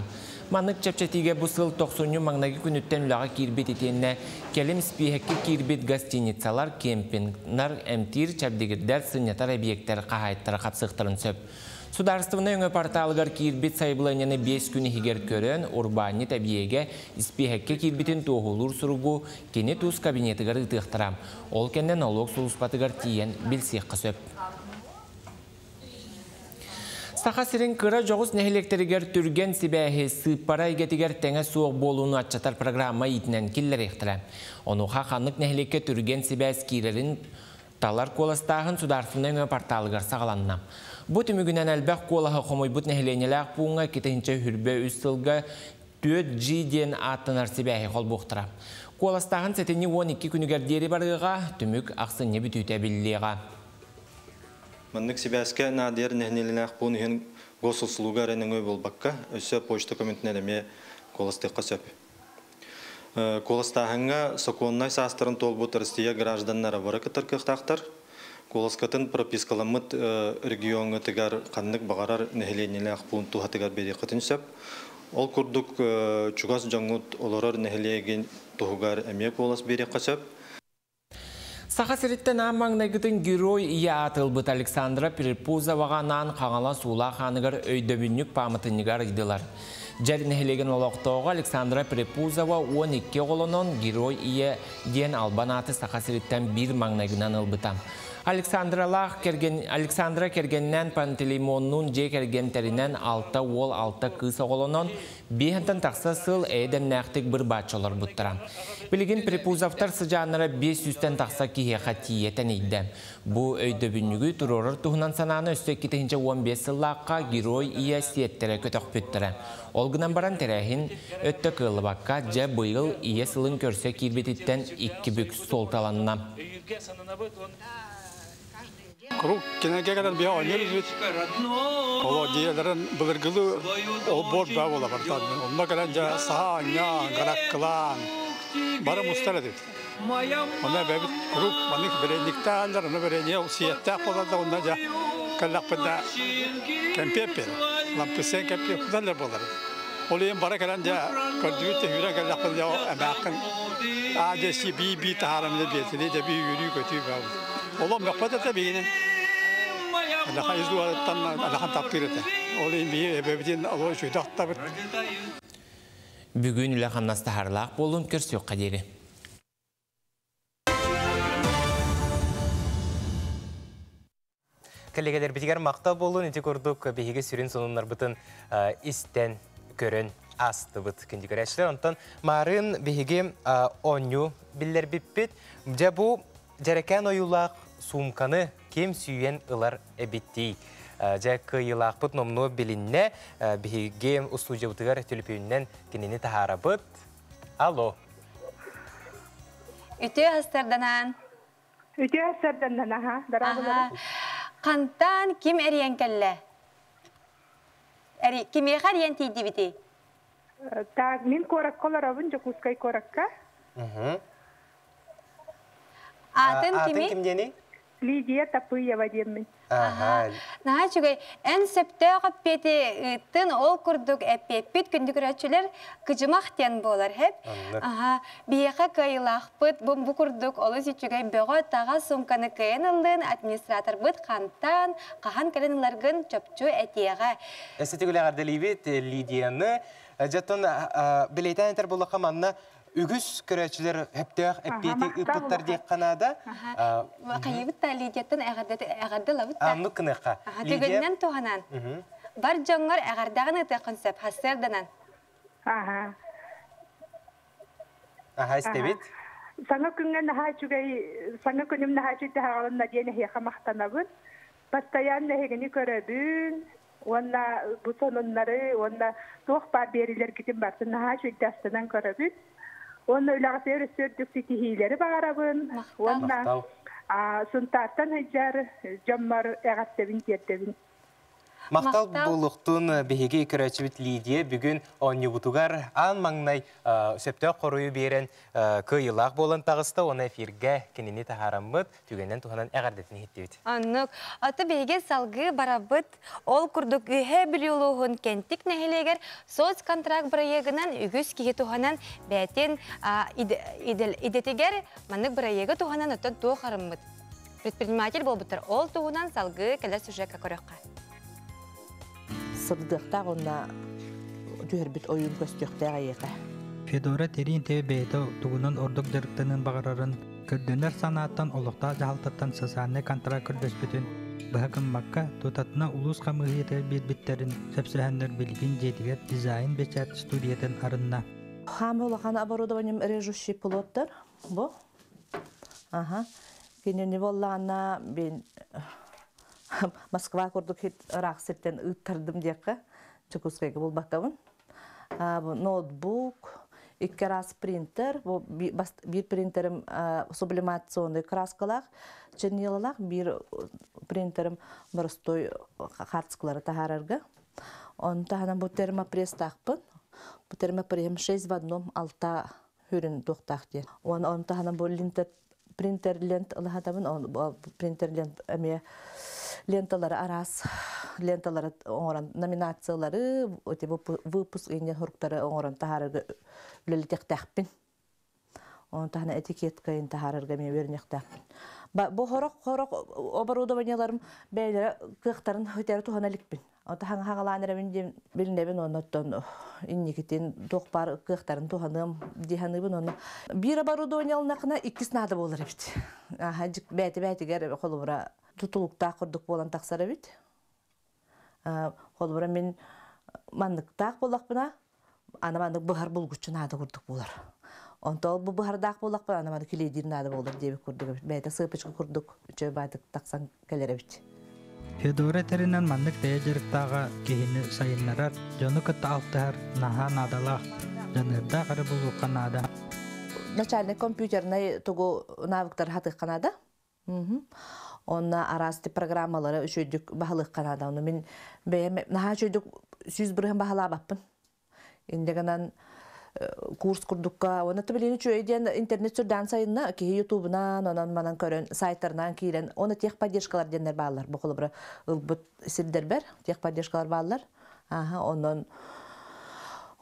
Маннык чэпчэтиигэ бу сыл тохсунньу маҥнайгы күнүттэн үлэҕэ киирбит итиэннэ кэлим испииһэккэ киирбит гостиницалар, кемпингнар, эмтиир, чэбдигирдэр, сынньатар эбийиэктэр хаһаайыттара хапсыахтарын сөп. Судаарыстыбаннай өҥө порталыгар киирбит сайабылыанньаны 5 күн иһигэр көрөн, урбаанньыт эбийиэгэ испииһэккэ киирбитин туоһулуур суругу кини тус кабинетыгар ыытыахтара. Ол кэннэ нолуок сулууспатыгар тиийэн билсиэххэ сөп. Саха сирин кыра дьоҕус нэһилиэктэригэр түргэн сибээһи сыыппара эйгэтигэр тэҥэ суох буолууну аччатар программа иитинэн киллэриэхтэрэ. Онуоха ханнык нэһилиэккэ түргэн сибээс киирэрин талар куоластааһын Судаарыстыбаннай өҥө порталыгар саҕаланна. Бу түмүгүнэн элбэх куолаһы хомуйбут нэһилиэнньэлээх пууҥҥа 2023 сылга 4G диэн ааттанар сибээһи холбуохтара. Куоластааһын сэтинньи 12 күнүгэр диэри барыаҕа, түмүк ахсынньы бүтүүтэ биллиэҕэ. Маннык сибээскэ наадыйар нэһилиэнньэлээх пуун иһин госуслуга эрэ нөҥүө буолбакка, өссө почта көмөтүнэн эмиэ куоластыахха сөп. Куоластааһыҥҥа сокуоннай саастарын туолбут Россия гражданнара бары кыттар кыахтаахтар. Куоласкатын пропискаламмыт региоҥҥытыгар ханнык баҕарар нэһилиэнньэлээх пуун туһатыгар биэриэххитин сөп. Ол курдук чугас дьоҥҥут олорор нэһилиэгин туһугар эмиэ куолас биэриэххэ сөп. Саха сириттэн аан маҥнайгытын Герой Ийэ ааты ылбыт Александра Перепузоваҕа анаан Хаҥалас Уулаах ааныгар өйдөбүнньүк пааматынньыгы арыйдылар. Дьэр нэһилиэгин олохтооҕо Александра Перепузова 12 оҕолонон Герой Ийэ диэн албан ааты Саха сириттэн биир маҥнайгынан ылбыта. Александралаах кэргэн Александра кэргэнинээн Пантелеймоннуун дьиэ кэргэнтэринэн алта уол, алта кыыс оҕолонон Биэһэнтэн тахса сыл эйэ-дэмнээхтик быр-бааччы олорбуттара. Билигин Припузовтар сыдьааннара 500-тэн тахса киһиэхэ тиийэ тэнийдэ. Бу өйдөбүнньүгү туруорар туһунан санааны өссө 2015 сыллаахха Герой Ийэ сиэттэрэ көтөхпүттэрэ. Ол гынан баран тэрээһин өттө кыаллыбакка, дьэ быйыл Ийэ сылын көрсө киирбититтэн икки бүк суолталанна. Куруук кинилэргэ кэлэн биһи оонньуур этибит. Ол дьиэлэрин былыргылыы олбуор баа буола барытан. Онно кэлэн дьэ саха оонньоон, гараккылаан бары мустар этибит. Онно эбэбит куруук маннык бэрэниктааллар, онно бэрэниэ сиэттээх буолар да онно дьэ кэллэхпинэ кэмпиэп биэрэр. Лампысыан кэмпиэп куталлар буолар. Ол иһин бара кэлэн дьэ көрдүбүт да үүрэн кэллэхпинэ дьэ эмээххин аа дьэ си бии-бии таһааран дьэ биэртини дьэ бии үөрүү-көтүү баа. Олом мөхпөт этэ биһигини. Алахан из дуоттан алахан таптыыр этэ. Ол иһин биһи эбэбитин олор үчүгэй ахтабыт. Бүгүн үлэ-хамнас таһаарылаах буолун көрсүөххэ диэри. Кэллигэлэрбитигэр махтал буоллун ити курдук биһиги сүрүн сонуннарбытын истэн, көрөн астыбыт күндү көрөөччүлэр. Онтон маарыын биһиги оонньуу биллэрбиппит. Дьэ бу дьэрэкээн ойуулаах суумканы ким сүүйэн ылар эбитий? Дьэ кыайыылаахпыт номнуо билиннэ. Биһиги устуудьуйабытыгар төлөпүөнүнэн кинини таһаарабыт. Алло. Үтүө астарданан. Үтүө сарданнан аха, дорооболору. Хантан ким эрийэн кэллэ? Эри, кимиэхэ эрийэн тиийдибитий? Так, мин куоракка олоробун, Дьокуускай куоракка. Аатын кими? Ким диэний? Лидия Тапыева диэммин. Аха. Наһаа үчүгэй. Эн сөптөөх эппиэти ыыттын, ол курдук эппиэппит күндү көрөөччүлэр кыдьымах диэн буолар, хэп. Аха. Биһиэхэ кыайыылаахпыт бу, бу курдук олус үчүгэй бөҕө таҕа суумканы кыайан ыллын, администраторбыт хантан, хаһан кэлэн ыларгын чопчу этиэҕэ. Эсэтик үлэҕэрдэлиибит Лидияны. Дьэ, билиэтээн этэр буоллахха манна үгүс көрөөччүлэр өптөөх эппиэти ыыппыттар диэххэ наада. Хайыбыт та Лидияттан эҕэрдэ ылабыт та. Оннук гыныахха. Түгэнинэн туһанан. Бар дьоҥҥор эҕэрдэҕин ыытыаххын сөп, хассыарданан. Аха. Аха, истэбит. Саҥа күҥҥэ наһаа үчүгэй, саҥа күнүм наһаа үчүгэй таһаҕаланна диэн эһиэхэ махтанабын. Постоянно эһигини көрөбүн, уонна бу сонуннары уонна туох баар биэриилэргитин барытын наһаа үчүгэйдик астынан көрөбүт. Уонна үлэҕитигэр өссө үрдүк ситиһиилэри баҕарабын. Уонна Сунтаартан сылдьар дьоммор эҕэрдэбин тиэрдэбин. Махтал буолуохтун биһиги көрөөччүбүт Лидия бүгүн оонньуубутугар аан маҥнай сөптөөх хоруйу биэрэн кыайыылаах буолан таҕыста уонна эфиргэ кинини таһаараммыт түгэнинэн туһанан эҕэрдэтин иһиттибит. Оннук. Аты биһиги салгыы барабыт. Ол курдук Үөһээ Бүлүү улууһун Кэнтик нэһилиэгэр соцконтракт бырайыагынан үгүс киһи туһанан бэйэтин идэтигэр маннык бырайыагы туһанан оттон туох арыммыт предприниматель буолбуттар. Ол туһунан салгыы кэлэр сюжекка көрөххө. Сырдыахтаах уонна түһэрбит ойуун көстүөхтээх эйиэхэ. Федора Терентьева бэйэтэ тугунан ордук дьарыктаныан баҕарарын, көрдөнөр санааттан олохтоох дьаһалтаттан социальнай контракт көрдөспүтүн быһа гыммакка, тутатына улуус хамыыһыйатыгар биэрбиттэрин сөпсөһөннөр билигин дьиэтигэр дизайн-бэчээт студиятын арынна. Хаамы улахан оборудованием режущий пилоттар бу. Аха. Кинини буоллаҕына бин Москва курдук ыраах сиртэн ыыттардым диэххэ Дьокуускайга булбаккабын. Бу ноутбук, икки араас принтер, бу биир принтерим сублимационный краскалаах, чернилалаах, биир принтерим боростуой хаартыскалары таһаарарга. Оны таһынан бу термопресстаахпын. Бу термопрессим 6 в одном алта хүрүн туохтаах диэн. Оны таһынан бу линтер принтер лент ылаһатабын, принтер лент эмиэ ленталары араас ленталары оҥорон номинациялары, выпуск иннин хуруктары оҥорон таһаарарга үлэлитиэхтээхпин. Оны таһынан этикеткайын таһаарарга эмиэ үөрэниэхтээхпин. Бу хорох-хорох оборудованиеларым бэйэлэрэ кыахтарын өтөрү туһана иликпин. Таһаҥ хагалаан эрэбин диэн билинэбин оннуттан инникитин туох баар кыахтарын туһаныам дии саныыбын онно биир оборудованиелнахына иккис наада буолар эбит. Аха бэйэтэ бэйэтигэр холобура тутулуктаах курдук буолан тахсар эбит. Холобура мин манныктаах буоллахпына аны маннык быһар булгуччу наада курдук буолар. Онто бу быһардаах буоллахпына аны маннык килиэдиир наада буолар диэбит курдук эбит. Бэйэтэ сыапычка курдук үчүгэй баайдык тахсан кэлэр эбит. Федора этэринэн маннык бэйэ дьарыктааҕа киһини сайыннарар, дьону кытта алтыһар наһаа наадалаах, дьаныардаах эрэ буолуохха наада. Начальник компьютернай тугу навыктары хатыахха наада. Онно араас программалары үчүгүйдүк баһылыахха наада. Ону мин бэйэм наһаа үчүгүйдүк 100% баһылаабаппын. Инде гынан курс курдукка уонна билини үчүгэй диэн интернет сүрдээн сайынна киһи ютубунан онон манан көрөн сайтарынан киирэн оны техподдержкалар диэннэр бааллар бу холобура ылбыт сирдэрбэр техподдержкалар бааллар аха онон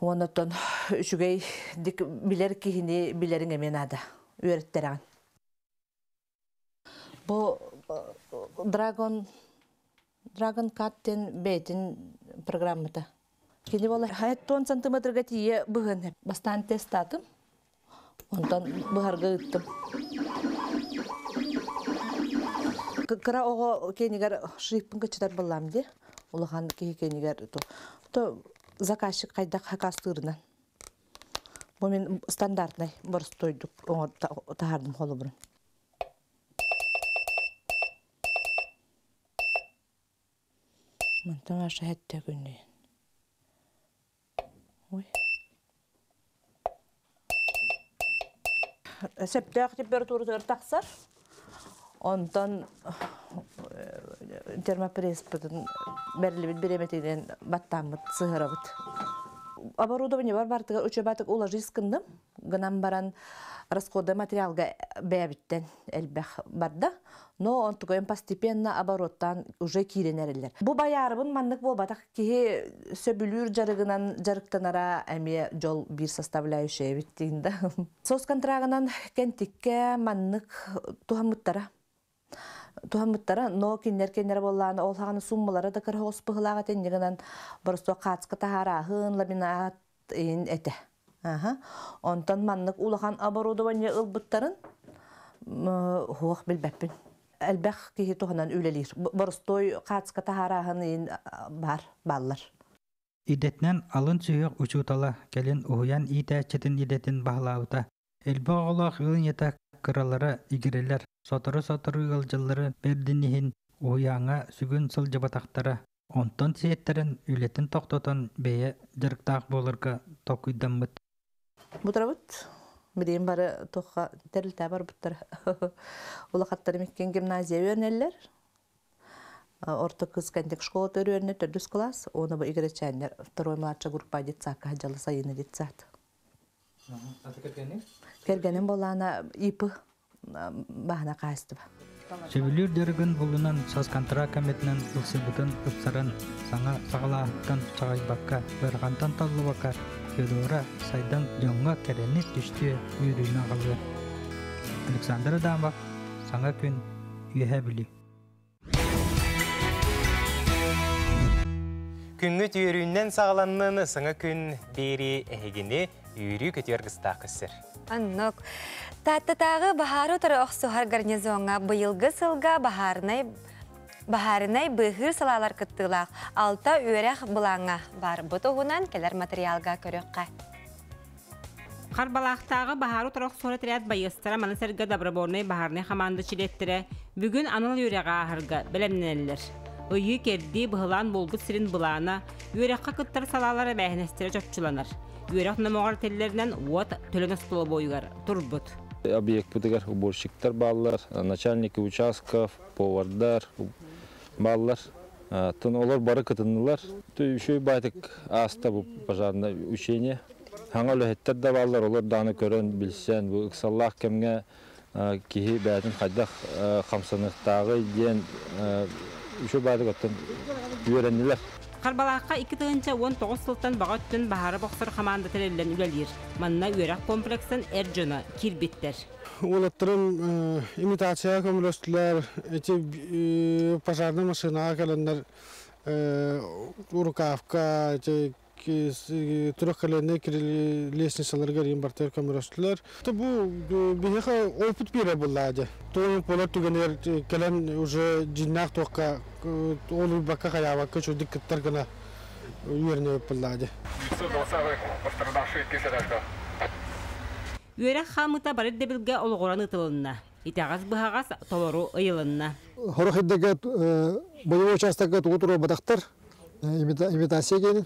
онотон үчүгэй дик билэр киһини билэриҥ эмиэ наада үөрэттэрэҕин. Бу Dragon Dragon Cut диэн бэйэтин программата. Кини буола 10 сантиметрга тиийэ быһын бастаан тестаатым. Онтон быһарга ыыттым. Кыра оҕо кэнигэр шрифпын кычытар буллам ди. Улахан киһи кэнигэр то заказчик хайдах хакастыырынан. Бу мин стандартнай боростуойдук таһаардым холобурун. Мантан аша хэтте күннүйэн. Ой. Сөптөөх температуратыгар тахсар. Онтон термопресспытын бэриллибит бириэмэтинэн баттааммыт сыһырабыт. Оборудование бар бартыгар учебатык уложись гынным. Гынан баран расходы материалга бэйэбиттэн элбэх барда. Но онтугайын постепенно обороттан уже киирэн эрэллэр. Бу байаарыбын маннык буолбатах киһи сөбүлүүр дьарыгынан дьарыктанара эмиэ дьол биир составляющая эбит диин да. Соцконтрагынан кэнтиккэ маннык туһаммыттара. Туһаммыттара, но кинилэр кэннэрэ буоллаана ол хаҕаны суммалара да кыра оҕус быһылаах этэ иннигинэн боростуо хаацка таһаарааһын, ламинат ин этэ. Аха. Онтон маннык улахан оборудование ылбыттарын хуох билбэппин. Элбэх киһи туһунан үлэлиир. Боростуой хаацка таһаарааһын ин бар, баллар. Идэтинэн алын сүһүөх учуутала, кэлин уһуйаан иитээччитин идэтин баһылаабыта. Элбэх оҕолоох ыал ийэтэ кыралара игирэлэр, сотору-сотору ыалдьаллара бэрдин иһин уһуйааҥҥа сүгүн сылдьыбатахтара. Онтон сиэттэрэн үлэтин тохтотон бэйэ дьарыктаах буоларга толкуйдаммыт. Бутарабыт. Билигин бары туохха тэрилтэ барбыттар. Улахаттарым иккиэн гимназия үөрэнэллэр. Орто кыз кентик школа төрүөрүнэ төрдүс класс, оны бу игеречәннер второй младшая группа детсадка хаджалы сайыны детсад. Кергеним болана ИП баһана каастыба. Сөбүлүүр дьарыгын булунан соцконтракт көмөтүнэн ылсыбытын ыпсаран, саҥа саҕалааһыттан чаҕыйбакка, ыарахантан толлубакка Федора сайдан дьоҥҥо кэрэни түстүө, үөрүүнү аҕалыа. Александр Адамов, Саҥа күн, Үөһээ Бүлүү. Күҥҥүт үөрүүнэн саҕаланнын, саҥа күн биэри эһигини үөрүү көтүөр гыстаах көссөр. Оннук. Тааттатааҕы баһаары утары охсуһар гарнизоҥҥа быйылгы сылга баһаарынай баһаарынай быыһыыр салаалар кыттыылаах алта үөрэх былааҥҥа бар. Бу туһунан кэлэр материалга көрүөххэ. Харбалаахтааҕы баһаары утары охсуһар отряд байыастара маны сэргэ добровольнай баһаарынай хамаанда чилиэттэрэ бүгүн анал үөрэҕи ааһарга бэлэмнэнэллэр. Ыйыы-кэрдии быһылаан буолбут сирин былаана, үөрэххэ кыттар салаалар эбээһинэстэрэ чопчуланар. Үөрэх номоҕор этиллэринэн уот төлөн остолобуойугар турбут. Объекпытыгар уборщиктар бааллар, начальники участков, повардар бааллар. Тын олор бары кытыннылар. Үчүгэй баайтык ааста бу пожарное учение. Хаҥа үлэһиттэр да бааллар, олор даҕаны көрөн, билсэн, бу ыксаллаах кэмҥэ киһи бэйэтин хайдах хамсаныахтааҕый диэн үчүгэй баайдык оттон үөрэннилэр. Харбалаахха 2019 сылтан баҕа өттүн баһаары бохсор хамаанда тэриллэн үлэлиир. Манна үөрэх комплексын эр дьоно киирбиттэр. Уолаттарым имитацияҕа көмөлөстүлэр, эти пожарнай машинаҕа кэлэннэр рукавка, эти трехколенный лестницаларыгар иин бартыгар көмөлөстүлэр. Бу биһиэхэ опыт биэрэр буоллаа дьэ. Туон болар түгэнигэр кэлэн уже дьиннээх туохка олуйбакка хайаабакка үчүгдүк кыттар гына үөрэнэбит буоллаа дьэ. Үөрэх хаамыыта бары ирдэбилгэ олоҕуран ыытылынна. Итэҕэс-быһаҕас толору ыйылынна. Сорох ирдэгэ боевой участокка тугу туруорбатахтар имитация диэнин.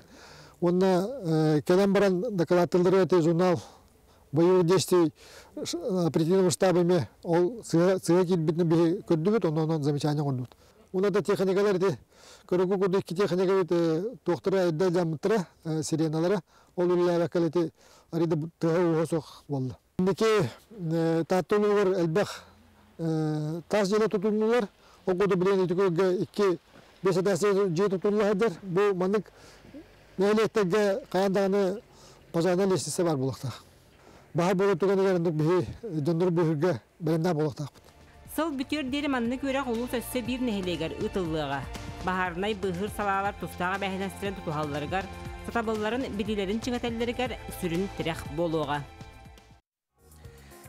Уонна кэлэн баран докладтыллары эти журнал боевых действий оперативного штаба эмиэ ол сыа киирбитин биһи көрдүбүт, онон замечание оҥордубут. Уонна да техникалар ити көрөгү курдук икки техника туохтара эрдэ дьаммыттара сиреналара ол үлэлээбэккэ ити арыйда тыаһа ууһа суох буолла. Инники Таатта улууһугар элбэх таас дьиэлэр тутуллулар. Ол курдук билигин ити икки бес этээстээх дьиэ тутулла сылдьар. Бу маннык нэһилиэктэргэ хайаан даҕаны пожарнай лестница баар буолуохтаах. Баһар буолар түгэнигэр оннук биһи дьоннору быыһыырга бэлэмнээх буолуохтаахпыт. Сыл бүтүөр диэри маннык үөрэх улуус өссө биир нэһилиэгэр ыытыллыаҕа. Баһаарынай быыһыыр салаалар тустаах эбээһинэстэрин тутуһалларыгар, сатабылларын, билиилэрин чиҥэтэллэригэр сүрүн тирэх буолуоҕа.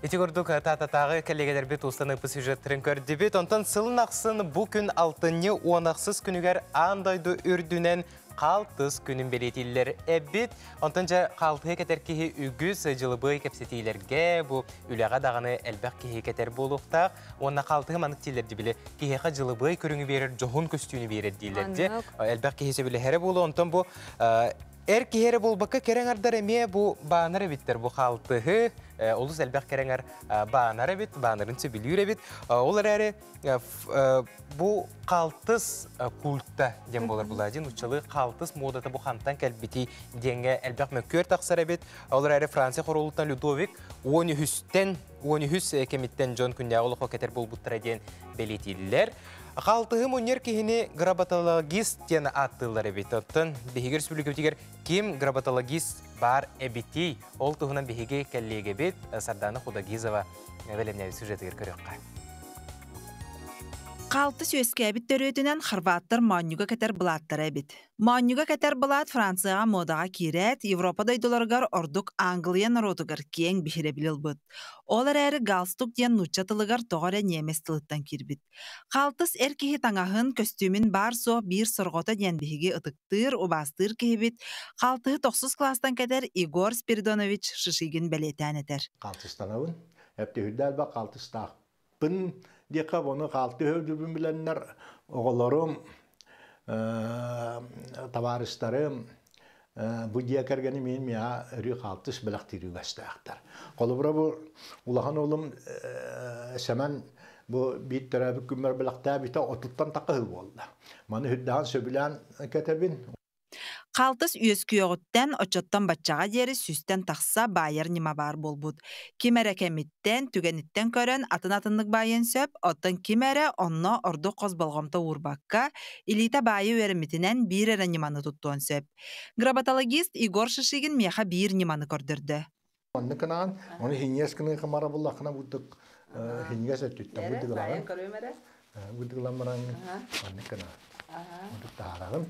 Ити курдук Таататааҕы кэллиэгэлэрбит устан ыппыт сюжеттарын көрдүбүт. Онтон сылын ахсын бу күн алтынньы уонахсыс күнүгэр аан дойду үрдүнэн хаалтыс күнүн бэлиэтииллэр эбит. Онтон дьэ хаалтыһы кэтэр киһи үгүс дьылыбыай кэпсэтиилэргэ, бу үлэҕэ даҕаны элбэх киһи кэтэр буолуохтаах. Уонна хаалтыһы маннык дииллэр дии киһиэхэ дьылыбыай көрүҥү биэрэр, дьоһун көстүүнү биэрэр дииллэр дии. Элбэх киһи сөбүлэһэрэ буолуо. Онтон бу Эр киһи эрэ буолбакка кэрэҥ эмиэ бу баанар эбиттэр бу хаалтыһы олус элбэх кэрэҥэр баанар эбит, баанарын сөбүлүүр эбит. Ол эрээри бу хаалтыс культа диэн буолар буладин уччалы хаалтыс муодата бу хантан кэлбити диэҥҥэ элбэх мөккүөр тахсар эбит. Ол эрээри Франция хоруолуттан Людовик 13-тэн 13 кэмиттэн дьон күннээҕи олоххо кэтэр буолбуттара диэн бэлиэтииллэр. Хаалтыһы мунньар киһини гработологист диэн ааттыыллар эбит. Оттон биһиги республикабытыгар ким гработологист баар эбитий? Ол туһунан биһиги кэллиэгэбит Сардана Худогизова бэлэмнээбит сюжетыгар көрүөххэ. Хаалты сүөскээбит төрүөтүнэн хорваттар моонньуга кэтэр былааттара эбит. Моонньуга кэтэр былаат Францияҕа муодаҕа киирээт, Европа дойдуларыгар ордук Англия норуотугар киэҥ биһирэбили ылбыт. Ол эрээри галстук диэн нуучча тылыгар тоҕо эрэ ньиэмэс тылыттан киирбит. Хаалтыс эр киһи таҥаһын, көстүүмүн баар-суох биир сорҕото диэн биһиги ытыктыыр, убаастыыр киһибит, хаалтыһы тохсус кылаастан кэтэр Егор Спиридонович Шишигин бэлиэтээн этэр. Хаалтыстанабын. Эптиһүрдэ элбэх хаалтыстаахпын диэххэ, ону хаалты өйдүүбүн билэннэр оҕолорум, табаарыстарым бу дьиэ кэргэним миин миэхэ өрүү хаалтыс бэлэхтиир үгэстээхтэр. Холобура бу улахан уолум Сэмэн Бу биир төрөөбүт күммэр бэлэхтээбитэ 30-тан тахха сыл буолла. Маны үрдээн сөбүлээн кэтэбин. Хаалтыс үөскүөҕүттэн оччоттон баччаҕа диэри сүүстэн тахса баайар ньыма баар буолбут. Ким эрэ кэмиттэн, түгэниттэн көрөн атын-атыннык баайыан сөп, оттон ким эрэ онно ордук хос болҕомто уурбакка, илиитэ баайы үөрэммитинэн биир эрэ ньыманы туттуон сөп. Гработологист Егор Шишигин миэхэ биир ньыманы көрдөрдө. Оннук гынаан, ону хиньиэс гыныахха мара буллаххына бурдук хиньиэс өттүттэн бурдук Бурдук ылан баран оннук гынаан. Бурдук таһаараҕын.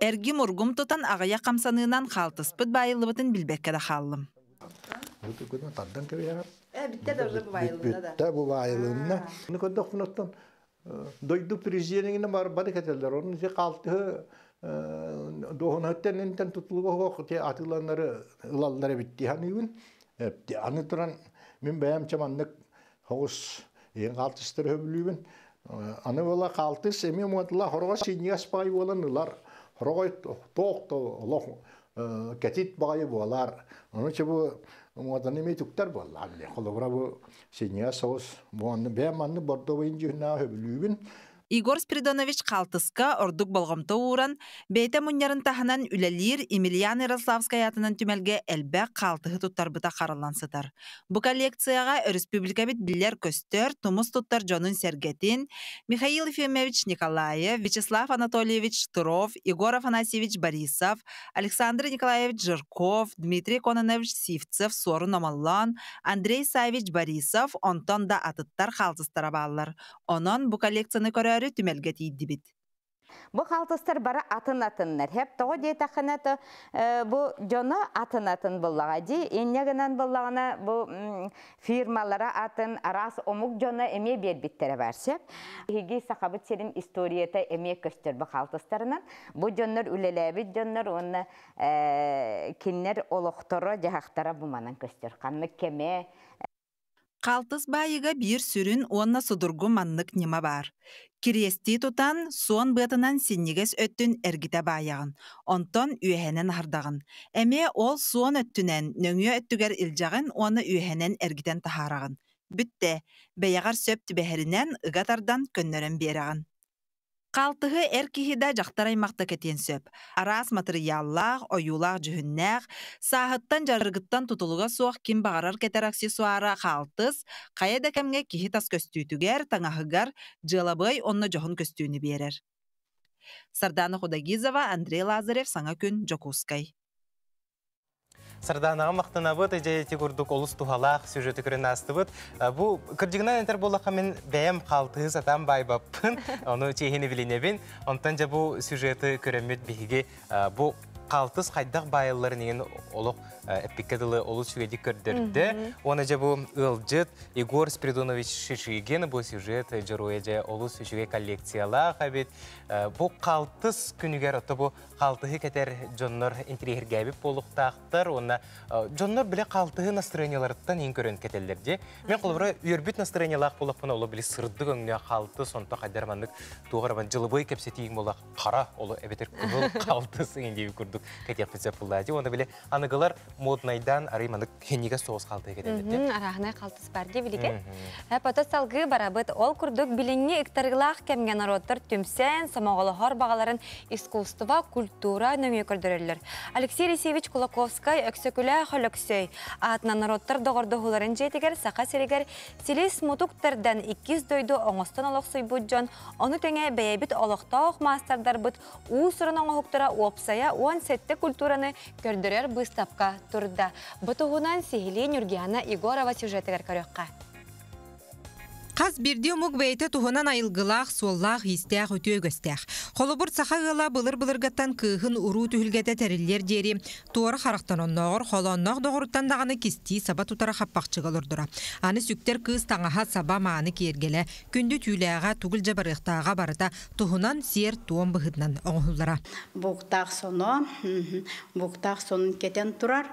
Эргим-ургум тутан аҕыйах хамсаныынан хаалтыспыт баайыллыбытын билбэккэ да хааллым. Бурдук гынан тардан кэбиһэҕин. Бүттэ да уже бу баайылынна да. Бүттэ бу баайылынна. Ону көрдөхпүнэ оттон дойду президенигинэ бар бары кэтэллэр. Onun ити хаалтыһы дуоһунаһыттан интэн тутулуга суох ити атыыланары ылаллар эбит дии саныыбын. Аны туран мин бэйэм маннык соҕус иһин хаалтыстары сөбүлүүбүн. Аны буола хаалтыс эмиэ муотула хороҕо синньигэс баҕайы буолан ылар. Хороҕой туох да олох кэтит баҕайы буолар. Ону бу муотаны эмиэ түктэр буоллаҕа били. Холобура бу синньигэс соҕус бу онно бэйэм маннык бордовойун дьүһүннээх сөбүлүүбүн. Егор Спиридонович хаалтыска ордук болҕомто ууран, бэйэтэ мунньарын таһынан үлэлиир Емельян Ярославскай аатынан түмэлгэ элбэх хаалтыһы туттарбыта хараллан сытар. Бу коллекцияҕа өрөспүүбүлүкэбит биллэр-көстөр, тумус туттар дьонун-сэргэтин Михаил Ефимович Николаев, Вячеслав Анатольевич Штыров, Егор Афанасьевич Борисов, Александр Николаевич Жирков, Дмитрий Кононович Сивцев суорун омоллоон, Андрей Савич Борисов, онтон да атыттар хаалтыстара бааллар. Онон бу коллекцияны көрөөрү түмэлгэ тиийдибит. Бу хаалтыстар бары атын-атыннар. Хеп тоҕо диэтэххинэ то бу дьоно атын-атын буллаҕа дии. Инньэ гынан буллаҕына бу фирмалара атын, араас омук дьоно эмиэ биэрбиттэрэ бар сөп. Биһиги Сахабыт сирин историята эмиэ көстөр бу хаалтыстарынан. Бу дьоннор үлэлээбит дьоннор уонна кинилэр олохторо-дьаһахтара бу манан көстөр. Ханнык кэмэ Хаалтыс баайыга биир сүрүн уонна судургу маннык ньыма баар: кириэстии тутан, суон быатынан синньигэс өттүн эргитэ баайаҕын, онтон үөһэнэн аһардаҕын. Эмиэ ол суон өттүнэн нөҥүө өттүгэр илдьэҕин уонна үөһэнэн эргитэн таһаараҕын. Бүттэ, бэйэҕэр сөп түбэһэринэн ыга тардан көннөрөн биэрэҕин. Хаалтыһы эр киһи да, дьахтар аймах да кэтиэн сөп. Араас матырыйааллаах, ойуулаах-дьүһүннээх, сааһыттан дьарыгыттан тутулуга суох ким баҕарар кэтэр аксессуара хаалтыс, хайа да кэмҥэ киһи тас көстүүтүгэр, таҥаһыгар дьыалабыай уонна дьоһун көстүүнү биэрэр. Сардаана Худогизова, Андрей Лазарев, Саҥа күн, Дьокуускай. Сардаанаҕа махтанабыт, дьэ ити курдук олус туһалаах сюжеты көрөн аастыбыт. Бу кырдьыгынан этэр буоллахха мин бэйэм хаалтыһы сатаан баайбаппын, ону чиэһини билинэбин. Онтон дьэ бу сюжеты көрөммүт биһиги бу хаалтыс хайдах баайылларын иһин олох эппиккэ дылы олус үчүгэйдик көрдөрдө. Уонна дьэ бу ыалдьыт Егор Спиридонович Шишигин бу сюжет дьоруойа дьэ олус үчүгэй коллекциялаах эбит. Бу хаалтыс күнүгэр ото бу хаалтыһы кэтэр дьоннор интириэһиргээбит буолуохтаахтар уонна дьоннор биле хаалтыһы настроенияларыттан иин көрөн кэтэллэр дии. Мен холобура үөрбүт настроениялаах буоллахпына оло били сырдык өҥнөөх хаалтыс онто хайдар маннык туох эрэ дьылыбый кэпсэтииҥ буола хара оло эбэтэр кыһыл хаалтыс иҥин диэби курдук кэтиэхпит сөп буоллаа дии. Уонна били аныгылар моднайдаан арый маннык хиннигэ соҕус хаалтыһы кэтэллэр дии. Арааһынай халтыс бар дии билигин. Пото салгыы барабыт. Ол курдук билиҥҥи ыктарыылаах кэмҥэ норуоттар түмсэн, сомоҕолоһор баҕаларын искусство, культура нөҥүө көрдөрөллөр. Алексей Алексеевич Кулаковскай Өксөкүлээх Өлөксөй аатынан норуоттар доҕордоһууларын дьиэтигэр Саха сиригэр силис мутук тардан иккис дойду оҥостон олохсуйбут дьон, ону тэҥэ бэйэбит олохтоох маастардарбыт уус-уран оҥоһуктара уопсайа 17 культураны көрдөрөр быыстапка турда. Бу туһунан сиһилии Нюргиана Егорова сюжетыгар көрүөххэ. Хас биирдии омук бэйэтэ туһунан айылгылаах, суоллаах-иистээх үтүө үгэстээх. Холобур, саха ыала былыр-былыргаттан кыыһын уруу түһүлгэтэ тэриллиэр диэри туора харахтан оннооҕор холоонноох доҕоруттан даҕаны кистии саба тутара хаппахчыга олордоро. Аны сүктэр кыыс таҥаһа саба мааны киэргэлэ, күндү түүлээҕэ, тугу илдьэ барыахтааҕа барыта туһунан сиэр-туом быһыытынан оҥоһуллара. Буктаах соно, буктаах сонун кэтэн турар.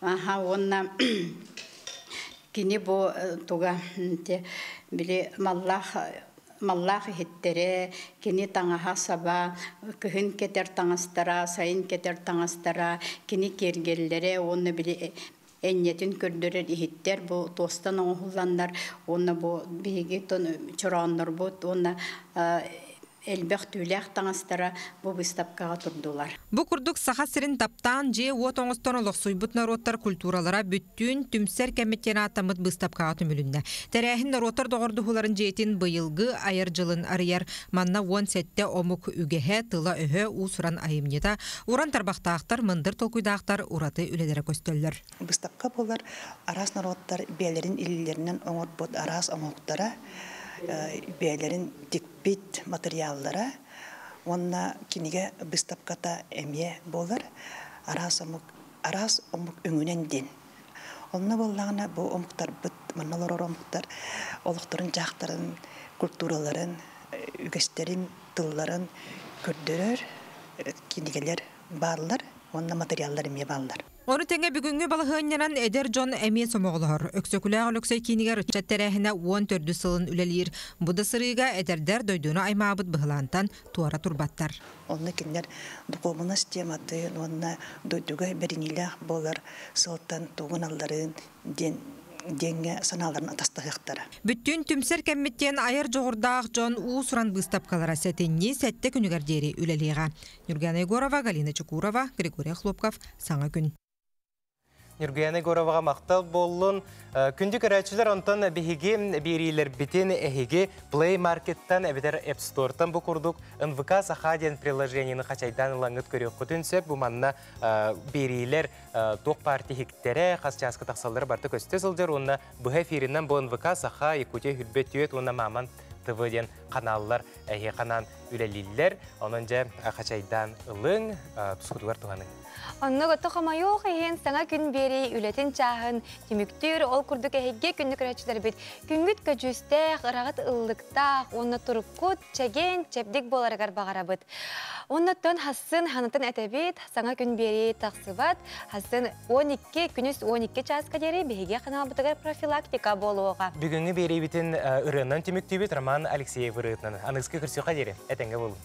Аха, уонна кини бу туга били маллаах маллаах иһиттэрэ, кини таҥаһа саба, кыһын кэтэр таҥастара, сайын кэтэр таҥастара, кини киэргэллэрэ уонна били Энньэтин көрдөрөр иһиттэр бу туостан оҥоһулланнар уонна бу биһиги чорооннорбут уонна элбэх түүлээх таҥастара бу быыстапкаҕа турдулар. Бу курдук Саха сирин таптаан дьиэ-уот оҥостон олохсуйбут норуоттар культуралара бүттүүн түмсэр кэммит диэн ааттаммыт быыстапкаҕа түмүлүннэ. Тэрээһин норуоттар доҕордоһууларын дьиэтин быйылгы айар дьылын арыйар. Манна 17 омук үгэһэ, тыла-өһө, уус-уран айымньыта, уран тарбахтаахтар, мындыр толкуйдаахтар ураты үлэлэрэ көстөллөр. Быыстапка буолар араас норуоттар бэйэлэрин илиилэринэн оҥорбут араас оҥоһуктара, бэйэлэрин тикпит материаллара уонна кинигэ быыстапката эмиэ буолар араас омук араас омук өҥүнэн диэн. Онно буоллаҕына бу омуктарбыт, манна олорор омуктар олохторун дьаахтарын, культураларын, үгэстэрин, тылларын көрдөрөр кинигэлэр бааллар уонна материаллар эмиэ бааллар. Ону тэҥэ бүгүҥҥү балаһыанньанан эдэр дьон эмиэ сомоҕолоһор. Өксөкүлээх Өлөксөй киинигэр ыччат тэрээһинэ 14 сылын үлэлиир. Бу да сырыыга эдэрдэр дойдуну аймаабыт быһылаантан туора турбаттар. Онно кинилэр духуобунас тематын уонна дойдуга бэриниилээх буолар сылтан тугун алларын диэн диэҥҥэ санааларын атастаһыахтара. Бүттүүн түмсэр кэммит диэн айар дьоҕурдаах дьон уус-уран быыстапкалара сэтинньи сэттэ күнүгэр диэри үлэлиэҕэ. Нюргуяна Егорова, Галина Чекурова, Григорий Хлопков. Саҥа күн. Нюргуяна Егороваҕа махтал буоллун. Күндү көрөөччүлэр, онтон биһиги биэриилэрбитин эһиги Play Markеттан эбэтэр App Store'тан бу курдук НВК Саха диэн приложениены хачайдаан ылаҥҥыт көрүөххүтүн сөп. Бу манна биэриилэр туох баар тиһиктэрэ, хас чааска тахсаллара барыта көстө сылдьар уонна быһа эфиринэн бу НВК Саха, Якутия Хүрбэ түөт уонна Маман ТВ диэн каналлар эһиэхэ анаан үлэлииллэр. Онон дьэ хачайдаан ылыҥ, тускутугар туһаныҥ. Оннук ото хомойуох иһин саҥа күн биэрии үлэтин чааһын түмүктүүр. Ол курдук эһиги күндү көрөөччүлэрбит күҥҥүт көдьүүстээх, ыраҕыт ыллыктаах уонна туруккут чэгиэн, чэбдик буоларыгар баҕарабыт. Оннуттан хассын ханытын этэбит, саҥа күн биэрии тахсыбат. Хассын 12 күнүс 12 чааска диэри биһиги ханаалбытыгар профилактика буолуоҕа. Бүгүҥҥү биэриибитин ырыанан түмүктүүбүт Роман Алексеев ырыатынан. Аныгыскы көрсүөххэ диэри этэҥҥэ буолун.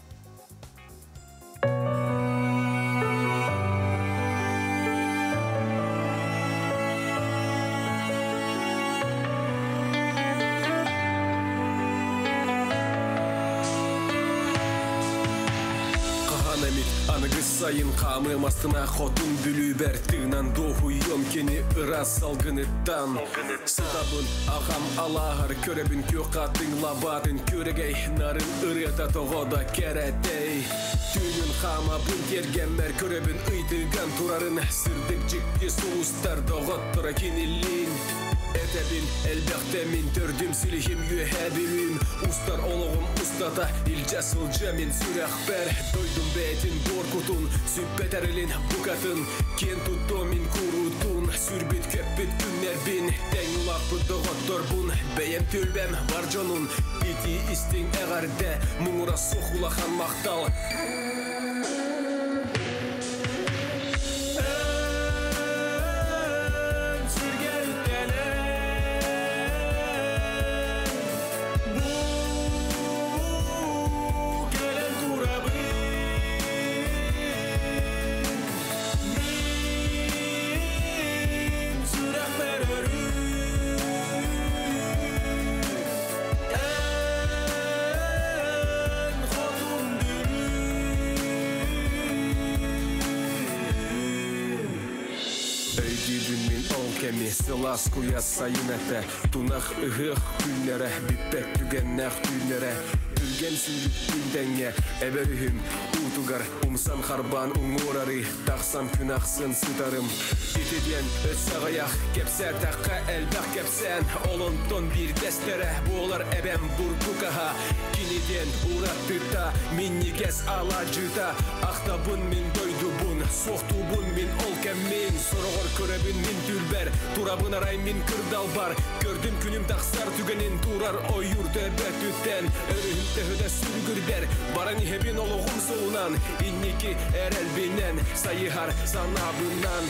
Хаһан эмит аныгыс сайын хаамыам астына хотун Бүлүүбэр тыынан дуоһуйуом кини ыраас салгыныттан. Сытабын аҕам алааһар көрөбүн күөх хатыҥ лабаатын күөрэгэй нарын ырыата тоҕо да кэрэтэй. Түүнүн хаамабын тиэргэммэр көрөбүн ыйтыган турарын сырдык дьикти сулустар доҕотторо кинилиин. Этэбин элбэхтэ мин төрдүм силиһим үөһээ Бүлүүм устар олоҕум устата илдьэ сылдьыа мин сүрэхпэр дойдум бэйэтин буор кутун сүппэт эрэлин букатын киэн туттуом мин куруутун сүрбүт көппүт күннэрбин тэҥ улааппыт доҕотторбун бэйэм түөлбэм бар дьонун итии истиҥ эҕэрдэ муҥура суох улахан махтал. Эн сиргэ үктэнэн бу кэлэн турабын мин сүрэхпэр өрүү эн хотун Өйдүүбүн мин ол кэми сылаас куйаас сайын этэ Тунах ыһыах күннэрэ бүппэт түгэннээх түүннэрэ Түргэн сүүрүктүүн тэҥҥэ эбэр үһүм Уутугар умсан харбаан уҥуорары Тахсан күн ахсын сытарым Ити диэн өссө аҕыйах кэпсээтэххэ элбэх кэпсээн Ол онтон биирдэстэрэ буолар эбэм бурдук аһа Кини диэн уратыта минньигэс алаадьыта Ахтабын мин дойдубун суохтуубун мин ол кэммин Сороҕор көрөбүн мин түүлбэр турабын арай мин кырдалбар Көрдүм күнүм тахсар түгэнин турар ойуур төбөтүттэн Өрүһүм төһө да сүргүрдэр баран иһэбин олоҕум суолунан Инники эрэлбинэн сайыһар санаабынан.